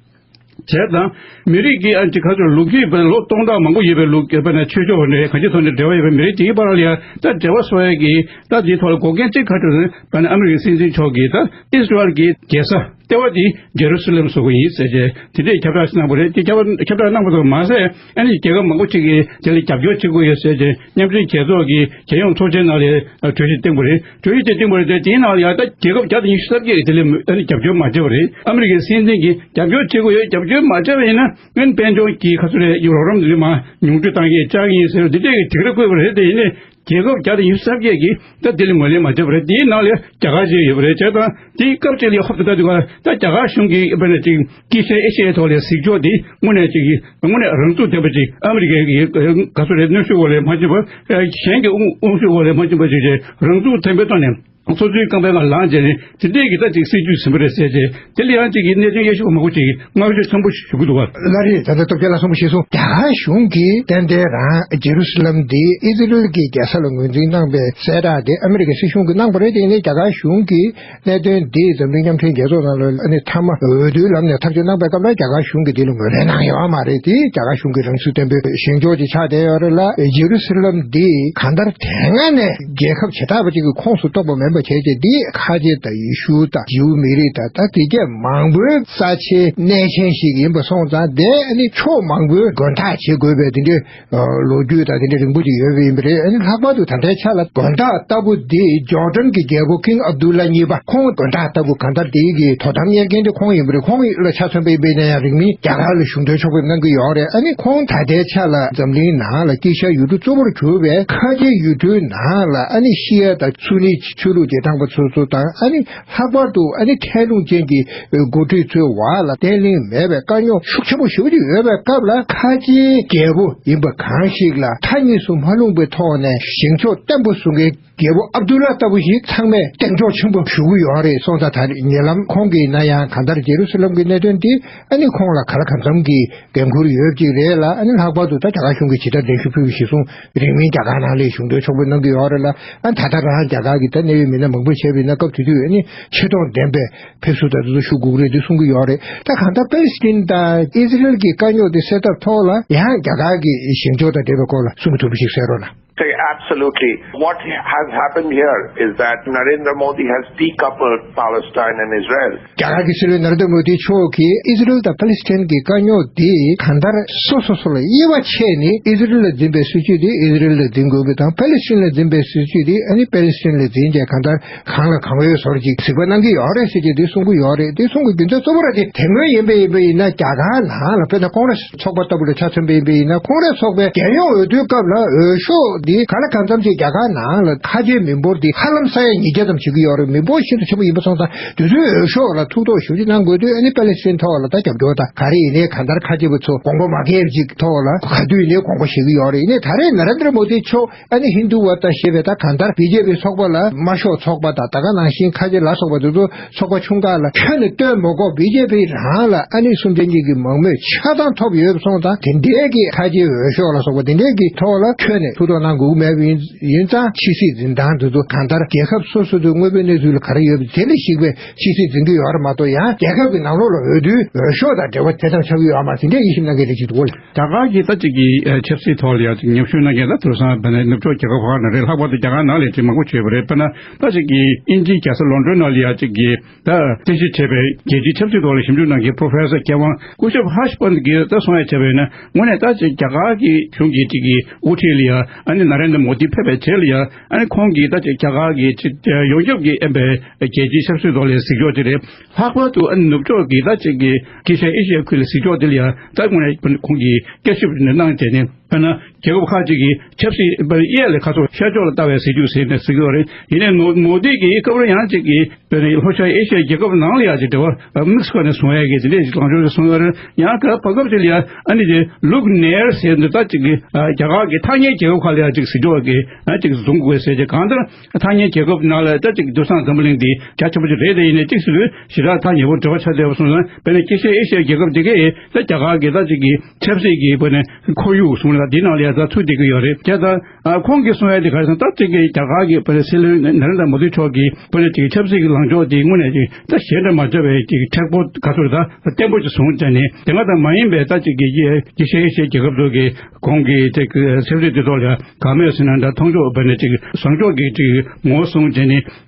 བྱས་ཙང་མི་རིགས་ཀྱི་ཨ་ཅིག་ཁ་ཚོད་ལོ་རྒྱུས་པའི་ལོ་སྟོང་ཕྲག་མང་པོ་ཡོད་པའི་ལུགས་དཔེར་ན་ཆོས་ཕྱོགས་ནས་གང་ཅིའི་ཐོག་ནས་འབྲེལ་བ་ཡོད་པའི་མི་རིགས་དེའི་བར་ལ་ཡང་ད་འབྲེལ་བ་བཟོ་ཡས་ཀྱི་ད་དེའི་ཐོག་ལ་འགོག་རྐྱེན་གཅིག་ག་རེ་རེད། དཔེར་ན་ཨ་མི་རི་ཀའི་སྲིད་འཛིན་མཆོག་གིས་ད་ཨིས་ར་ཨེལ་གྱི་རྒྱལ་ས་ལྟེ་བ་དེ་ཇེ་རུ་སི་ལེམ་བཟོ་གི་ཡིན་ཟེར་བྱས་དེ་འདྲས་ཁྱབ་བསྒྲགས་གནང་བ་རེད། དེ་ཁྱབ་ཁྱབ་བསྒྲགས་གནང་བ་དང་མ་ཟད་ཨ་ནི་རྒྱལ་ཁབ་མང་པོ་ཅིག་གིས་དེ་ལ་རྒྱབ་སྐྱོར་བྱེད་དགོས་ཡོད་ཟེར་བྱས་མཉམ་འབྲེལ་རྒྱལ་ཚོགས་ཀྱི་རྒྱལ་ཡོངས་ཚོགས་ཆེན་ནང་ལ་གྲོས་གཞི་བཏིང་བ་རེད། གྲོས་གཞི་དེ་བཏིང་བ་རེད་དེ་དེའི་ནང་ལ་ཡང་ད་རྒྱལ་ཁབ་བརྒྱ་དང་ཉི་ཤུ་རྩ་བརྒྱད་ཀྱིས་དེ་ལ་ཨ་ནི་རྒྱབ་སྐྱོར་མ་བྱས་པ་རེད། ཨ་མི་རི་ཀའི་སྲིད་འཛིན་གྱིས་རྒྱབ་སྐྱོར་བྱེད་དགོས་ཡོད། རྒྱབ་སྐྱོར་མ་བྱས་པ་ཡིན་ན་ཨ་ནི་དཔལ་འབྱོར་གྱི་ག་ཚོད་རེད་ཡོད་རོགས་རམ་དེ་མ་ཉུང་འཕྲི་བཏང་གི་བཅག་གི་ཡིན་ཟེར་བ་འདི་འདྲས་ཀྱི་སྡིགས་ར་བསྐུལ་བ་རེད། དེ་ཡིན་ནའི་རྒྱལ་ཁབ་བརྒྱ་དང་ཉི་ཤུ་རྩ་བརྒྱད་ཀྱིས་ད་དེ་ལ་ངོས་ལེན་མ་བྱས་པ་རེད། དེའི་ནང་ལ་རྒྱ་གར་ཅིག་ཡོད་པ་རེད། བྱས་ཙང་དེའི་སྐབས་ཅིག་ལ་ཧོབ་ཏེ་ལྟ་དུས་ཀ་ད་རྒྱ་གར་གཞུང་གིས་དཔེར་ན་ཅིག་དཀྱིལ་ཤར་ཨེ་ཤི་ཡའི་ཐོག་ལ་གཟིགས་ཕྱོགས་དེ་དངོས་གནས་ཅིག་དངོས་གནས་རང་ཚུགས་ལྡན་པ་ཅིག་ཨ་མི་རི་ཀའི་ག་ཚོད་རེད་གནོན་ཤུགས་འོག་ལ་མ་ཕྱིན་པར་གཞན་གྱི་དབང་དབང་ཤུགས་འོག་ལ་མ་ཕྱིན་པ་ཅིག་བྱས་རང་ཚུགས་ལྡན་པའི་ཐོག་ནས། སོ་སོའི་རྐང་པའི་ཁར་ལངས་བྱས་ནས་དེ་འདྲས་ཀྱི་ད་ཅིག་སྲིད་ཇུས་ཟིན་པ་རེད་ཟེར་བྱས་དེ་ལ་ཡང་ཅིག་གི་གནད་དོན་དབྱེ་ཞིབ་མང་པོ་ཅིག་གིས་བསྔགས་བརྗོད་ཆེན་པོ་ཞུ་གི་འདུག་བ། ལགས་རེད། ད་ལྟ་སྟོབས་རྒྱལ་ལགས་གསུང་པ་གཞིར་བཟུང་རྒྱ་གར་གཞུང་གིས་ཏན་ཏན་རང་ཇེ་རུ་སི་ལམ་འདི་ཨི་ཟི་རེལ་གྱི་རྒྱལ་ས་ལ་ངོས་འཛིན་གནང་པའི་གསལ་བསྒྲགས་དེ་ཨ་མི་རི་ཀའི་སྲིད་གཞུང་གིས་གནང་པ་རེད། དེ་ཡིན་ནའི་རྒྱ་གར་གཞུང་གིས་གནད་དོན་འདི་འཛམ་གླིང་མཉམ་འབྲེལ་རྒྱལ་ཚོགས་ནང་ལ་ཨ་ནི་མཐའ་མ་འོས་བསྡུའི་ལམ་ནས་ཐག་གཅོད་གནང་པའི་སྐབས་ལ་རྒྱ་གར་གཞུང་གིས་འདི་ལ་ངོས་ལེན་གནང་ཡོད་མ་རེད། དེ་རྒྱ་གར་གཞུང་གི་རང་ཚུགས་ལྡན་པའི་བཞེངས་ཕྱོགས་ཅིག་ཆགས་བསྡད་ཡོད་རེད་ལ། ཇེ་རུ་སི་ལམ་འདི་གང་ལྟར་དེ་སྔ་ནས་རྒྱལ་ཁབ་བྱེ་བྲག་པ་ཅིག་གི་ཁོངས་སུ་གཏོགས་པ་མིན་པ་བྱས་རྗེས་འདི་ཁ་ཆེ་དང་ཡེ་ཤུ་དང་ཇིའུ་མི་རིགས་དང་ད་དེ་གྱད་མང་པོའི་ས་ཆའི་གནས་ཆེན་ཞིག་ཡིན་པ་སོང་ཙང་དེ་ཨ་ནི་ཕྱོགས་མང་པོའི་དགོན་བདག་བྱེད་དགོས་པའི་དེ་འདྲའི་ལོ་རྒྱུས་དང་དེ་འདྲའི་རིང་པོ་ཅིག་ཡོད་པ་ཡིན་པ་རེད། ཨ་ནི་ལྷག་པར་དུ་ད་ལྟའི་ཆ་ལ་དགོན་བདག་ལྟ་བུ་འདི་ཇོར་ཌན་གྱི་རྒྱལ་པོ་ཀིང་ཨབ་དུ་ལ་གཉིས་པ་ཁོང་དགོན་བདག་ལྟ་བུ་གང་ལྟར་དེའི་གི་དོ་དམ་གཉེར་མཁན་དེ་ཁོང་ཡིན་པ་རེད། ཁོང་ལ་ཆ་མཚོན་པ་ཡིན་པ་ཡིན་ན་ཡང་རིང་མིན་རྒྱ་གར་ལ་གཞུང་དོན་ཕྱོགས་ཕེབས་གནང་གི་ཡོད་རེད། ཨ་ནི་ཁོང་ད་ལྟའི་ཆ་ལ་འཛམ་གླིང་ནང་ལ་དཀྱིལ་ཤར་ཡུལ་གྲུ་གཙོ་བོར་གྱུར་པའི་ཁ་ཆེའི་ཡུལ་གྲུའི་ནང་ལ་ཨ་ནི་ཤི་ཡ་དང་སུ་ནི་ཆོས་ལུགས་རྗེས་འབྲང་པ་སོ་སོ་དང་ཨ་ནི་ལྷག་པར་དུ་ཨ་ནི་ཐལ་རླུང་ཅན་གྱི་འགོ་ཁྲིད་ཚོའི་བར་ལ་བརྟན་ལྷིང་མེད་པའི་དཀའ་རྙོག་ཤུགས་ཆེན་པོ་ཞེ་པོ་ཅིག་ཡོད་པའི་སྐབས་ལ་ཁ་ཆེའི་རྒྱལ་པོ་ཡིན་པ་གང་ཞིག་ལ་མཐའ་གཉིས་སུ་མ་ལྷུང་པའི་ཐོག་ནས་བཞེངས་ཕྱོགས་བརྟན་པོ་བཟུང་མཁན་རྒྱལ་པོ་ཨབ་དུ་ལ་ལྟ་བུ་ཞིག་ཚང་མས་གདེང་འཇོག་ཆེན་པོ་ཞུ་གི་ཡོད་རེད། སོང་ཙང་ད་རེས་ཉེ་ལམ་ཁོང་གིས་ན་ཡང་གང་ལྟར་ཇེ་རུ་སི་ལམ་གྱི་གནད་དོན་འདི་ཨ་ནི་ཁོང་ལ་ག་ལ་གང་འཚམ་གྱི་འགན་ཁུར་ཡོད་ཅིག་རེད་ལ། ཨ་ནི་ལྷག་པར་དུ་ད་རྒྱ་གར་གཞུང་གིས་ཇི་ལྟར་གདན་ཞུ་ཕུལ་བ་གཞིར་བཟུང་རིང་མིན་རྒྱ་གར་ནང་ལ་གཞུང་དོན་ཕྱོགས་ཕེབས་གནང་གི་ཡོད་རེད་ལ། ཨ་ད་ལྟ་རང་རྒྱ་གར་གྱི་ད་གནད་ཡོད་མི་སྣ་མང་པོ་བྱས་པ་ཡིན་ན་སྐབས་དེ་དུས་ཨ་ནི་ཆེ་མཐོང་ལྡན་པའི་ཕེབས་བསུ་ད་དེ་ཚོ་ཞུ་དགོས་ཀྱི་རེད་འདི་གསུང་གི་ཡོད་རེད། ད་གང་ལྟར་པེ་ལི་སི་ཐན་དང་ཨི་ཟི་རེལ་གྱི་དཀའ་རྙོག་དེ་སེལ་ཐབས་ཐོག་ལ་ཡང་རྒྱ་གར་གྱི་བཞེངས་ཕྱོགས་དང་འབྲེལ་བའི་སྐོར་ལ་གསུང་གི་ཐུབ་པ་ཞིག་གསལ་རོགས་གནང་། Say absolutely. What has happened here is that Narendra Modi has decoupled Palestine and Israel. རྒྱ་གར་གྱི་སྲིད་བློན་ནཱ་རེན་དྲ་མོ་དི་མཆོག་གིས་ཨི་ཟི་རེལ་དང་པ་ལི་སི་ཐན་གྱི་དཀའ་རྙོག་འདི་གང་ལྟར་སོ་སོ་སོ་ལ་དབྱེ་བ་ཕྱེ་ནས་ཨི་ཟི་རེལ་ལ་འཛིན་པའི་སྲིད་བྱུས་འདི་ཨི་ཟི་རེལ་ལ་འཛིན་དགོས་པ་དང་པ་ལི་སི་ཐན་ལ་འཛིན་པའི་སྲིད་བྱུས་འདི་ཨ་ནི་པ་ལི་སི་ཐན་ལ་འཛིན་བྱས་གང་ལྟར་གང་ལ་གང་འོས་བཟོ་འདྲ་ཅིག་གཟིགས་པ་གནང་གི་ཡོད་རེད་ཟེར་གྱི་འདི་གསུང་གི་ཡོད་རེད། འདི་གསུང་གི་རྒྱུ་མཚན་གཙོ་བོ་ར་དེ་དེ་སྔོན་ཡིན་པ་ཡིན་པ་ཡིན་ན་རྒྱ་གར་ནང་ལ་དཔེར་ན་ཀོང་རེ་སི་ཚོགས་པ་ལྟ་བུ་ལ་ཆ་མཚོན་པ་ཡིན་པ་ཡིན་ན་ཀོང་རེ་སི་ཚོགས་པའི་རྒྱལ་ཡོངས་འོས་བསྡུའི་སྐབས་ལ་འོས་ཤོག་ འདི་ག་ལ་གང་འཚམ་ཅིག་རྒྱ་གར་ནང་ལ་ཁ་ཆེ་མི་འབོར་འདི་ཧ་ལམ་ས་ཡ་ཉིས་བརྒྱ་ཙམ་བྱེད་ཀྱི་ཡོད་རེད། མི་འབོར་ཤིན་ཏུ་ཆེན་པོ་ཡིན་པ་སོང་ཙང་དེ་ཚོའི་འོས་ཤོག་ལ་ཐུགས་གཏོགས་ཞེ་པོ་ཅིག་གནང་དགོས་དུས། ཨ་ནི་པ་ལེ་སི་ཐན་ཐོག་ལ་ད་རྒྱབ་སྐྱོར་དང་ག་རེ་ཡིན་ནའི་གང་ལྟར་ཁ་ཆེ་བ་ཚོ་དགོངས་པ་མ་ཁེལ་ཅིག་ཐོག་ལ་ག་དུས་ཡིན་ནའི་དགོངས་པ་བཞེས་ཀྱི་ཡོད་རེད། ཡིན་ནའི་ད་རེས་ན་རེན་དྲ་མོ་དི་མཆོག་ཨ་ནི་ཧིན་དུ་ཝ་ད་ཞེས་པའི་ད་གང་ལྟར་བི་ཇེ་པི་ཚོགས་པ་ལ་དམར་ཤོག་ཚོགས་པ་དང་ད་ག་ནང་བཞིན་ཁ་ཆེ་ལ་སོགས་པ་དེ་ཚོ་ཚོགས་པ་ཆུང་ཁག་ལ་ཁྱོན་ནས་བསྟོད་མ་དགོས། བི་ཇེ་པི་རང་ལ་ཨ་ནི་སུམ་ཆ་གཉིས་ཀྱི་མང་མོས་ཆ་ཚང་ཐོབ་ཡོད་པ་སོང་ཙང་དེ་འདྲའི་གི་ཁ་ཆེའི་འོས་ཤོག་ལ་སོགས་པ་དེ་འདྲའི་གི་ཐོག་ལ་ཁྱོན་ནས་ཐུགས་གཏོགས་གནང་དགོས་ཀྱི་མེད་པ་ཡིན་ཡིན་ཙང་། ཕྱི་སྲིད་འཛིན་སྟངས་དེ་ཚོ་གང་ལྟར་རྒྱལ་ཁབ་སོ་སོ་དུ་དངོས་པོའི་གནས་ཚུལ་ལ་ག་རེ་ཡོད་པ་དེ་ལ་གཞིགས་པའི་ཕྱི་སྲིད་འཛིན་གྱི་ཡོད་རེད་མ་གཏོགས། ཡང་རྒྱལ་ཁབ་ཀྱི་ནང་ལོགས་ལ་འོས་བསྡུའི་འོས་ཤོག་དང་འབྲེལ་བ་དེ་ཙམ་ཆགས་ཀྱི་ཡོད་མ་རེད། དེ་འདྲའི་དབྱེ་ཞིབ་གནང་མཁན་རེ་ཅིག་འདུག་གོ། རྒྱ་གར་གྱི་ད་ཅིག་གི་ཨ་ཆབ་སྲིད་ཐོག་ལ་ཡང་ཅིག་ཉམས་ཞིབ་གནང་མཁན་ད་དེང་སང་དཔེར་ན་ནུབ་ཕྱོགས་རྒྱལ་ཁབ་ཁག་ནང་རེད། ལྷག་པར་དུ་རྒྱ་གར་ནང་ལ་ཅིག་མང་པོ་བྱས་པ་རེད། དཔེར་ན་ད་ཅིག་གི་དབྱིན་ཇིའི་རྒྱལ་ས་ལོན་ཌོན་ནང་ལ་ཡང་ཅིག་གི་ད་རྟེན་གཞི་བྱས་པའི་རྒྱལ་སྤྱིའི་ཆབ་སྲིད་ཐོག་ལ་ཞིབ་འཇུག་གནང་མཁན་པོ་རོ་ཕེ་སར་མཁས་དབང་སྐུ་ཞབས་ཧར་ཤ་པན་གྱིས་ད་གསུང་ཡ་བྱས་པ་ཡིན་ན། དངོས་གནས་ད་ཅིག་རྒྱ་གར་གྱི་གཞུང་གི་ཅིག་གི་དབུ་ཁྲིད་ལ་ཡང་ཨ་ནི་ན་རེན་དྲ་མོ་དི་ཕེབས་པའི་རྗེས་ལ་ཡང་ཨ་ནི་ཁོང་གིས་ད་ཅིག་རྒྱ་གར་གྱི་ཅིག་ཡོངས་ཁྱབ་ཀྱི་ཨ་ནི་རྒྱལ་སྤྱིའི་ཆབ་སྲིད་ཐོག་ལ་གཟིགས་ཕྱོགས་ཅིག་རེད། ལྷག་པར་དུ་ཨ་ནི་ནུབ་ཕྱོགས་ཀྱི་ད་ཅིག་གི་དཀྱིལ་ཤར་ཨེ་ཤི་ཡའི་ཁུལ་ལ་གཟིགས་ཕྱོགས་དེ་ལ་ཡང་ད་དངོས་གནས་ཁོང་གིས་བསྐྱར་ཞིབ་གནང་བྱས་ནས། དཔེར་ན་རྒྱལ་ཁབ་ཁག་ཅིག་གིས་ཆབ་སྲིད་དབྱེ་ལ་ཁ་ཕྱོགས་ཤར་ཕྱོགས་ལ་ལྟ་བའི་གཟིགས་རྒྱུ་ཟེར་ནས་གཟིགས་ཡོད་རེད། ཡིན་ནའི་མོ་མོ་དི་གིས་སྐབས་རེ་ཡང་ཅིག་གིས་དཔེར་ན་ལྷོ་ཤར་ཨེ་ཤི་ཡའི་རྒྱལ་ཁབ་ནང་ལ་ཡང་ཅིག་འབྲེལ་བ་དམིགས་སུ་བཀར་ནས་བཟུང་ཡས་ཀྱི་དེ་འདྲས་ཅིག་ལངས་ཕྱོགས་ཅིག་བཟུང་ཡོད་རེད། ཡང་ག་བར་སྐབས་ཅིག་ལ་ཡང་ཨ་ནི་ཅིག་ལུག་ནེར་ཟེར་འདི་ད་ཅིག་གིས་རྒྱ་གར་གྱི་ཐག་ཉེ་རྒྱལ་ཁབ་ཁག་ལ་ཡང་ཅིག་གཟིགས་ཕྱོགས་ཀྱི་ཡང་ཅིག་བཟུང་དགོས་ཟེར་གྱི། གང་ལྟར་ཐག་ཉེ་རྒྱལ་ཁབ་ནང་ལ་ད་ཅིག་དེང་སང་འཛམ་བུ་གླིང་འདི་རྒྱ་ཆེན་པོ་ཅིག་རེད། དེ་ཡིན་ནའི་ཅིག་སུ་ལུས་ཞེ་དྲག་ཐག་ཉེ་པོ་འབྲེལ་བ་ཆགས་བསྡད་པ་སོང་ཙང་། དཔེར་ན་དཀྱིལ་ཤར་ཨེ་ཤི་ཡའི་རྒྱལ་ཁབ་འདི་གས་ད་རྒྱ་གར་གྱི་ད་ཅིག་གི་ཆབ་སྲིད་ཀྱི་དཔེར་ན་ཁོར་ཡུག་གསུང་ལ་འདི་ནང་ལ་ཡང་ད་ཚུད་བསྡད་ཀྱི་ཡོད་རེད། བྱས་ཙང་ཁོང་གིས་གསུང་ཡ་དེ་ག་རེ་ཟེར་ན། ད་ཅིག་གི་རྒྱ་གར་གྱི་དཔེར་ན་སྲིད་བློན་ན་རེན་དྲ་མོ་དི་མཆོག་གིས་དཔེར་ན་ཅིག་ཆབ་སྲིད་ཀྱི་ལངས་ཕྱོགས་དེ་དངོས་གནས་ཅིག་ད་གཞན་དང་མ་འདྲ་བའི་ཅིག་མཁྲེགས་པོ་ག་ཚོད་ད་བརྟན་པོ་ཅིག་བཟུང་བྱས་ནས། དེ་སྔ་དང་མ་ཡིན་པའི་ད་ཅིག་གི་དཀྱིལ་ཤར་ཨེ་ཤི་ཡའི་རྒྱལ་ཁབ་ཚོ་གིས་ཁོང་གི་ཅིག་ཆབ་སྲིད་དེ་ཐོག་ལ་ག་མེད་ཟེར་ན་འདྲ། མཐོང་ཕྱོགས་དཔེར་ན་ཅིག་བཟང་ཕྱོགས་ཀྱི་ཅིག་ངོ་བོ་བཟུང་བྱས་ནས་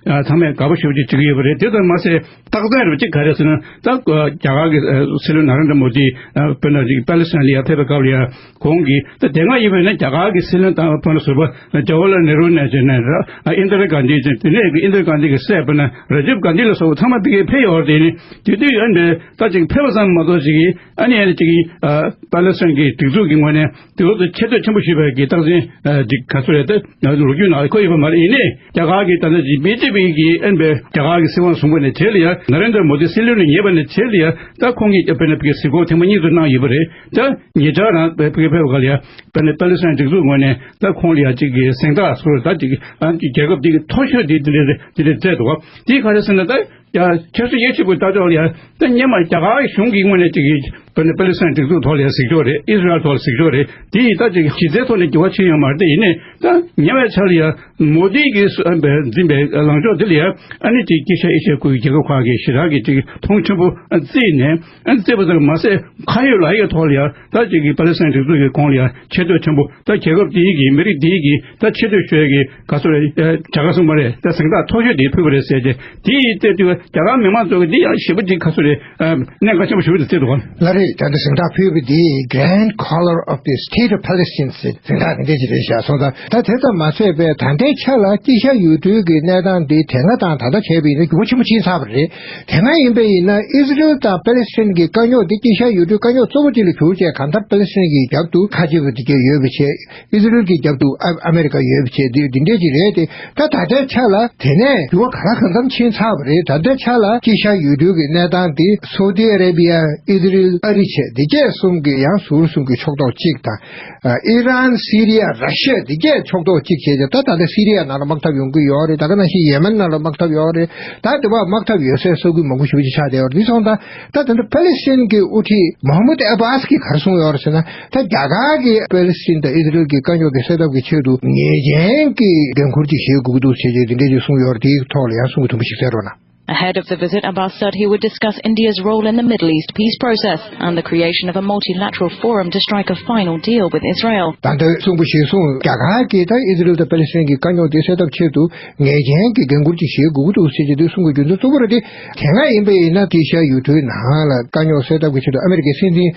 ཚང་མས་དགའ་པོ་ཞེ་པོ་ཅིག་བྱེད་ཀྱི་ཡོད་པ་རེད། དེ་ཙམ་མ་ཟད། རྟགས་མཚན་རུ་གཅིག་ག་རེ་ཟེར་ན། ད་རྒྱ་གར་གྱི་སྲིད་བློན་ན་རེན་དྲ་མོ་དི་དཔེར་ན་ཅིག་པ་ལི་སི་ཐན་ལ་ཡར་ཕེབས་པའི་སྐབས་ལ་ཡང་ཁོང་གིས་ད་དེ་སྔ་ཡིན་པ་ཡིན་ན་རྒྱ་གར་གྱི་སྲིད་བློན་དང་དཔེར་ན་ཟུར་པ་ཇ་ཝར་ལལ་ནེ་རུ་ནས་བྱས་ནས་ཨིན་དྲ་གྷན་དྷི་བྱས། དེ་ནས་ཨིན་དྲ་གྷན་དྷི་གི་སྲས་དཔེར་ན་ར་ཇིབ་གྷན་དྷི་ལ་སོགས་པ་ཚང་མ་ཕ་གིར་ཕེབས་ཡོད་རེད། དེ་ནི་དེ་དུས་ཨ་ནི་ད་ཅིག་ཕེབས་པ་ཙམ་མ་གཏོགས་ཅིག་ཨ་ནི་ཨ་ནི་ཅིག་པ་ལི་སི་ཐན་གྱི་སྒྲིག་འཛུགས་ཀྱི་ངོས་ནས་དེ་ཚོ་ཆེ་བསྟོད་ཆེན་པོ་ཞུས་པའི་གི་རྟགས་མཚན་ཅིག་ག་ཚོད་རེད། ད་ལོ་རྒྱུས་ནང་ལ་འཁོད་ཡོད་པ་མ་རེད། ཡིན་ནའི་རྒྱ་གར་གྱི་ད་ལྟ་ཅིག་བི་ཇེ་པི་གི་ཨ་ནི་རྒྱ་གར་གྱི་སྲིད་དབང་བཟུང་བ་ནས་བྱས་ལ་ཡ། ན་རེན་དྲ་མོ་དི་སྲིད་བློན་ལ་ཉེ་བ་ནས་བྱས་ལ་ཡ། ད་ཁོང་གིས་དཔེར་ན་ཕ་གིར་གཟིགས་སྐོར་ཐེངས་མ་གཉིས་སུ་གནང་ཡོད་པ་རེད། ད་ཉེ་ཆར་རང་ཕ་གིར་ཕེབས་པ་ག་ལ་ཡ། དཔེར་ན་པ་ལི་སི་ཐན་སྒྲིག་འཛུགས་ངོས་ནས་ད་ཁོང་ལ་ཡ་ཅིག་གི་གཟེངས་རྟགས་སོགས་ད་ཅིག་ཨ་ནི་རྒྱལ་ཁབ་འདི་གི་མཐོ་ཤོས་དེ་དེ་འདྲ་དེ་འདྲ་བསྩལ་འདུག་བ། དེ་ག་རེ་ཟེར་ན། ད་ཡ་ཆབ་སྲིད་དབྱེ་ཞིབ་པ་ལྟ་ཕྱོགས་ལ་ཡ། ད་སྔོན་མ་རྒྱ་གར་གཞུང་གི་ངོས་ནས་ཅིག་གི་དཔེར་ན་པ་ལི་སི་ཐན་སྒྲིག་འཛུགས་ཐོག་ལ་ཡ་གཟིགས་ཕྱོགས་རེད། ཨི་ཟི་རལ་ཐོག་ལ་གཟིགས་ཕྱོགས་རེད། དེ་ཡི་ད་ཅིག་གཞི་རྩའི་ཐོག་ནས་འགྱུར་བ་ཕྱིན་ཡོད་མ་རེད། དེ་ཡིན་ནའི་ད་ཉེ་བའི་ཆར་ལ་ཡ་མོ་དི་གིས་འཛིན་པའི་ལངས་ཕྱོགས་དེ་ལ་ཡ་ཨ་ནི་ཅིག་དཀྱིལ་ཤར་ཨེ་ཤི་ཡའི་ཁུལ་གྱི་རྒྱལ་ཁབ་ཁག་གིས་ཞེ་དྲག་གི་ཅིག་མཐོང་ཆེན་པོ་བརྩིས་ནས། ཨ་ནི་བརྩིས་པ་ཙམ་མ་ཟད། ཁ་ཡོད་ལག་ཡོད་ཐོག་ལ་ཡ་ད་ཅིག་གི་པ་ལི་སི་ཐན་སྒྲིག་འཛུགས་ཀྱི་གོང་ལ་ཡ་ཆེ་བསྟོད་ཆེན་པོ། ད་རྒྱལ་ཁབ་འདིའི་གི་མི་རིགས་འདིའི་གི་ད་ཆེ་བསྟོད་ཞུ་ཡས་ཀྱི་ག་ཚོད་རེད། ཨ་བྱ་དགའ་གསུངས་པ་རེད། ད་གཟེངས་རྟགས་མཐོ་ཤོས་དེ་ཕུལ་བ་རེད་ཟེར་ཏེ། དེ་ཡི་སྟེང་དུ་རྒྱ་གར་མི་མང་ཚོ་གི་འདི་ཡང་ཞེ་པོ་ཅིག་ག་ཚོད་རེད། ཨ་གནད་འགག་ཆེན་པོ་ཞེ་པོ་ཅིག་བརྩིས་འདུག་ག། ལགས་རེད། ད་ལྟ་གཟེངས་རྟགས་ཕུལ་བ་འདི་Grand Collar of the State of Palestine ཟེར་གཟེངས་རྟགས་དེ་འདྲས་ཅིག་རེད་ཤག་སོང་ཙང་། ད་དེ་ཙམ་མ་ཟད་པའི་ད་ལྟའི་ཆ་ལ་དཀྱིལ་ཤར་ཡུལ་གྲུའི་གི་གནས་སྟངས་འདི་དེ་སྔ་དང་ད་ལྟ་བྱས་པ་ཡིན་ན་འགྱུར་བ་ཆེན་པོ་ཕྱིན་ཚར་བ་རེད། དེ་སྔ་ཡིན་པ་ཡིན་ན་ཨི་ཟི་རེལ་དང་པ་ལི་སི་ཐན་གྱི་དཀའ་རྙོག་འདི་དཀྱིལ་ཤར་ཡུལ་གྲུའི་དཀའ་རྙོག་གཙོ་བོ་གཅིག་ལ་གྱུར་བྱས། གང་ལྟར་པ་ལི་སི་ཐན་གྱི་རྒྱབ་ཏུ་ཁ་ཆེ་བ་དེ་གས་ཡོད་པ་བྱས། ཨི་ཟི་རེལ་གྱི་རྒྱབ་ཏུ་ཨ་ཨ་མེ་རི་ཀ་ཡོད་པ་བྱས། འདི་འདི་འདྲས་ཅིག་རེད་དེ། ད་ད་ལྟའི་ཆ་ལ་དེ་ནས་འགྱུར་བ་ག་ལ་གང་འཚམ་ཕྱིན་ཚར་བ་རེད། ད་ལྟའི་ཆ་ལ་དཀྱིལ་ཤར་ཡུལ་གྲུའི་གི་གནས་སྟངས་དེ་སོ་ཏི་ཨ་རེ་བྷི་ཡ། ཨི་ཟི་རེལ། ཨ་རི་བྱས། འདི་གས་གསུམ་གྱི་ཡང་ཟུར་གསུམ་གྱི་ཕྱོགས་གཏོགས་གཅིག་དང་། ཨི་རན། སི་རི་ཡ། ར་ཤི་ཡ། འདི་གས་ཕྱོགས་གཏོགས་གཅིག་བྱས་ཀྱང་། ད་ད་ལྟ་སི་རི་ཡ་ནང་ལ་དམག་འཐབ་ཡོང་གི་ཡོད་རེད། ད་ག་ནང་བཞིན་ཡེ་མེན་ནང་ལ་དམག་འཐབ་ཡོད་རེད། ད་དེ་བ་དམག་འཐབ་ཡོད་སའི་ས་ཁུལ་མང་པོ་ཞེ་པོ་ཅིག་ཆགས་བསྡད་ཡོད་རེད། འདི་སོང་ཙང་ད་ད་ལྟ་པ་ལི་སི་ཐན་གྱི་དབུ་ཁྲིད་མོ་ཧམ་མད་ཨ་བྷ་སི་གིས་ག་རེ་གསུངས་ཡོད་རེད་ཟེར་ན། ད་རྒྱ་གར་གྱིས་པ་ལི་སི་ཐན་དང་ཨི་ཟི་རེལ་གྱི་དཀའ་རྙོག་དེ་སེལ་ཐབས་ཀྱི་ཆེད་དུ་ངེས་ཅན་གྱི་འགན་འཁུར་ཅིག་བཞེས་དགོས་ཀྱི་འདུག་ཟེར་བྱས་འདི་འདྲས་ཅིག་གསུངས་ཡོད་རེད། དེའི་ཐོག་ལ་ཡང་གསུང་གི་དུམ་བུ་ཞིག་གསན་རོགས་གནང་། Ahead of the visit, Abbas said he would discuss India's role in the Middle East peace process and the creation of a multilateral forum to strike a final deal with Israel. ད་ལྟ་གསུང་པོ་ཞིག་གསུངས། རྒྱ་གར་གྱིས་ད་ཨི་ཟི་རེལ་དང་པ་ལི་སི་ཐན་གྱི་དཀའ་རྙོག་དེ་སེལ་ཐབས་ཆེད་དུ་ངེས་ཅན་གྱི་འགན་འཁུར་ཅིག་བཞེས་དགོས་ཀྱི་འདུག་ཟེར་གྱི་འདུག་གསུང་དགོས་རྒྱུ་མཚན་གཙོ་བོ་རེད་དེ། དེ་སྔ་ཡིན་པ་ཡིན་ན་དཀྱིལ་ཤར་ཡུལ་གྲུའི་ནང་ལ་དཀའ་རྙོག་སེལ་ཐབས་ཀྱི་ཆེད་དུ་ཨ་མེ་རི་ཀའི་སྲིད་འཛིན་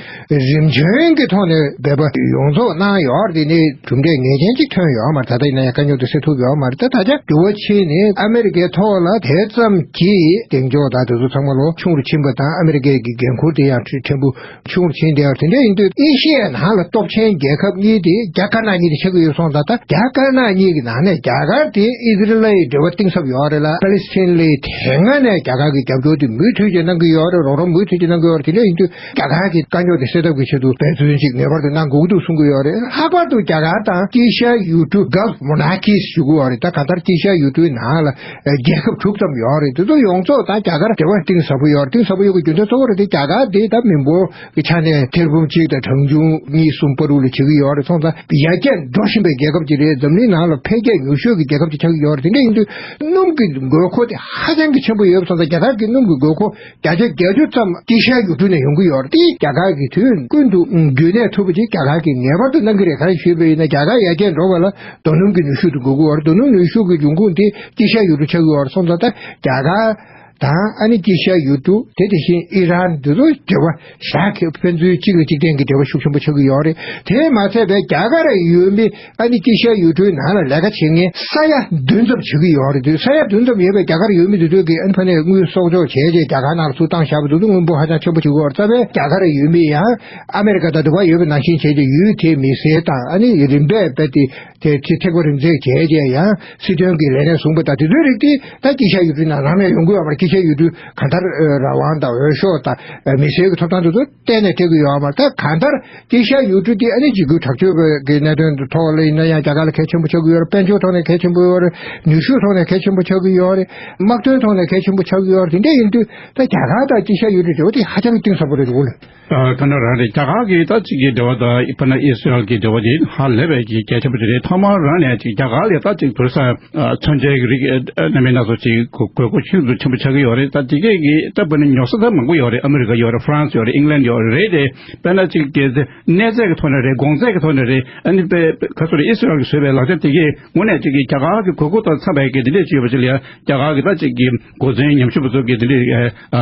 རིམ་བྱོན་གྱི་ཐོག་ནས་འབད་པ་ཡོངས་རྫོགས་གནང་ཡོད་རེད། དེ་ནས་གྲུབ་འབྲས་ངེས་ཅན་ཅིག་ཐོན་ཡོད་མ་རེད། ད་ལྟ་ཡིན་ན་ཡང་དཀའ་རྙོག་དེ་སེལ་ཐུབ་ཡོད་མ་རེད། ད་ད་ཆ་འགྱུར་བ་ཕྱིན་ནས་ཨ་མེ་རི་ཀའི་ཐོག་ལ་དེ་ཙམ་གྱི་ གི་གདེང་འཇོག་དང་དེ་ཚོ་ཚང་མ་ལོ་ཆུང་རུ་ཕྱིན་པ་དང་ཨ་མི་རི་ཀའི་གི་འགན་ཁུར་དེ་ཡང་ཕྲན་བུ་ཆུང་རུ་ཕྱིན་བསྡད་ཡོད། དེ་འདྲ་ཡིན་དུས་ཨེ་ཤི་ཡའི་ནང་ལ་སྟོབས་ཆེན་རྒྱལ་ཁབ་གཉིས་དེ་རྒྱ་དཀར་ནག་གཉིས་དེ་ཆགས་ཀྱི་ཡོད་སོང་ཙང་། ད་རྒྱ་དཀར་ནག་གཉིས་ཀྱི་ནང་ནས་རྒྱ་གར་དེ་ཨི་ཟི་རེལ་ལ་ཡི་འབྲེལ་བ་གཏིང་ཟབ་ཡོད་རེད་ལ། པ་ལི་སི་ཐན་ལ་ཡི་དེ་སྔ་ནས་རྒྱ་གར་གྱི་རྒྱབ་སྐྱོར་དེ་མུ་མཐུད་ཀྱིས་གནང་གི་ཡོད་རེད། རོགས་རམ་མུ་མཐུད་ཀྱིས་གནང་གི་ཡོད་རེད། དེ་འདྲ་ཡིན་དུས་རྒྱ་གར་གྱི་དཀའ་རྙོག་དེ་སེལ་ཐབས་ཀྱི་ཆེད་དུ་འབད་བརྩོན་ཅིག་ངེས་པར་དུ་གནང་དགོས་ཀྱི་འདུག་གསུང་གི་ཡོད་རེད། ལྷག་པར་དུ་རྒྱ་གར་དང་དཀྱིལ་ཤར་ཡུལ་གྲུ་Gulf Monarchies ཞུ་གི་ཡོད་རེད། ད་གང་ལྟར་དཀྱིལ་ཤར་ཡུལ་གྲུའི་ནང་ལ་རྒྱལ་ཁབ་དྲུག་ཙམ་ཡོད་རེད། དེ་ཚོ་ཡོངས་རྫོགས་དང་རྒྱ་གར་འབྲེལ་བ་གཏིང་ཟབ་པོ་ཡོད་རེད། གཏིང་ཟབ་པོ་ཡོད་པའི་རྒྱུ་མཚན་གཙོ་བོ་རེད་དེ་རྒྱ་གར་དེ་ད་མི་འབོར་གྱི་ཆ་ནས་ཐེར་འབུམ་གཅིག་དང་གྲངས་ཆུང་གཉིས་གསུམ་བར་དུ་ལ་བྱེད་ཀྱི་ཡོད་རེད། སོང་ཙང་ཡར་རྒྱས་འགྲོ་བཞིན་པའི་རྒྱལ་ཁབ་ཅིག་རེད། འཛམ་གླིང་ནང་ལ་འཕེལ་རྒྱས་མྱུར་ཤོས་ཀྱི་རྒྱལ་ཁབ་ཅིག་ཆགས་ཀྱི་ཡོད་རེད། དེ་འདྲ་ཡིན་དུས་སྣུམ་གྱི་དགོས་མཁོ་དེ་ཧ་ཅང་གི་ཆེན་པོ་ཡོད་པ་སོང་ཙང་རྒྱ་གར་གྱི་སྣུམ་གྱི་དགོས་མཁོ་བརྒྱ་ཆ་བརྒྱད་ཅུ་ཙམ་དཀྱིལ་ཤར་ཡུལ་གྲུ་ནས་ཡོང་གི་ཡོད་རེད། དེ་རྒྱ་གར་གྱིས་དུས་ཀུན་ཏུ་རྒྱུན་གནས་ཐུབ་པ་ཅིག་རྒྱ་གར་གྱིས་ངེས་པར་དུ་གནང་གི་རེད། ག་རེ་ཞུས་པ་ཡིན་ན་རྒྱ་གར་ཡར་རྒྱས་འགྲོ་བ་ལ་རྡོ་སྣུམ་གྱི་ནུས་ཤུགས་དེ་དགོས་ཀྱི་ཡོད་རེད། རྡོ་སྣུམ་ནུས་ཤུགས་ཀྱི་འབྱུང་ཁུངས་དེ་དཀྱིལ་ཤར་ཡུལ་གྲུ་ཆགས་ཀྱི་ཡོད་རེད། སོང་ཙང་ད་རྒྱ་གར་དང་ཨ་ནི་དཀྱིལ་ཤར་ཡུལ་གྲུ་དེ་དེ་བཞིན་ཨི་རན་འདི་ཚོ་འབྲེལ་བ་ཞེ་དྲག་ཕན་ཚུན་གཅིག་ལ་གཅིག་བརྟེན་གྱི་འབྲེལ་བ་ཤུགས་ཆེན་པོ་ཆགས་ཀྱི་ཡོད་རེད། དེས་མ་ཚད་པའི་རྒྱ་གར་ཡུལ་མི་ཨ་ནི་དཀྱིལ་ཤར་ཡུལ་གྲུའི་ནང་ལ་ལས་ཀ་བྱེད་མཁན་ས་ཡ་བདུན་ཙམ་བྱེད་ཀྱི་ཡོད་རེད། དུས་ས་ཡ་བདུན་ཙམ་ཡོད་པའི་རྒྱ་གར་ཡུལ་མི་དེ་ཚོས་ཀྱི་ཨ་ནི་ཕ་ནས་དངུལ་གསོག་འཇོག་བྱས་རྗེས་རྒྱ་གར་ནང་ལ་ཚུར་བཏང་བཞག་པ་དེ་ཚོ་དངུལ་འབོར་ཧ་ཅང་ཆེན་པོ་བྱེད་ཀྱི་ཡོད་རེད། རྩ་བའི་རྒྱ་གར་ཡུལ་མི་ཡང་ཨ་མེ་རི་ཀ་དང་འབྲེལ་བ་ཡོད་པ་ནང་བཞིན་བྱས་རྗེས་ཡུལ་དེའི་མི་སེར་དང་ཨ་ནི་རིམ་པས་རྦད་དེ་དེ་ཐེ་ཐེག་པ་རིམ་འཛེགས་བྱས་རྗེས་ཡང་སྲིད་དོན་གྱི་ལས་གནས་བཟུང་པ་དང་དེ་ཚོའི་རིགས་དེ་ད་དཀྱིལ་ཤར་ཡུལ་གྲུའི་ནང་ནང་ནས་ཡོང་གི་ཡོད་མ་རེད། དཀྱིལ་ཤར་ཡུལ་གྲུའི་གང་ལྟར་རང་དབང་དང་འོས་ཤོག་དང་མི་སེར་གྱི་ཐོབ་ཐང་དེ་ཚོ་གཏན་ནས་སྤྲད་ཀྱི་ཡོད་མ་རེད། ད་གང་ལྟར་དཀྱིལ་ཤར་ཡུལ་གྲུ་དེ་ཨ་ནི་འཇིགས་སྐུལ་དྲག་སྤྱོད་པའི་གི་གནད་དོན་དུ་ཐོག་ལ་ཡིན་ན་ཡང་རྒྱ་གར་ལ་གལ་ཆེན་པོ་ཆགས་ཀྱི་ཡོད་རེད། དཔལ་འབྱོར་ཐོག་ནས་གལ་ཆེན་པོ་ཡོད་རེད། ནུས་ཤུགས་ཐོག་ནས་གལ་ཆེན་པོ་ཆགས་ཀྱི་ཡོད་རེད། དམག་དོན་ཐོག་ནས་གལ་ཆེན་པོ་ཆགས་ཀྱི་ཡོད་རེད། དེ་འདྲ་ཡིན་དུས་ད་རྒྱ་གར་དང་དཀྱིལ་ཤར་ཡུལ་གྲུའི་འབྲེལ་བ་དེ་ཧ་ཅང་གི་གཏིང་ཟབ་པོ་རེད་འདུག་ལ། ཨ་ག་འདྲ་རང་རེད། རྒྱ་གར་གྱི་ད་ཅིག་གི་འབྲེལ་བ་དང་དཔེར་ན་ཨི་སི་རལ་གྱི་འབྲེལ་བ་དེ་ཧ་ལས་པའི་ཅིག་གལ་ཆེན་པོ་ཅིག་རེད། ཐོག་མར་རང་ནས་ཅིག་རྒྱ་གར་ལ་ད་ཅིག་བོད་ས་མཚོན་ཆའི་རིགས་རྣམ་པ་སྣ་ཚོགས་ཅིག་དགོས་དགོས་མཁོ་ཤིན་ཏུ་ཆེན་པོ་ཆགས་ཀྱི་ཡོད་རེད། ད་དེ་གས་ཀྱི་ད་དཔེར་ན་ཉོ་ས་ད་མང་པོ་ཡོད་རེད། ཨ་མི་རི་ཀ་ཡོད་རེད། ཧྥ་རན་སི་ཡོད་རེད། ཨིང་ལན་ཡོད་རེད། དེ་དཔེར་ན་ཅིག་གི་གནས་ཚད་ཀྱི་ཐོག་ནས་རེད། གོང་ཚད་ཀྱི་ཐོག་ནས་རེད། ཨ་ནི་དཔེ་ག་ཚོད་རེད། ཨི་སི་རལ་གྱིས་བཟོས་པའི་ལག་ཆ་དེ་གས་དངོས་གནས་ཅིག་གི་རྒྱ་གར་གྱི་དགོས་མཁོ་དང་འཚམ་པའི་གི་དེ་འདྲས་ཅིག་ཡོད་པ་ཅིག་ལ་ཡང་རྒྱ་གར་གྱི་ད་ཅིག་གི་འགོ་འཛིན་ཉམས་ཞིབ་པ་ཚོ་གིས་དེ་འདྲའི་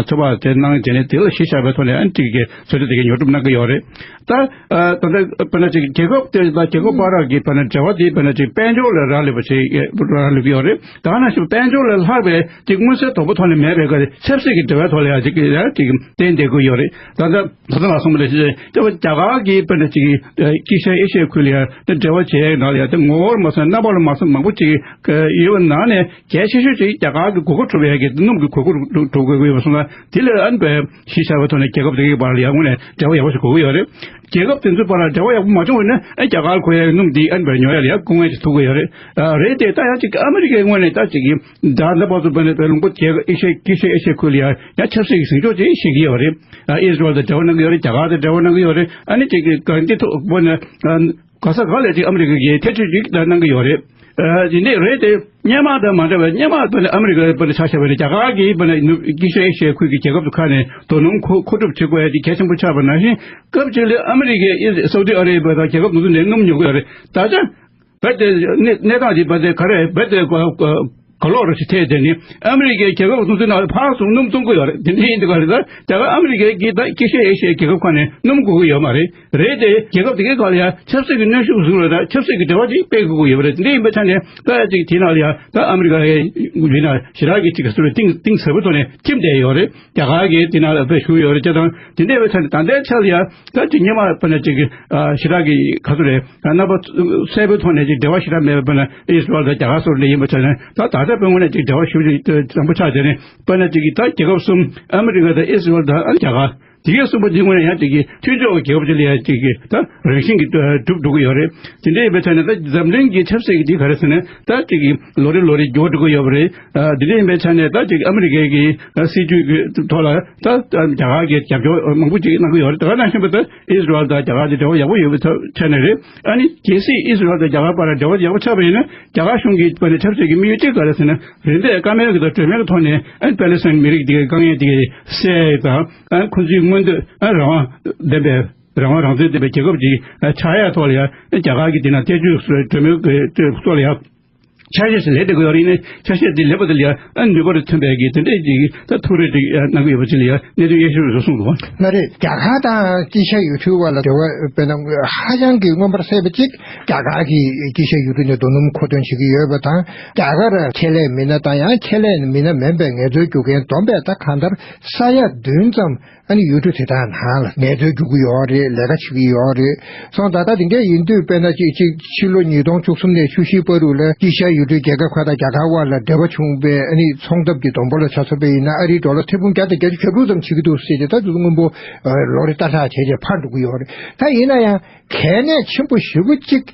ཚོད་དཔག་དེ་གནང་བྱས་ནས་དེ་ལ་གཞི་བཞག་པའི་ཐོག་ནས་ཨ་ནི་ཅིག་གི་ཚོད་ལྟ་དེ་གའི་ཉོ་སྒྲུབ་གནང་གི་ཡོད་རེད། ད་ད་ལྟ་དཔེར་ན་ཅིག་རྒྱལ་ཁབ་དེ་དང་རྒྱལ་ཁབ་བར་གྱི་དཔེར་ན་འབྲེལ་བ་དེ་དཔེར་ན་ཅིག་དཔལ་འབྱོར་ལ་རག་ལས་པ་ཞིག་རག་ལས་ཀྱི་ཡོད་རེད། ད་ག་ནང་བཞིན་དཔལ་འབྱོར་ལས་ལྷག་པའི་ཅིག་མངོན་གསལ་དོད་པོ་ཐོག་ནས་མེད་པའི་སྐབས་ཆབ་སྲིད་ཀྱི་འབྲེལ་བའི་ཐོག་ལ་ཡང་ཅིག་ཡང་ཅིག་བརྟེན་བསྡད་ཀྱི་ཡོད་རེད། ད་ལྟ་ད་ལྟ་ལ་སོང་བ་ལ་ཞེས་ལྟ་བ་རྒྱ་གར་གྱིས་དཔེར་ན་ཅིག་དཀྱིལ་ཤར་ཨེ་ཤི་ཡའི་ཁུལ་ལ་ཡང་འབྲེལ་བ་བྱས་ནང་ལ་ཡང་དེ་ངོ་བོར་མ་སོང་རྣམ་པ་ལ་མ་སོང་མང་པོ་ཅིག་ཡོད་པ་ནང་ནས། གལ་ཆེ་ཤོས་ཅིག་རྒྱ་གར་གྱི་དགོས་མཁོ་གྲུབ་ཡས་ཀྱི་སྣུམ་གྱི་དགོས་མཁོ་གྲུབ་དགོས་ཀྱི་ཡོད་པ་སོང་ཙང་དེ་ལ་ཨ་ནི་དཔེ་གཞི་བཞག་པའི་ཐོག་ནས་རྒྱལ་ཁབ་དེ་གའི་བར་ལ་ཡང་དངོས་ནས་འབྲེལ་བ་ཡག་པོ་ཞིག་དགོས་ཀྱི་ཡོད་རེད། རྒྱལ་ཁབ་དེ་ཚོའི་བར་ལ་འབྲེལ་བ་ཡག་པོ་མ་བྱུང་བ་ཡིན་ན་ཨ་རྒྱ་གར་ཁོ་ཡའི་སྣུམ་འདི་ཨ་ནི་དཔེ་ཉོ་ཡ་ལ་ཡང་སྐུ་ངལ་ཅིག་ཐུག་གི་ཡོད་རེད། རེད་དེ་ད་ཡང་ཅིག་ཨ་མི་རི་ཀའི་ངོས་ནས་ད་ཅིག་གི་ད་ལྟ་བར་དུ་དཔེར་ན་དཔེ་ལུང་པ་རྒྱལ་ཁབ་ཨེ་ཤ་ཡ་དཀྱིལ་ཤར་ཨེ་ཤ་ཡའི་ཁུལ་ལ་ཡང་ཡང་ཆབ་སྲིད་ཀྱི་ཟིང་ཆོག་ཅིག་བྱེད་ཀྱི་ཡོད་རེད། ཨ་ཨི་སི་རལ་དང་འབྲེལ་བ་གནང་གི་ཡོད་རེད། རྒྱ་གར་དང་འབྲེལ་བ་གནང་གི་ཡོད་རེད། ཨ་ནི་ཅིག་གི་གང་ཅི་ཐུག་དཔེར་ན། ག་ས་ག་ལ་ཅིག་ཨ་མི་རི་ཀ་གིས་ཐེ་བྱུས་ཅིག་ད་གནང་གི་ཡོད་རེད། ཨ་དེ་འདྲས་རེད་དེ། སྔོན་མ་དང་མ་འདྲ་བའི་སྔོན་མ་དཔེར་ན་ཨ་མི་རི་ཀ་དཔེར་ན་ཆ་བཞག་པ་ཡིན་ན་རྒྱ་གར་གྱིས་དཔེར་ན་ནུབ་དཀྱིལ་ཤར་ཨེ་ཤི་ཡའི་ཁུལ་གྱི་རྒྱལ་ཁབ་ཚོའི་ཁ་ནས་རྡོ་སྣུམ་མཁོ་མཁོ་སྒྲུབ་བྱེད་དགོས་ཡ་དེ་གལ་ཆེན་པོ་ཆགས་པ་ནང་བཞིན་སྐབས་གཅིག་ལ་ཨ་མི་རི་ཀས་ཨི་སའུ་ཏི་ཨ་རེ་བྷི་ཡ་དང་རྒྱལ་ཁབ་དེ་ཚོ་ནས་སྣུམ་ཉོ་གི་ཡོད་རེད། ད་ཆ་རྦད་དེ་གནས་གནས་སྟངས་དེ་རྦད་དེ་ག་རེ་རྦད་དེ་ག་ག་ལོག་རེ་ཞིག་ཐེབས་དེ་ནི་ཨ་མི་རི་ཀའི་རྒྱལ་ཁབ་སོ་སོའི་ནང་ལ་ཕར་ཚུར་སྣུམ་གཏོང་གི་ཡོད་རེད། དེ་འདྲ་ཡིན་དུས་ག་རེ་ད་རྒྱ་གར་ཨ་མི་རི་ཀའི་གི་ད་དཀྱིལ་ཤར་ཨེ་ཤི་ཡའི་རྒྱལ་ཁབ་ཁག་ནས་སྣུམ་དགོས་ཀྱི་ཡོད་མ་རེད། རེད་དེ་རྒྱལ་ཁབ་དེ་གའི་ཁག་ལ་ཡང་ཆབ་སྲིད་ཀྱི་གནོན་ཤུགས་བཟུང་རེད། ད་ཆབ་སྲིད་ཀྱི་འབྲེལ་བ་ཅིག་སྤེལ་དགོས་ཀྱི་ཡོད་རེད། དེ་འདྲ་ཡིན་པའི་ཆ་ནས་ད་ཅིག་དེ་ནང་ལ་ཡང་ད་ཨ་མི་རི་ཀ་ཡིན་ན་ཞེ་དྲག་གི་ཅིག་ག་ཚོད་རེད། གཏིང་གཏིང་ཟབ་པོའི་ཐོག་ནས་ཁྱིམ་བསྡད་ཡོད་རེད། རྒྱ་གར་གྱིས་དེ་ནང་ལ་དཔེ་ཞུགས་ཡོད་རེད། ཅེས་དང་དེ་འདྲ་ཡིན་པའི་ཆ་ནས་ད་ལྟའི་ཆ་ལ་ཡང་ད་ཅིག་སྔོན་མ་དཔེར་ན་ཅིག་ཞེ་དྲག་གི་ག་ཚོད་རེད། རྣམ་པ་གསལ་པོའི་ཐོག་ནས་ཅིག་འབྲེལ་བ་ཞེ་དྲག་མེད་པའི་དཔེར་ན་ཨི་སི་རལ་དང་རྒྱ་གར་སོགས་ནས་ཡིན་པ་ཆ་ནས་ད་ད་ལྟ་དཔེ་དངོས་གནས་ཅིག་འབྲེལ་བ་ཞེ་པོ་ཅིག་བཟང་པོ་ཆགས་བྱས་ནས་དཔེར་ན་ཅིག་གི་ད་རྒྱལ་ཁབ་གསུམ་ཨ་མི་རི་ཀ་དང་ཨི་སི་རལ་དང་ཨ་རྒྱ་གར་དེ་གའི་གསུམ་པོ་འདི་དངོས་གནས་ཡང་ཅིག་གི་མཐུན་ཕྱོགས་ཀྱི་རྒྱལ་ཁབ་ཅིག་ལ་ཡང་ཅིག་གི་ད་རང་བཞིན་གྱིས་གྲུབ་འགྲོ་གི་ཡོད་རེད། དེ་འདྲ་ཡིན་པའི་ཆ་ནས་ད་འཛམ་གླིང་གི་ཆབ་སྲིད་ཀྱི་འདི་ག་རེ་ཟེར་ན་ད་ཅིག་གི་ལོ་རེ་ལོ་རེ་འགྱུར་འགྲོ་གི་ཡོད་པ་རེད། དེ་འདྲ་ཡིན་པའི་ཆ་ནས་ད་ཅིག་ཨ་མི་རི་ཀའི་གི་སྲིད་ཇུས་ཀྱི་ཐོག་ལ་ད་རྒྱ་གར་གྱི་རྒྱབ་སྐྱོར་མང་པོ་ཅིག་གནང་གི་ཡོད་རེད། ད་ག་ནང་བཞིན་པ་ད་ཨི་སི་རལ་དང་རྒྱ་གར་གྱི་འབྲེལ་བ་ཡག་པོ་ཡོད་པའི་ཐོག་ཆ་ནས་རེད། ཨ་ནི་གལ་སྲིད་ཨི་སི་རལ་དང་རྒྱ་གར་བར་ལ་འབྲེལ་བ་ཡག་པོ་ཆགས་པ་ཡིན་ན་རྒྱ་གར་གཞུང་གི་བར་ནས་ཆབ་སྲིད་ཀྱི་དམིགས་ཡུལ་གཅིག་ག་རེ་ཟེར་ན་རིན་ཐང་དཀའ་མེད་ཀྱི་དང་གྲོས་མོལ་གྱི་ཐོག་ནས་ཨ་ནི་པེ་ལེ་སི་ཐན་མི་རིགས་དེ་གའི་དཀའ་ངལ་དེ་གའི་སེལ་དང་ཨ་ནི་ཁོ་ཚོའི་མངོན་འདོད་ཨ་རང་དབང་ལྡན་པའི་རང་དབང་རང་བཙན་ལྡན་པའི་རྒྱལ་ཁབ་ཅིག་ཆགས་ཡ་ཐོག་ལ་ཡང་རྒྱ་གར་གྱིས་དེ་ན་ཐེ་བྱུས་གྲོས་མོལ་གྱི་ཐོག་ལ་ཡང་། ཆ་ཤས་ཤིག་ལས་བསྡད་ཀྱི་ཡོད་རེད། ཡིན་ནའི་ཆ་ཤས་དེ་ལེགས་པ་དེ་ལ་ཡང་ཨ་ནུས་པ་རེ་ཐོན་པའི་གི་དེ་འདྲས་ཀྱི་ད་ཐུགས་རེ་ཅིག་གནང་གི་ཡོད་པ་ཅིག་ལ་ཡང་གནད་དོན་དབྱེ་ཞིབ་རེ་གསུངས་འདུག་བ། ལགས་རེད། རྒྱ་གར་དང་ཅི་ཤ་ཡུལ་གྲུའི་བར་ལ་འབྲེལ་བ་དཔེར་ན་ཧ་ཅང་གི་མངོན་པར་གསལ་བ་ཅིག་རྒྱ་གར་གྱིས་ཅི་ཤ་ཡུལ་གྲུ་ནས་རྡོ་སྣུམ་མཁོ་འདོན་བྱེད་ཀྱི་ཡོད་པ་དང་། རྒྱ་གར་ཆེད་ལས་མི་སྣ་དང་ཡང་ཆེད་ལས་མི་སྣ་མིན་པའི་ངལ་རྩོལ་རྒྱུག་མཁན་བསྡོམས་པས་ད་གང་ལྟར་ས་ཡ་བདུན་ཙམ་ཨ་ནི་ཡུལ་གྲུ་དེ་དག་ནང་ལ་ངལ་རྩོལ་རྒྱུག་གི་ཡོད་རེད། ལས་ཀ་བྱེད་ཀྱི་ཡོད་རེད། སོང་ཙང་ད་དེ་འདྲ་ཡིན་དུས་དཔེར་ན་ཅིག་ཅིག་ཕྱི་ལོ་ཉིས་སྟོང་བཅུ་གསུམ་ནས་བཅུ་བཞིའི་བར་དུ་ལ་ཅི་ཤ་ཡུལ་གྲུའི་རྒྱལ་ཁབ་ཁག་དང་རྒྱ་གར་དབར་ལ་འབྲེལ་བ་བྱུང་བའི་ཨ་ནི་ཚོང་འཐབ་ཀྱི་སྡོང་པོ་ལ་ཆ་མཚོན་པ་ཡིན་ན་ཨ་རིའི་ཌོ་ལར་ཐེར་འབུམ་བརྒྱ་དང་བརྒྱད་ཅུ་གྱ་དྲུག་ཙམ་བྱེད་ཀྱི་འདུག་ཟེར་ཏེ་ད་དུས་ཚོད་སྔོན་པོ་ལོ་རེ་ལྟ་ཐག་བྱས་རྗེས་འཕར་འགྲོ་གི་ཡོད་རེད། ད་ཡིན་ན་ཡང་གལ་གནད་ཆེན་པོ་ཞེ་པོ་གཅིག་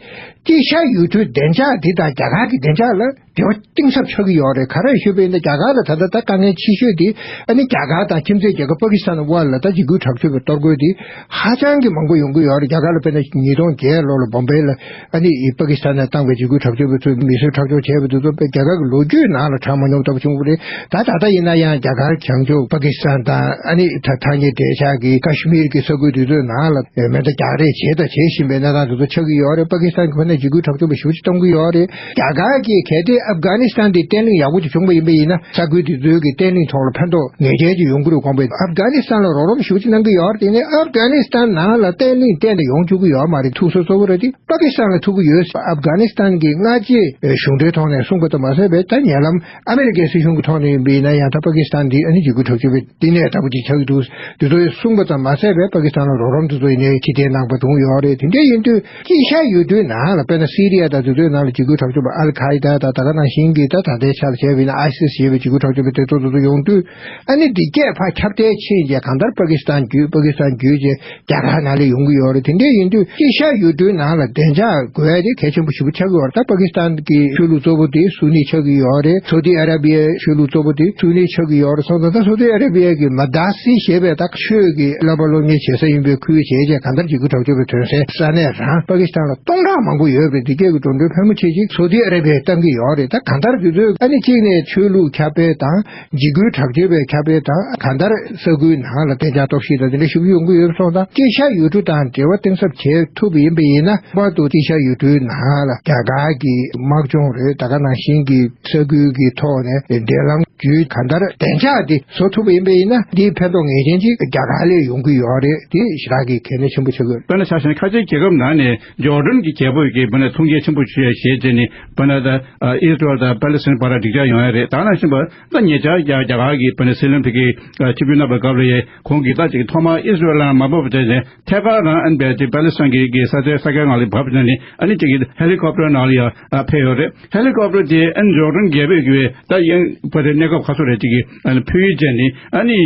ཅི་ཤ་ཡུལ་གྲུའི་བདེ་འཇགས་འདི་དང་རྒྱ་གར་གྱི་བདེ་འཇགས་ལ་འབྲེལ་བ་གཏིང་ཟབ་ཆགས་ཀྱི་ཡོད་རེད། ག་རེ་ཞུས་པ་ཡིན་ན་རྒྱ་གར་ལ་ད་ལྟ་ད་དཀའ་ངལ་ཆེ་ཤོས་དེ་ཨ་ནི་རྒྱ་གར་དང་ཁྱིམ་མཚེས་རྒྱལ་ཁབ་པ་ཀི་སི་ཐན་དབར་ལ་ད་འཇིགས་སྐུལ་དྲག་སྤྱོད་པའི་གཏོར་རྒོལ་དེ་ཧ་ཅང་གི་མང་པོ་ཡོང་གི་ཡོད་རེད། རྒྱ་གར་ལ་དཔེར་ན་ཉིས་སྟོང་བརྒྱད་ལོ་ལ་བོམ་པེ་ལ་ཨ་ནི་པ་ཀི་སི་ཐན་ནས་བཏང་བའི་འཇིགས་སྐུལ་དྲག་སྤྱོད་པ་ཚོས་མི་གསོད་ཁྲག་སྦྱོར་བྱས་པ་དེ་ཚོ་དཔེ་རྒྱ་གར་གྱི་ལོ་རྒྱུས་ནང་ལ་གྲགས་མ་མྱོང་ལྟ་བུ་བྱུང་བ་རེད། ད་ད་ལྟ་ཡིན་ན་ཡང་རྒྱ་གར་བྱང་ཕྱོགས་པ་ཀི་སི་ཐན་དང་ཨ་ནི་ད་ཐག་ཉེ་འབྲེལ་ཆགས་ཀྱི་ཀ་ཤི་མིར་གྱི་ས་ཁུལ་དེ་ཚོའི་ནང་ལ་མེ་མདའ་རྒྱག་རེས་བྱས་དང་བྱེད་བཞིན་པའི་གནས་སྟངས་དེ་ཚོ་ཆགས་ཀྱི་ཡོད་རེད། པ་ཀི་སི་ཐན་གྱི་ཁོ་ནས་འཇིགས་སྐུལ་དྲག་སྤྱོད་པ་ཞེ་པོ་ཅིག་གཏོང་གི་ཡོད་རེད། རྒྱ་གར་གྱིས་གལ་ཏེ་ཨབ་གྷ་ནི་སི་ཐན་དེ་བརྟན་ལྷིང་ཡག་པོ་ཅིག་བྱུང་བ་ཡིན་པ་ཡིན་ན་ས་ཁུལ་དེ་ཚོའི་གི་བརྟན་ལྷིང་ཐོག་ལ་ཕན་ཐོགས་ངེས་ཅན་ཅིག་ཡོང་གི་རེད། དགོངས་པས་ཨབ་གྷ་ནི་སི་ཐན་ལ་རོགས་རམ་ཞེ་པོ་ཅིག་གནང་གི་ཡོད་རེད། དེ་ནས་ཨབ་གྷ་ནི་སི་ཐན་ནང་ལ་བརྟན་ལྷིང་གཏན་ནས་ཡོང་བཅུག་གི་ཡོད་མ་རེད། ཐུག་ས་གཙོ་བོ་རེད་དེ། པ་ཀི་སི་ཐན་ལ་ཐུག་གི་ཡོད། ཨབ་གྷ་ནི་སི་ཐན་གྱི་སྔ་རྗེས་གཞུང་འབྲེལ་ཐོག་ནས་གསུངས་པ་ཙམ་མ་ཟད་པའི་ད་ཉེ་ལམ་ཨ་མི་རི་ཀའི་སྲིད་གཞུང་གི་ཐོག་ནས་ཡིན་པ་ཡིན་ན་ཡང་ད་པ་ཀི་སི་ཐན་འདི་ཨ་ནི་འཇིགས་སྐུལ་དྲག་སྤྱོད་པའི་བསྟི་གནས་ལྟ་བུ་ཅིག་ཆགས་ཀྱི་འདུག། འདི་ཚོ་གསུངས་པ་ཙམ་མ་ཟད་པའི་པ་ཀི་སི་ཐན་ལ་རོགས་རམ་འདི་ཚོ་ཡིན་ནའི་ཕྱིར་འཐེན་གནང་པ་བྱུང་ཡོད་རེད། དེ་འདྲ་ཡིན་དུས་དཀྱིལ་ཤར་ཡུལ་གྲུའི་ནང་ལ་དཔེར་ན་སི་རི་ཡ་དང་འདི་ཚོའི་ནང་ལ་འཇིགས་སྐུལ་དྲག་སྤྱོད་པ་ཨལ་ཁ་ཨི་ད་དང་ད་ག་ནང་བཞིན་གྱི་ད་ད་ལྟའི་ཆར་བྱས་པ་ཡིན་ན་ཨའི་སིས་ཞེས་པའི་འཇིགས་སྐུལ་དྲག་སྤྱོད་པ་དེ་ཚོ་དེ་ཚོ་ཡོང་དུས། ཨ་ནི་འདི་སྐད་ཕར་ཁྱབ་གདལ་ཕྱིན་རྗེས་གང་ལྟར་པ་ཀི་སི་ཐན་བརྒྱུད་པ་ཀི་སི་ཐན་བརྒྱུད་རྗེས་རྒྱ་གར་ནང་ལ་ཡོང་གི་ཡོད་རེད། དེ་འདྲ་ཡིན་དུས་དཀྱིལ་ཤར་ཡུལ་གྲུའི་ནང་ལ་བདེ་འཇགས་དགོས་ཡ་དེ་གལ་ཆེན་པོ་ཞེ་པོ་ཆགས་ཀྱི་ཡོད་རེད། ད་པ་ཀི་སི་ཐན་གྱི་ཆོས་ལུགས་གཙོ་བོ་དེ་སུ་ནི་ཆགས་ཀྱི་ཡོད་རེད། སོ་ཏི་ཨ་ར་བི་ཡའི་ཆོས་ལུགས་གཙོ་བོ་དེ་སུ་ནི་ཆགས་ཀྱི་ཡོད་རེད། སོང་ཙང་ད་སོ་ཏི་ཨ་ར་བི་ཡ་གི་མ་དཱ་སི་ཞེས་པའི་ད་ཆོས་ཀྱི་བསླབ་པ་སློབ་གཉེར་བྱེད་ས་ཡིན་པའི་ཁུལ་བྱས་རྗེས་གང་ལྟར་འཇིགས་སྐུལ་དྲག་སྤྱོད་པའི་དོན་སེལ་ས་གནས་རང་པ་ཀི་སི་ཐན་ལ་སྟོང་ཕྲག་མང་པོ་ཡོད་པས་འདི་སྐད་ཀྱི་འགྲོ་གྲོན་ཕལ་མོ་ཆེ་ཅིག་སོ་ཏི་ཨ་ར་བི་ཡས་བཏང་གི་ཡོད་རེད། ད་གང་ལྟར་དེ་ཚོས་ཨ་ནི་གཅིག་ནས་ཆོས་ལུགས་ཁྱབ་སྤེལ་དང་། འཇིགས་སྐུལ་དྲག་སྤྱོད་པའི་ཁྱབ་སྤེལ་དང་གང་ལྟར་ས་ཁུལ་ནང་ལ་བདེ་འཇགས་གཏོར་བཤིག་དང་དེ་འདྲ་ཞིག་ཡོང་གི་ཡོད་པ་སོང་ཙང་དཀྱིལ་ཤར་ཡུལ་གྲུ་དང་འབྲེལ་བ་གཏིང་ཟབ་བྱེད་ཐུབ་པ་ཡིན་པ་ཡིན་ན་ལྷག་པར་དུ་དཀྱིལ་ཤར་ཡུལ་གྲུའི་ནང་ལ་རྒྱ་གར་གྱི་དམག་སྦྱོང་རེད། ད་ག་ནང་བཞིན་གྱི་ས་ཁུལ་གྱི་ཐོག་ནས་འབྲེལ་ལམ་བརྒྱུད་གང་ལྟར་བདེ་འཇགས་འདི་བཟོ་ཐུབ་པ་ཡིན་པ་ཡིན་ན་འདིའི་ཕན་ཐོགས་ངེས་ཅན་ཅིག་རྒྱ་གར་ལ་ཡོང་གི་ཡོད་རེད། དེ་ཞེ་དྲག་གི་གལ་གནད་ཆེན་པོ་ཆགས་ཀྱི་ཡོད། དཔེར་ན་ཆ་བཞག་ན་ཁ་ཆེའི་རྒྱལ་ཁབ་ནང་ནས་ཇོར་ཌན་གྱི་རྒྱལ་པོ་ཡི་གེ་དཔེར་ན་མཐུན་རྐྱེན་ཆེན་པོ་ཞིག་བྱས་རྗེས་ནས་དཔེར་ན་ད་ཨི་སི་རལ་དང་པ་ལི་སི་ཐན་བར་འགྲིག་འཇགས་ཡོང་ཡ་རེད། ད་ནང་བཞིན་པ། ད་ཉེ་ཆར་རྒྱ་རྒྱ་གར་གྱི་དཔེར་ན་སྲིད་བློན་ཕ་གིའི་ཆིབས་བསྒྱུར་གནང་བའི་སྐབས་ལ་ཡང་ཁོང་གིས་ད་ཅིག་ཐོག་མར་ཨི་སི་རལ་ལ་མ་འབབ་པ་བྱས་ནས་ཐད་ཀར་རང་ཨན་པའི་ཅིག་པ་ལི་སི་ཐན་གྱི་གི་ས་ཆའི་ས་ཁའི་ནང་ལ་བབས་བྱས་ནས་ཨ་ནི་ཅིག་གི་ཧེ་ལི་ཀོབ་ཊར་ནང་ལ་ཡང་ཕེབས་ཡོད་རེད། ཧེ་ལི་ཀོབ་ཊར་དེ་ཨ་ནི་ཇོར་ཌན་རྒྱལ་པོས་གི་ད་ཡང་བ་དེ་གནས་སྐབས་ག་ཚོད་རེད་ཅིག་གི་ཨ་ནི་ཕུལ་ཡིག་བྱས་ནས་ཨ་ནི་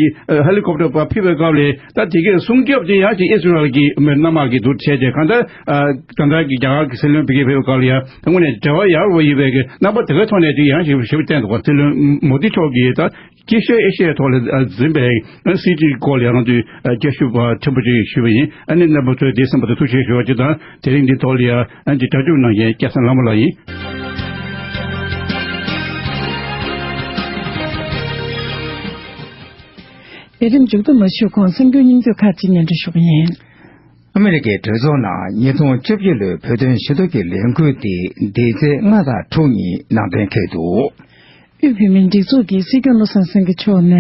ཧེ་ལི་ཀོབ་ཊར་པ་ཕེབས་པའི་སྐབས་ལ་ད་དེ་གའི་སྲུང་སྐྱོབ་དེ་ཡང་ཅིག་ཨི་སི་རལ་གྱི་མི་སྣ་མང་གི་འདུ་བྱས་ཏེ་གང་ལྟར་ཨ་གང་ལྟར་གྱི་རྒྱ་གར་གྱི་སྲིད་བློན་ཕ་གིར་ཕེབས་པའི་སྐབས་ལ་ཡང་དངོས་གནས་འབྲེལ་བ་ཡག་པོ་ཡིན་པའི་གི་རྣམ་པ་དེ་གའི་ཐོག་ནས་ཅིག་ཡང་ཞིབ་ཞིབ་བསྟན་འདུག་པ། སྲིད་བློན་མོ་དི་མཆོག་གིས་ད། དཀྱིལ་ཤར་ཨེ་ཤི་ཡའི་ཐོག་ལ་འཛིན་པའི་སྲིད་ཇུས་སྐོར་ལ་ཡང་རང་ཚོས་བསྐྱར་ཞིབ་ཕྲན་བུ་ཅིག་ཞུས་པ་ཡིན། ཨ་ནི་རྣམ་པ་ཚོས་དེ་གསན་པ་དང་ཐུགས་རྗེ་ཆེ་ཞུ་བ་ཅིག་དང་དེ་རིང་འདི་ཐོག་ལ་ཡང་ཨ་ནི་སྒྲ་སྒྱུར་གནང་མཁན་སྐལ་བཟང་ལྷ་མོ་ལགས་ཡིན། ལས་རིམ་མཇུག་ཏུ་མ་ཞུས་གོང་གསར་འགྱུར་སྙིང་བསྡུས་ཁག་ཅིག་སྙན་སྒྲོན་ཞུ་གི་ཡིན། ཨ་མི་རི་ཀའི་གྲོས་ཚོགས་ནང་ཉིས་སྟོང་བཅོ་བརྒྱད་ལོའི་བོད་དོན་ཞུ་གཏུག་གི་ལས་འགུལ་དེ་འདི་ཚེས་ལྔ་དང་དྲུག་ཉིན་ནང་འདྲེན་འཁེལ་འདུག། དབུས་བོད་མིའི་སྒྲིག་འཛུགས་ཀྱི་སྲིད་སྐྱོང་བློ་བཟང་སེང་གེ་མཆོག་ནས་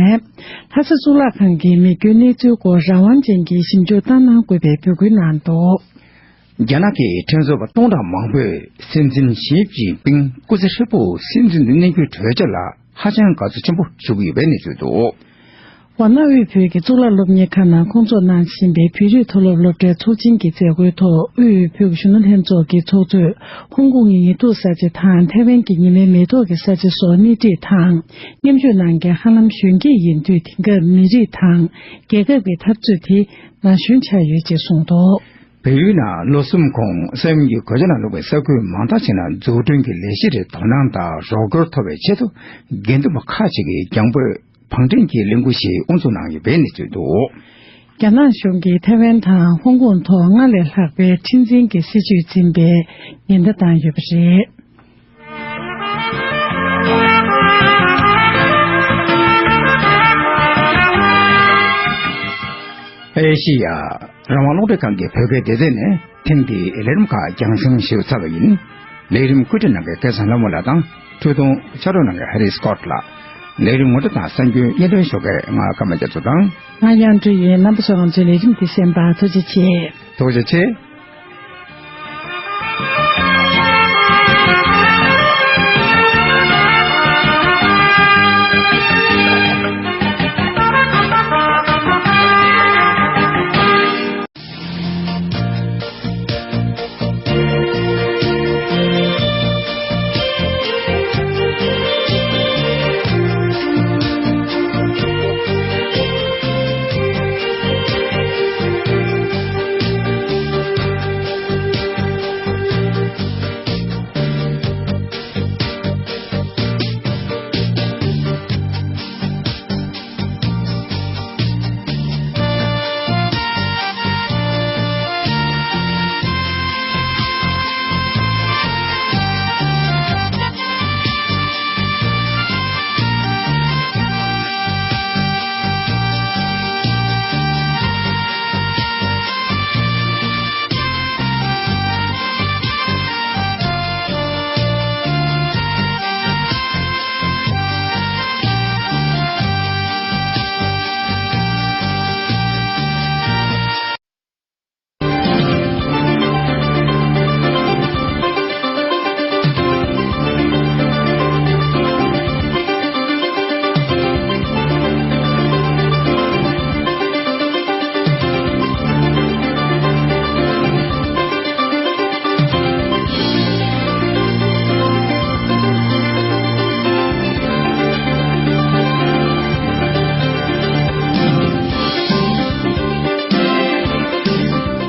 ལྷ་ས་གཙུག་ལག་ཁང་གི་མི་རྒྱུའི་གནས་ཚུལ་སྐོར་རང་དབང་ཅན་གྱི་ཞིབ་འཇུག་བཏང་གནང་དགོས་པའི་འབོད་སྐུལ་གནང་འདུག། རྒྱ་ནག་གི་ཁྲིམས་རྩོད་པ་སྟོང་ཕྲག་མང་པོས་སྲིད་འཛིན་ཞི་ཅིན་ཕིང་སྐུ་ཚེ་ཧྲིལ་པོ་སྲིད་འཛིན་དུ་གནས་རྒྱུའི་གྲོས་ཆོད་ལ་ཧ་ཅང་དགའ་བསུ་ཆེན་པོ་ཞུ་གི་ཡོད་པའི་གནས་ཚུལ་འདུག། ཝཱ་ཎ་དབུས་བོད་ཀྱི་གཙུག་ལག་སློབ་གཉེར་ཁང་ནང་ཁོང་ཚོགས་གནང་བཞིན་པའི་བོད་རིགས་མཐོ་སློབ་སློབ་གྲྭའི་ཚོགས་ཆེན་གྱི་མཛད་སྒོའི་ཐོག་དབུས་བོད་ཀྱི་གཞོན་ནུ་ལྷན་ཚོགས་ཀྱི་ཚོགས་གཙོས་ཧོང་ཀོང་གི་ཉི་གདུགས་གསར་བརྗེ་དང་ཐའེ་ཝན་གྱི་ཉི་མའི་མེ་ཏོག་གི་གསར་བརྗེ་སོགས་སྣེ་ཁྲིད་དང་མཉམ་ཞུགས་གནང་མཁན་ཧ་ལམ་གཞོན་སྐྱེས་ཡིན་དུས་དེང་སྐབས་མི་རིགས་དང་རྒྱལ་ཁབ་ཀྱི་འཐབ་རྩོད་དེ་ན་གཞོན་ཆགས་ཡོད་ཅེས་གསུངས་འདུག། བལ་ཡུལ་ནང་ལོ་གསུམ་གོང་ས་ཡོམ་གྱི་གོད་ཆག་ནང་ལུས་པའི་ས་ཁུལ་མང་དག་ཅིག་ནང་འཛུགས་སྐྲུན་གྱི་ལས་གཞི་རེ་དོ་སྣང་དང་རོགས་སྐྱོར་ཐོབ་པའི་ཆེད་དུ་དགེ་འདུན་པ་ཁག་ཅིག་གིས་རྒྱང་འབོད་བང་བསྒྲིགས་ཀྱི་ལས་འགུལ་ཞིག་དབུ་འཛུགས་གནང་ཡོད་པའི་གནས་ཚུལ་འདུག། རྒྱ་ནག་གཞུང་གིས་ཐའེ་ཝན་དང་ཧོང་ཀོང་ཐོག་སྔར་ལས་ལྷག་པའི་ཁྲིམས་འཛིན་གྱི་སྲིད་བྱུས་འཛིན་པའི་ཉེན་བརྡ་བཏང་ཡོད་པ་རེད། ཨེ་ཤེ་ཡ་རང་དབང་རླུང་འཕྲིན་ཁང་གི་བོད་སྐད་སྡེ་ཚན་ནས་ཐེངས་འདིའི་ལས་རིམ་ཁག་རྒྱང་སྲིང་ཞུས་ཚར་བ་ཡིན། ལས་རིམ་བཀོད་སྒྲིག་གནང་མཁན་སྐལ་བཟང་ལྷ་མོ་ལགས་དང་། འཕྲོས་དོན་ཕྱག་རོགས་གནང་མཁན་ཧེ་རི་སི་ཀོཊ་ལགས། ལས་རིམ་ངོ་སྤྲོད་དང་གསར་འགྱུར་སྙན་སྒྲོན་ཞུ་མཁན་ང་ཀརྨ་རྒྱ་མཚོ་དང་། ང་དབྱངས་སྒྲོལ་ཡིན། རྣམ་པ་ཚོ་ང་ཚོའི་ལས་རིམ་འདི་གསན་པར་ཐུགས་རྗེ་ཆེ། ཐུགས་རྗེ་ཆེ།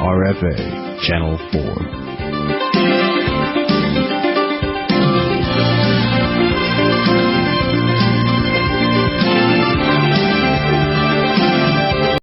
R F A Channel four.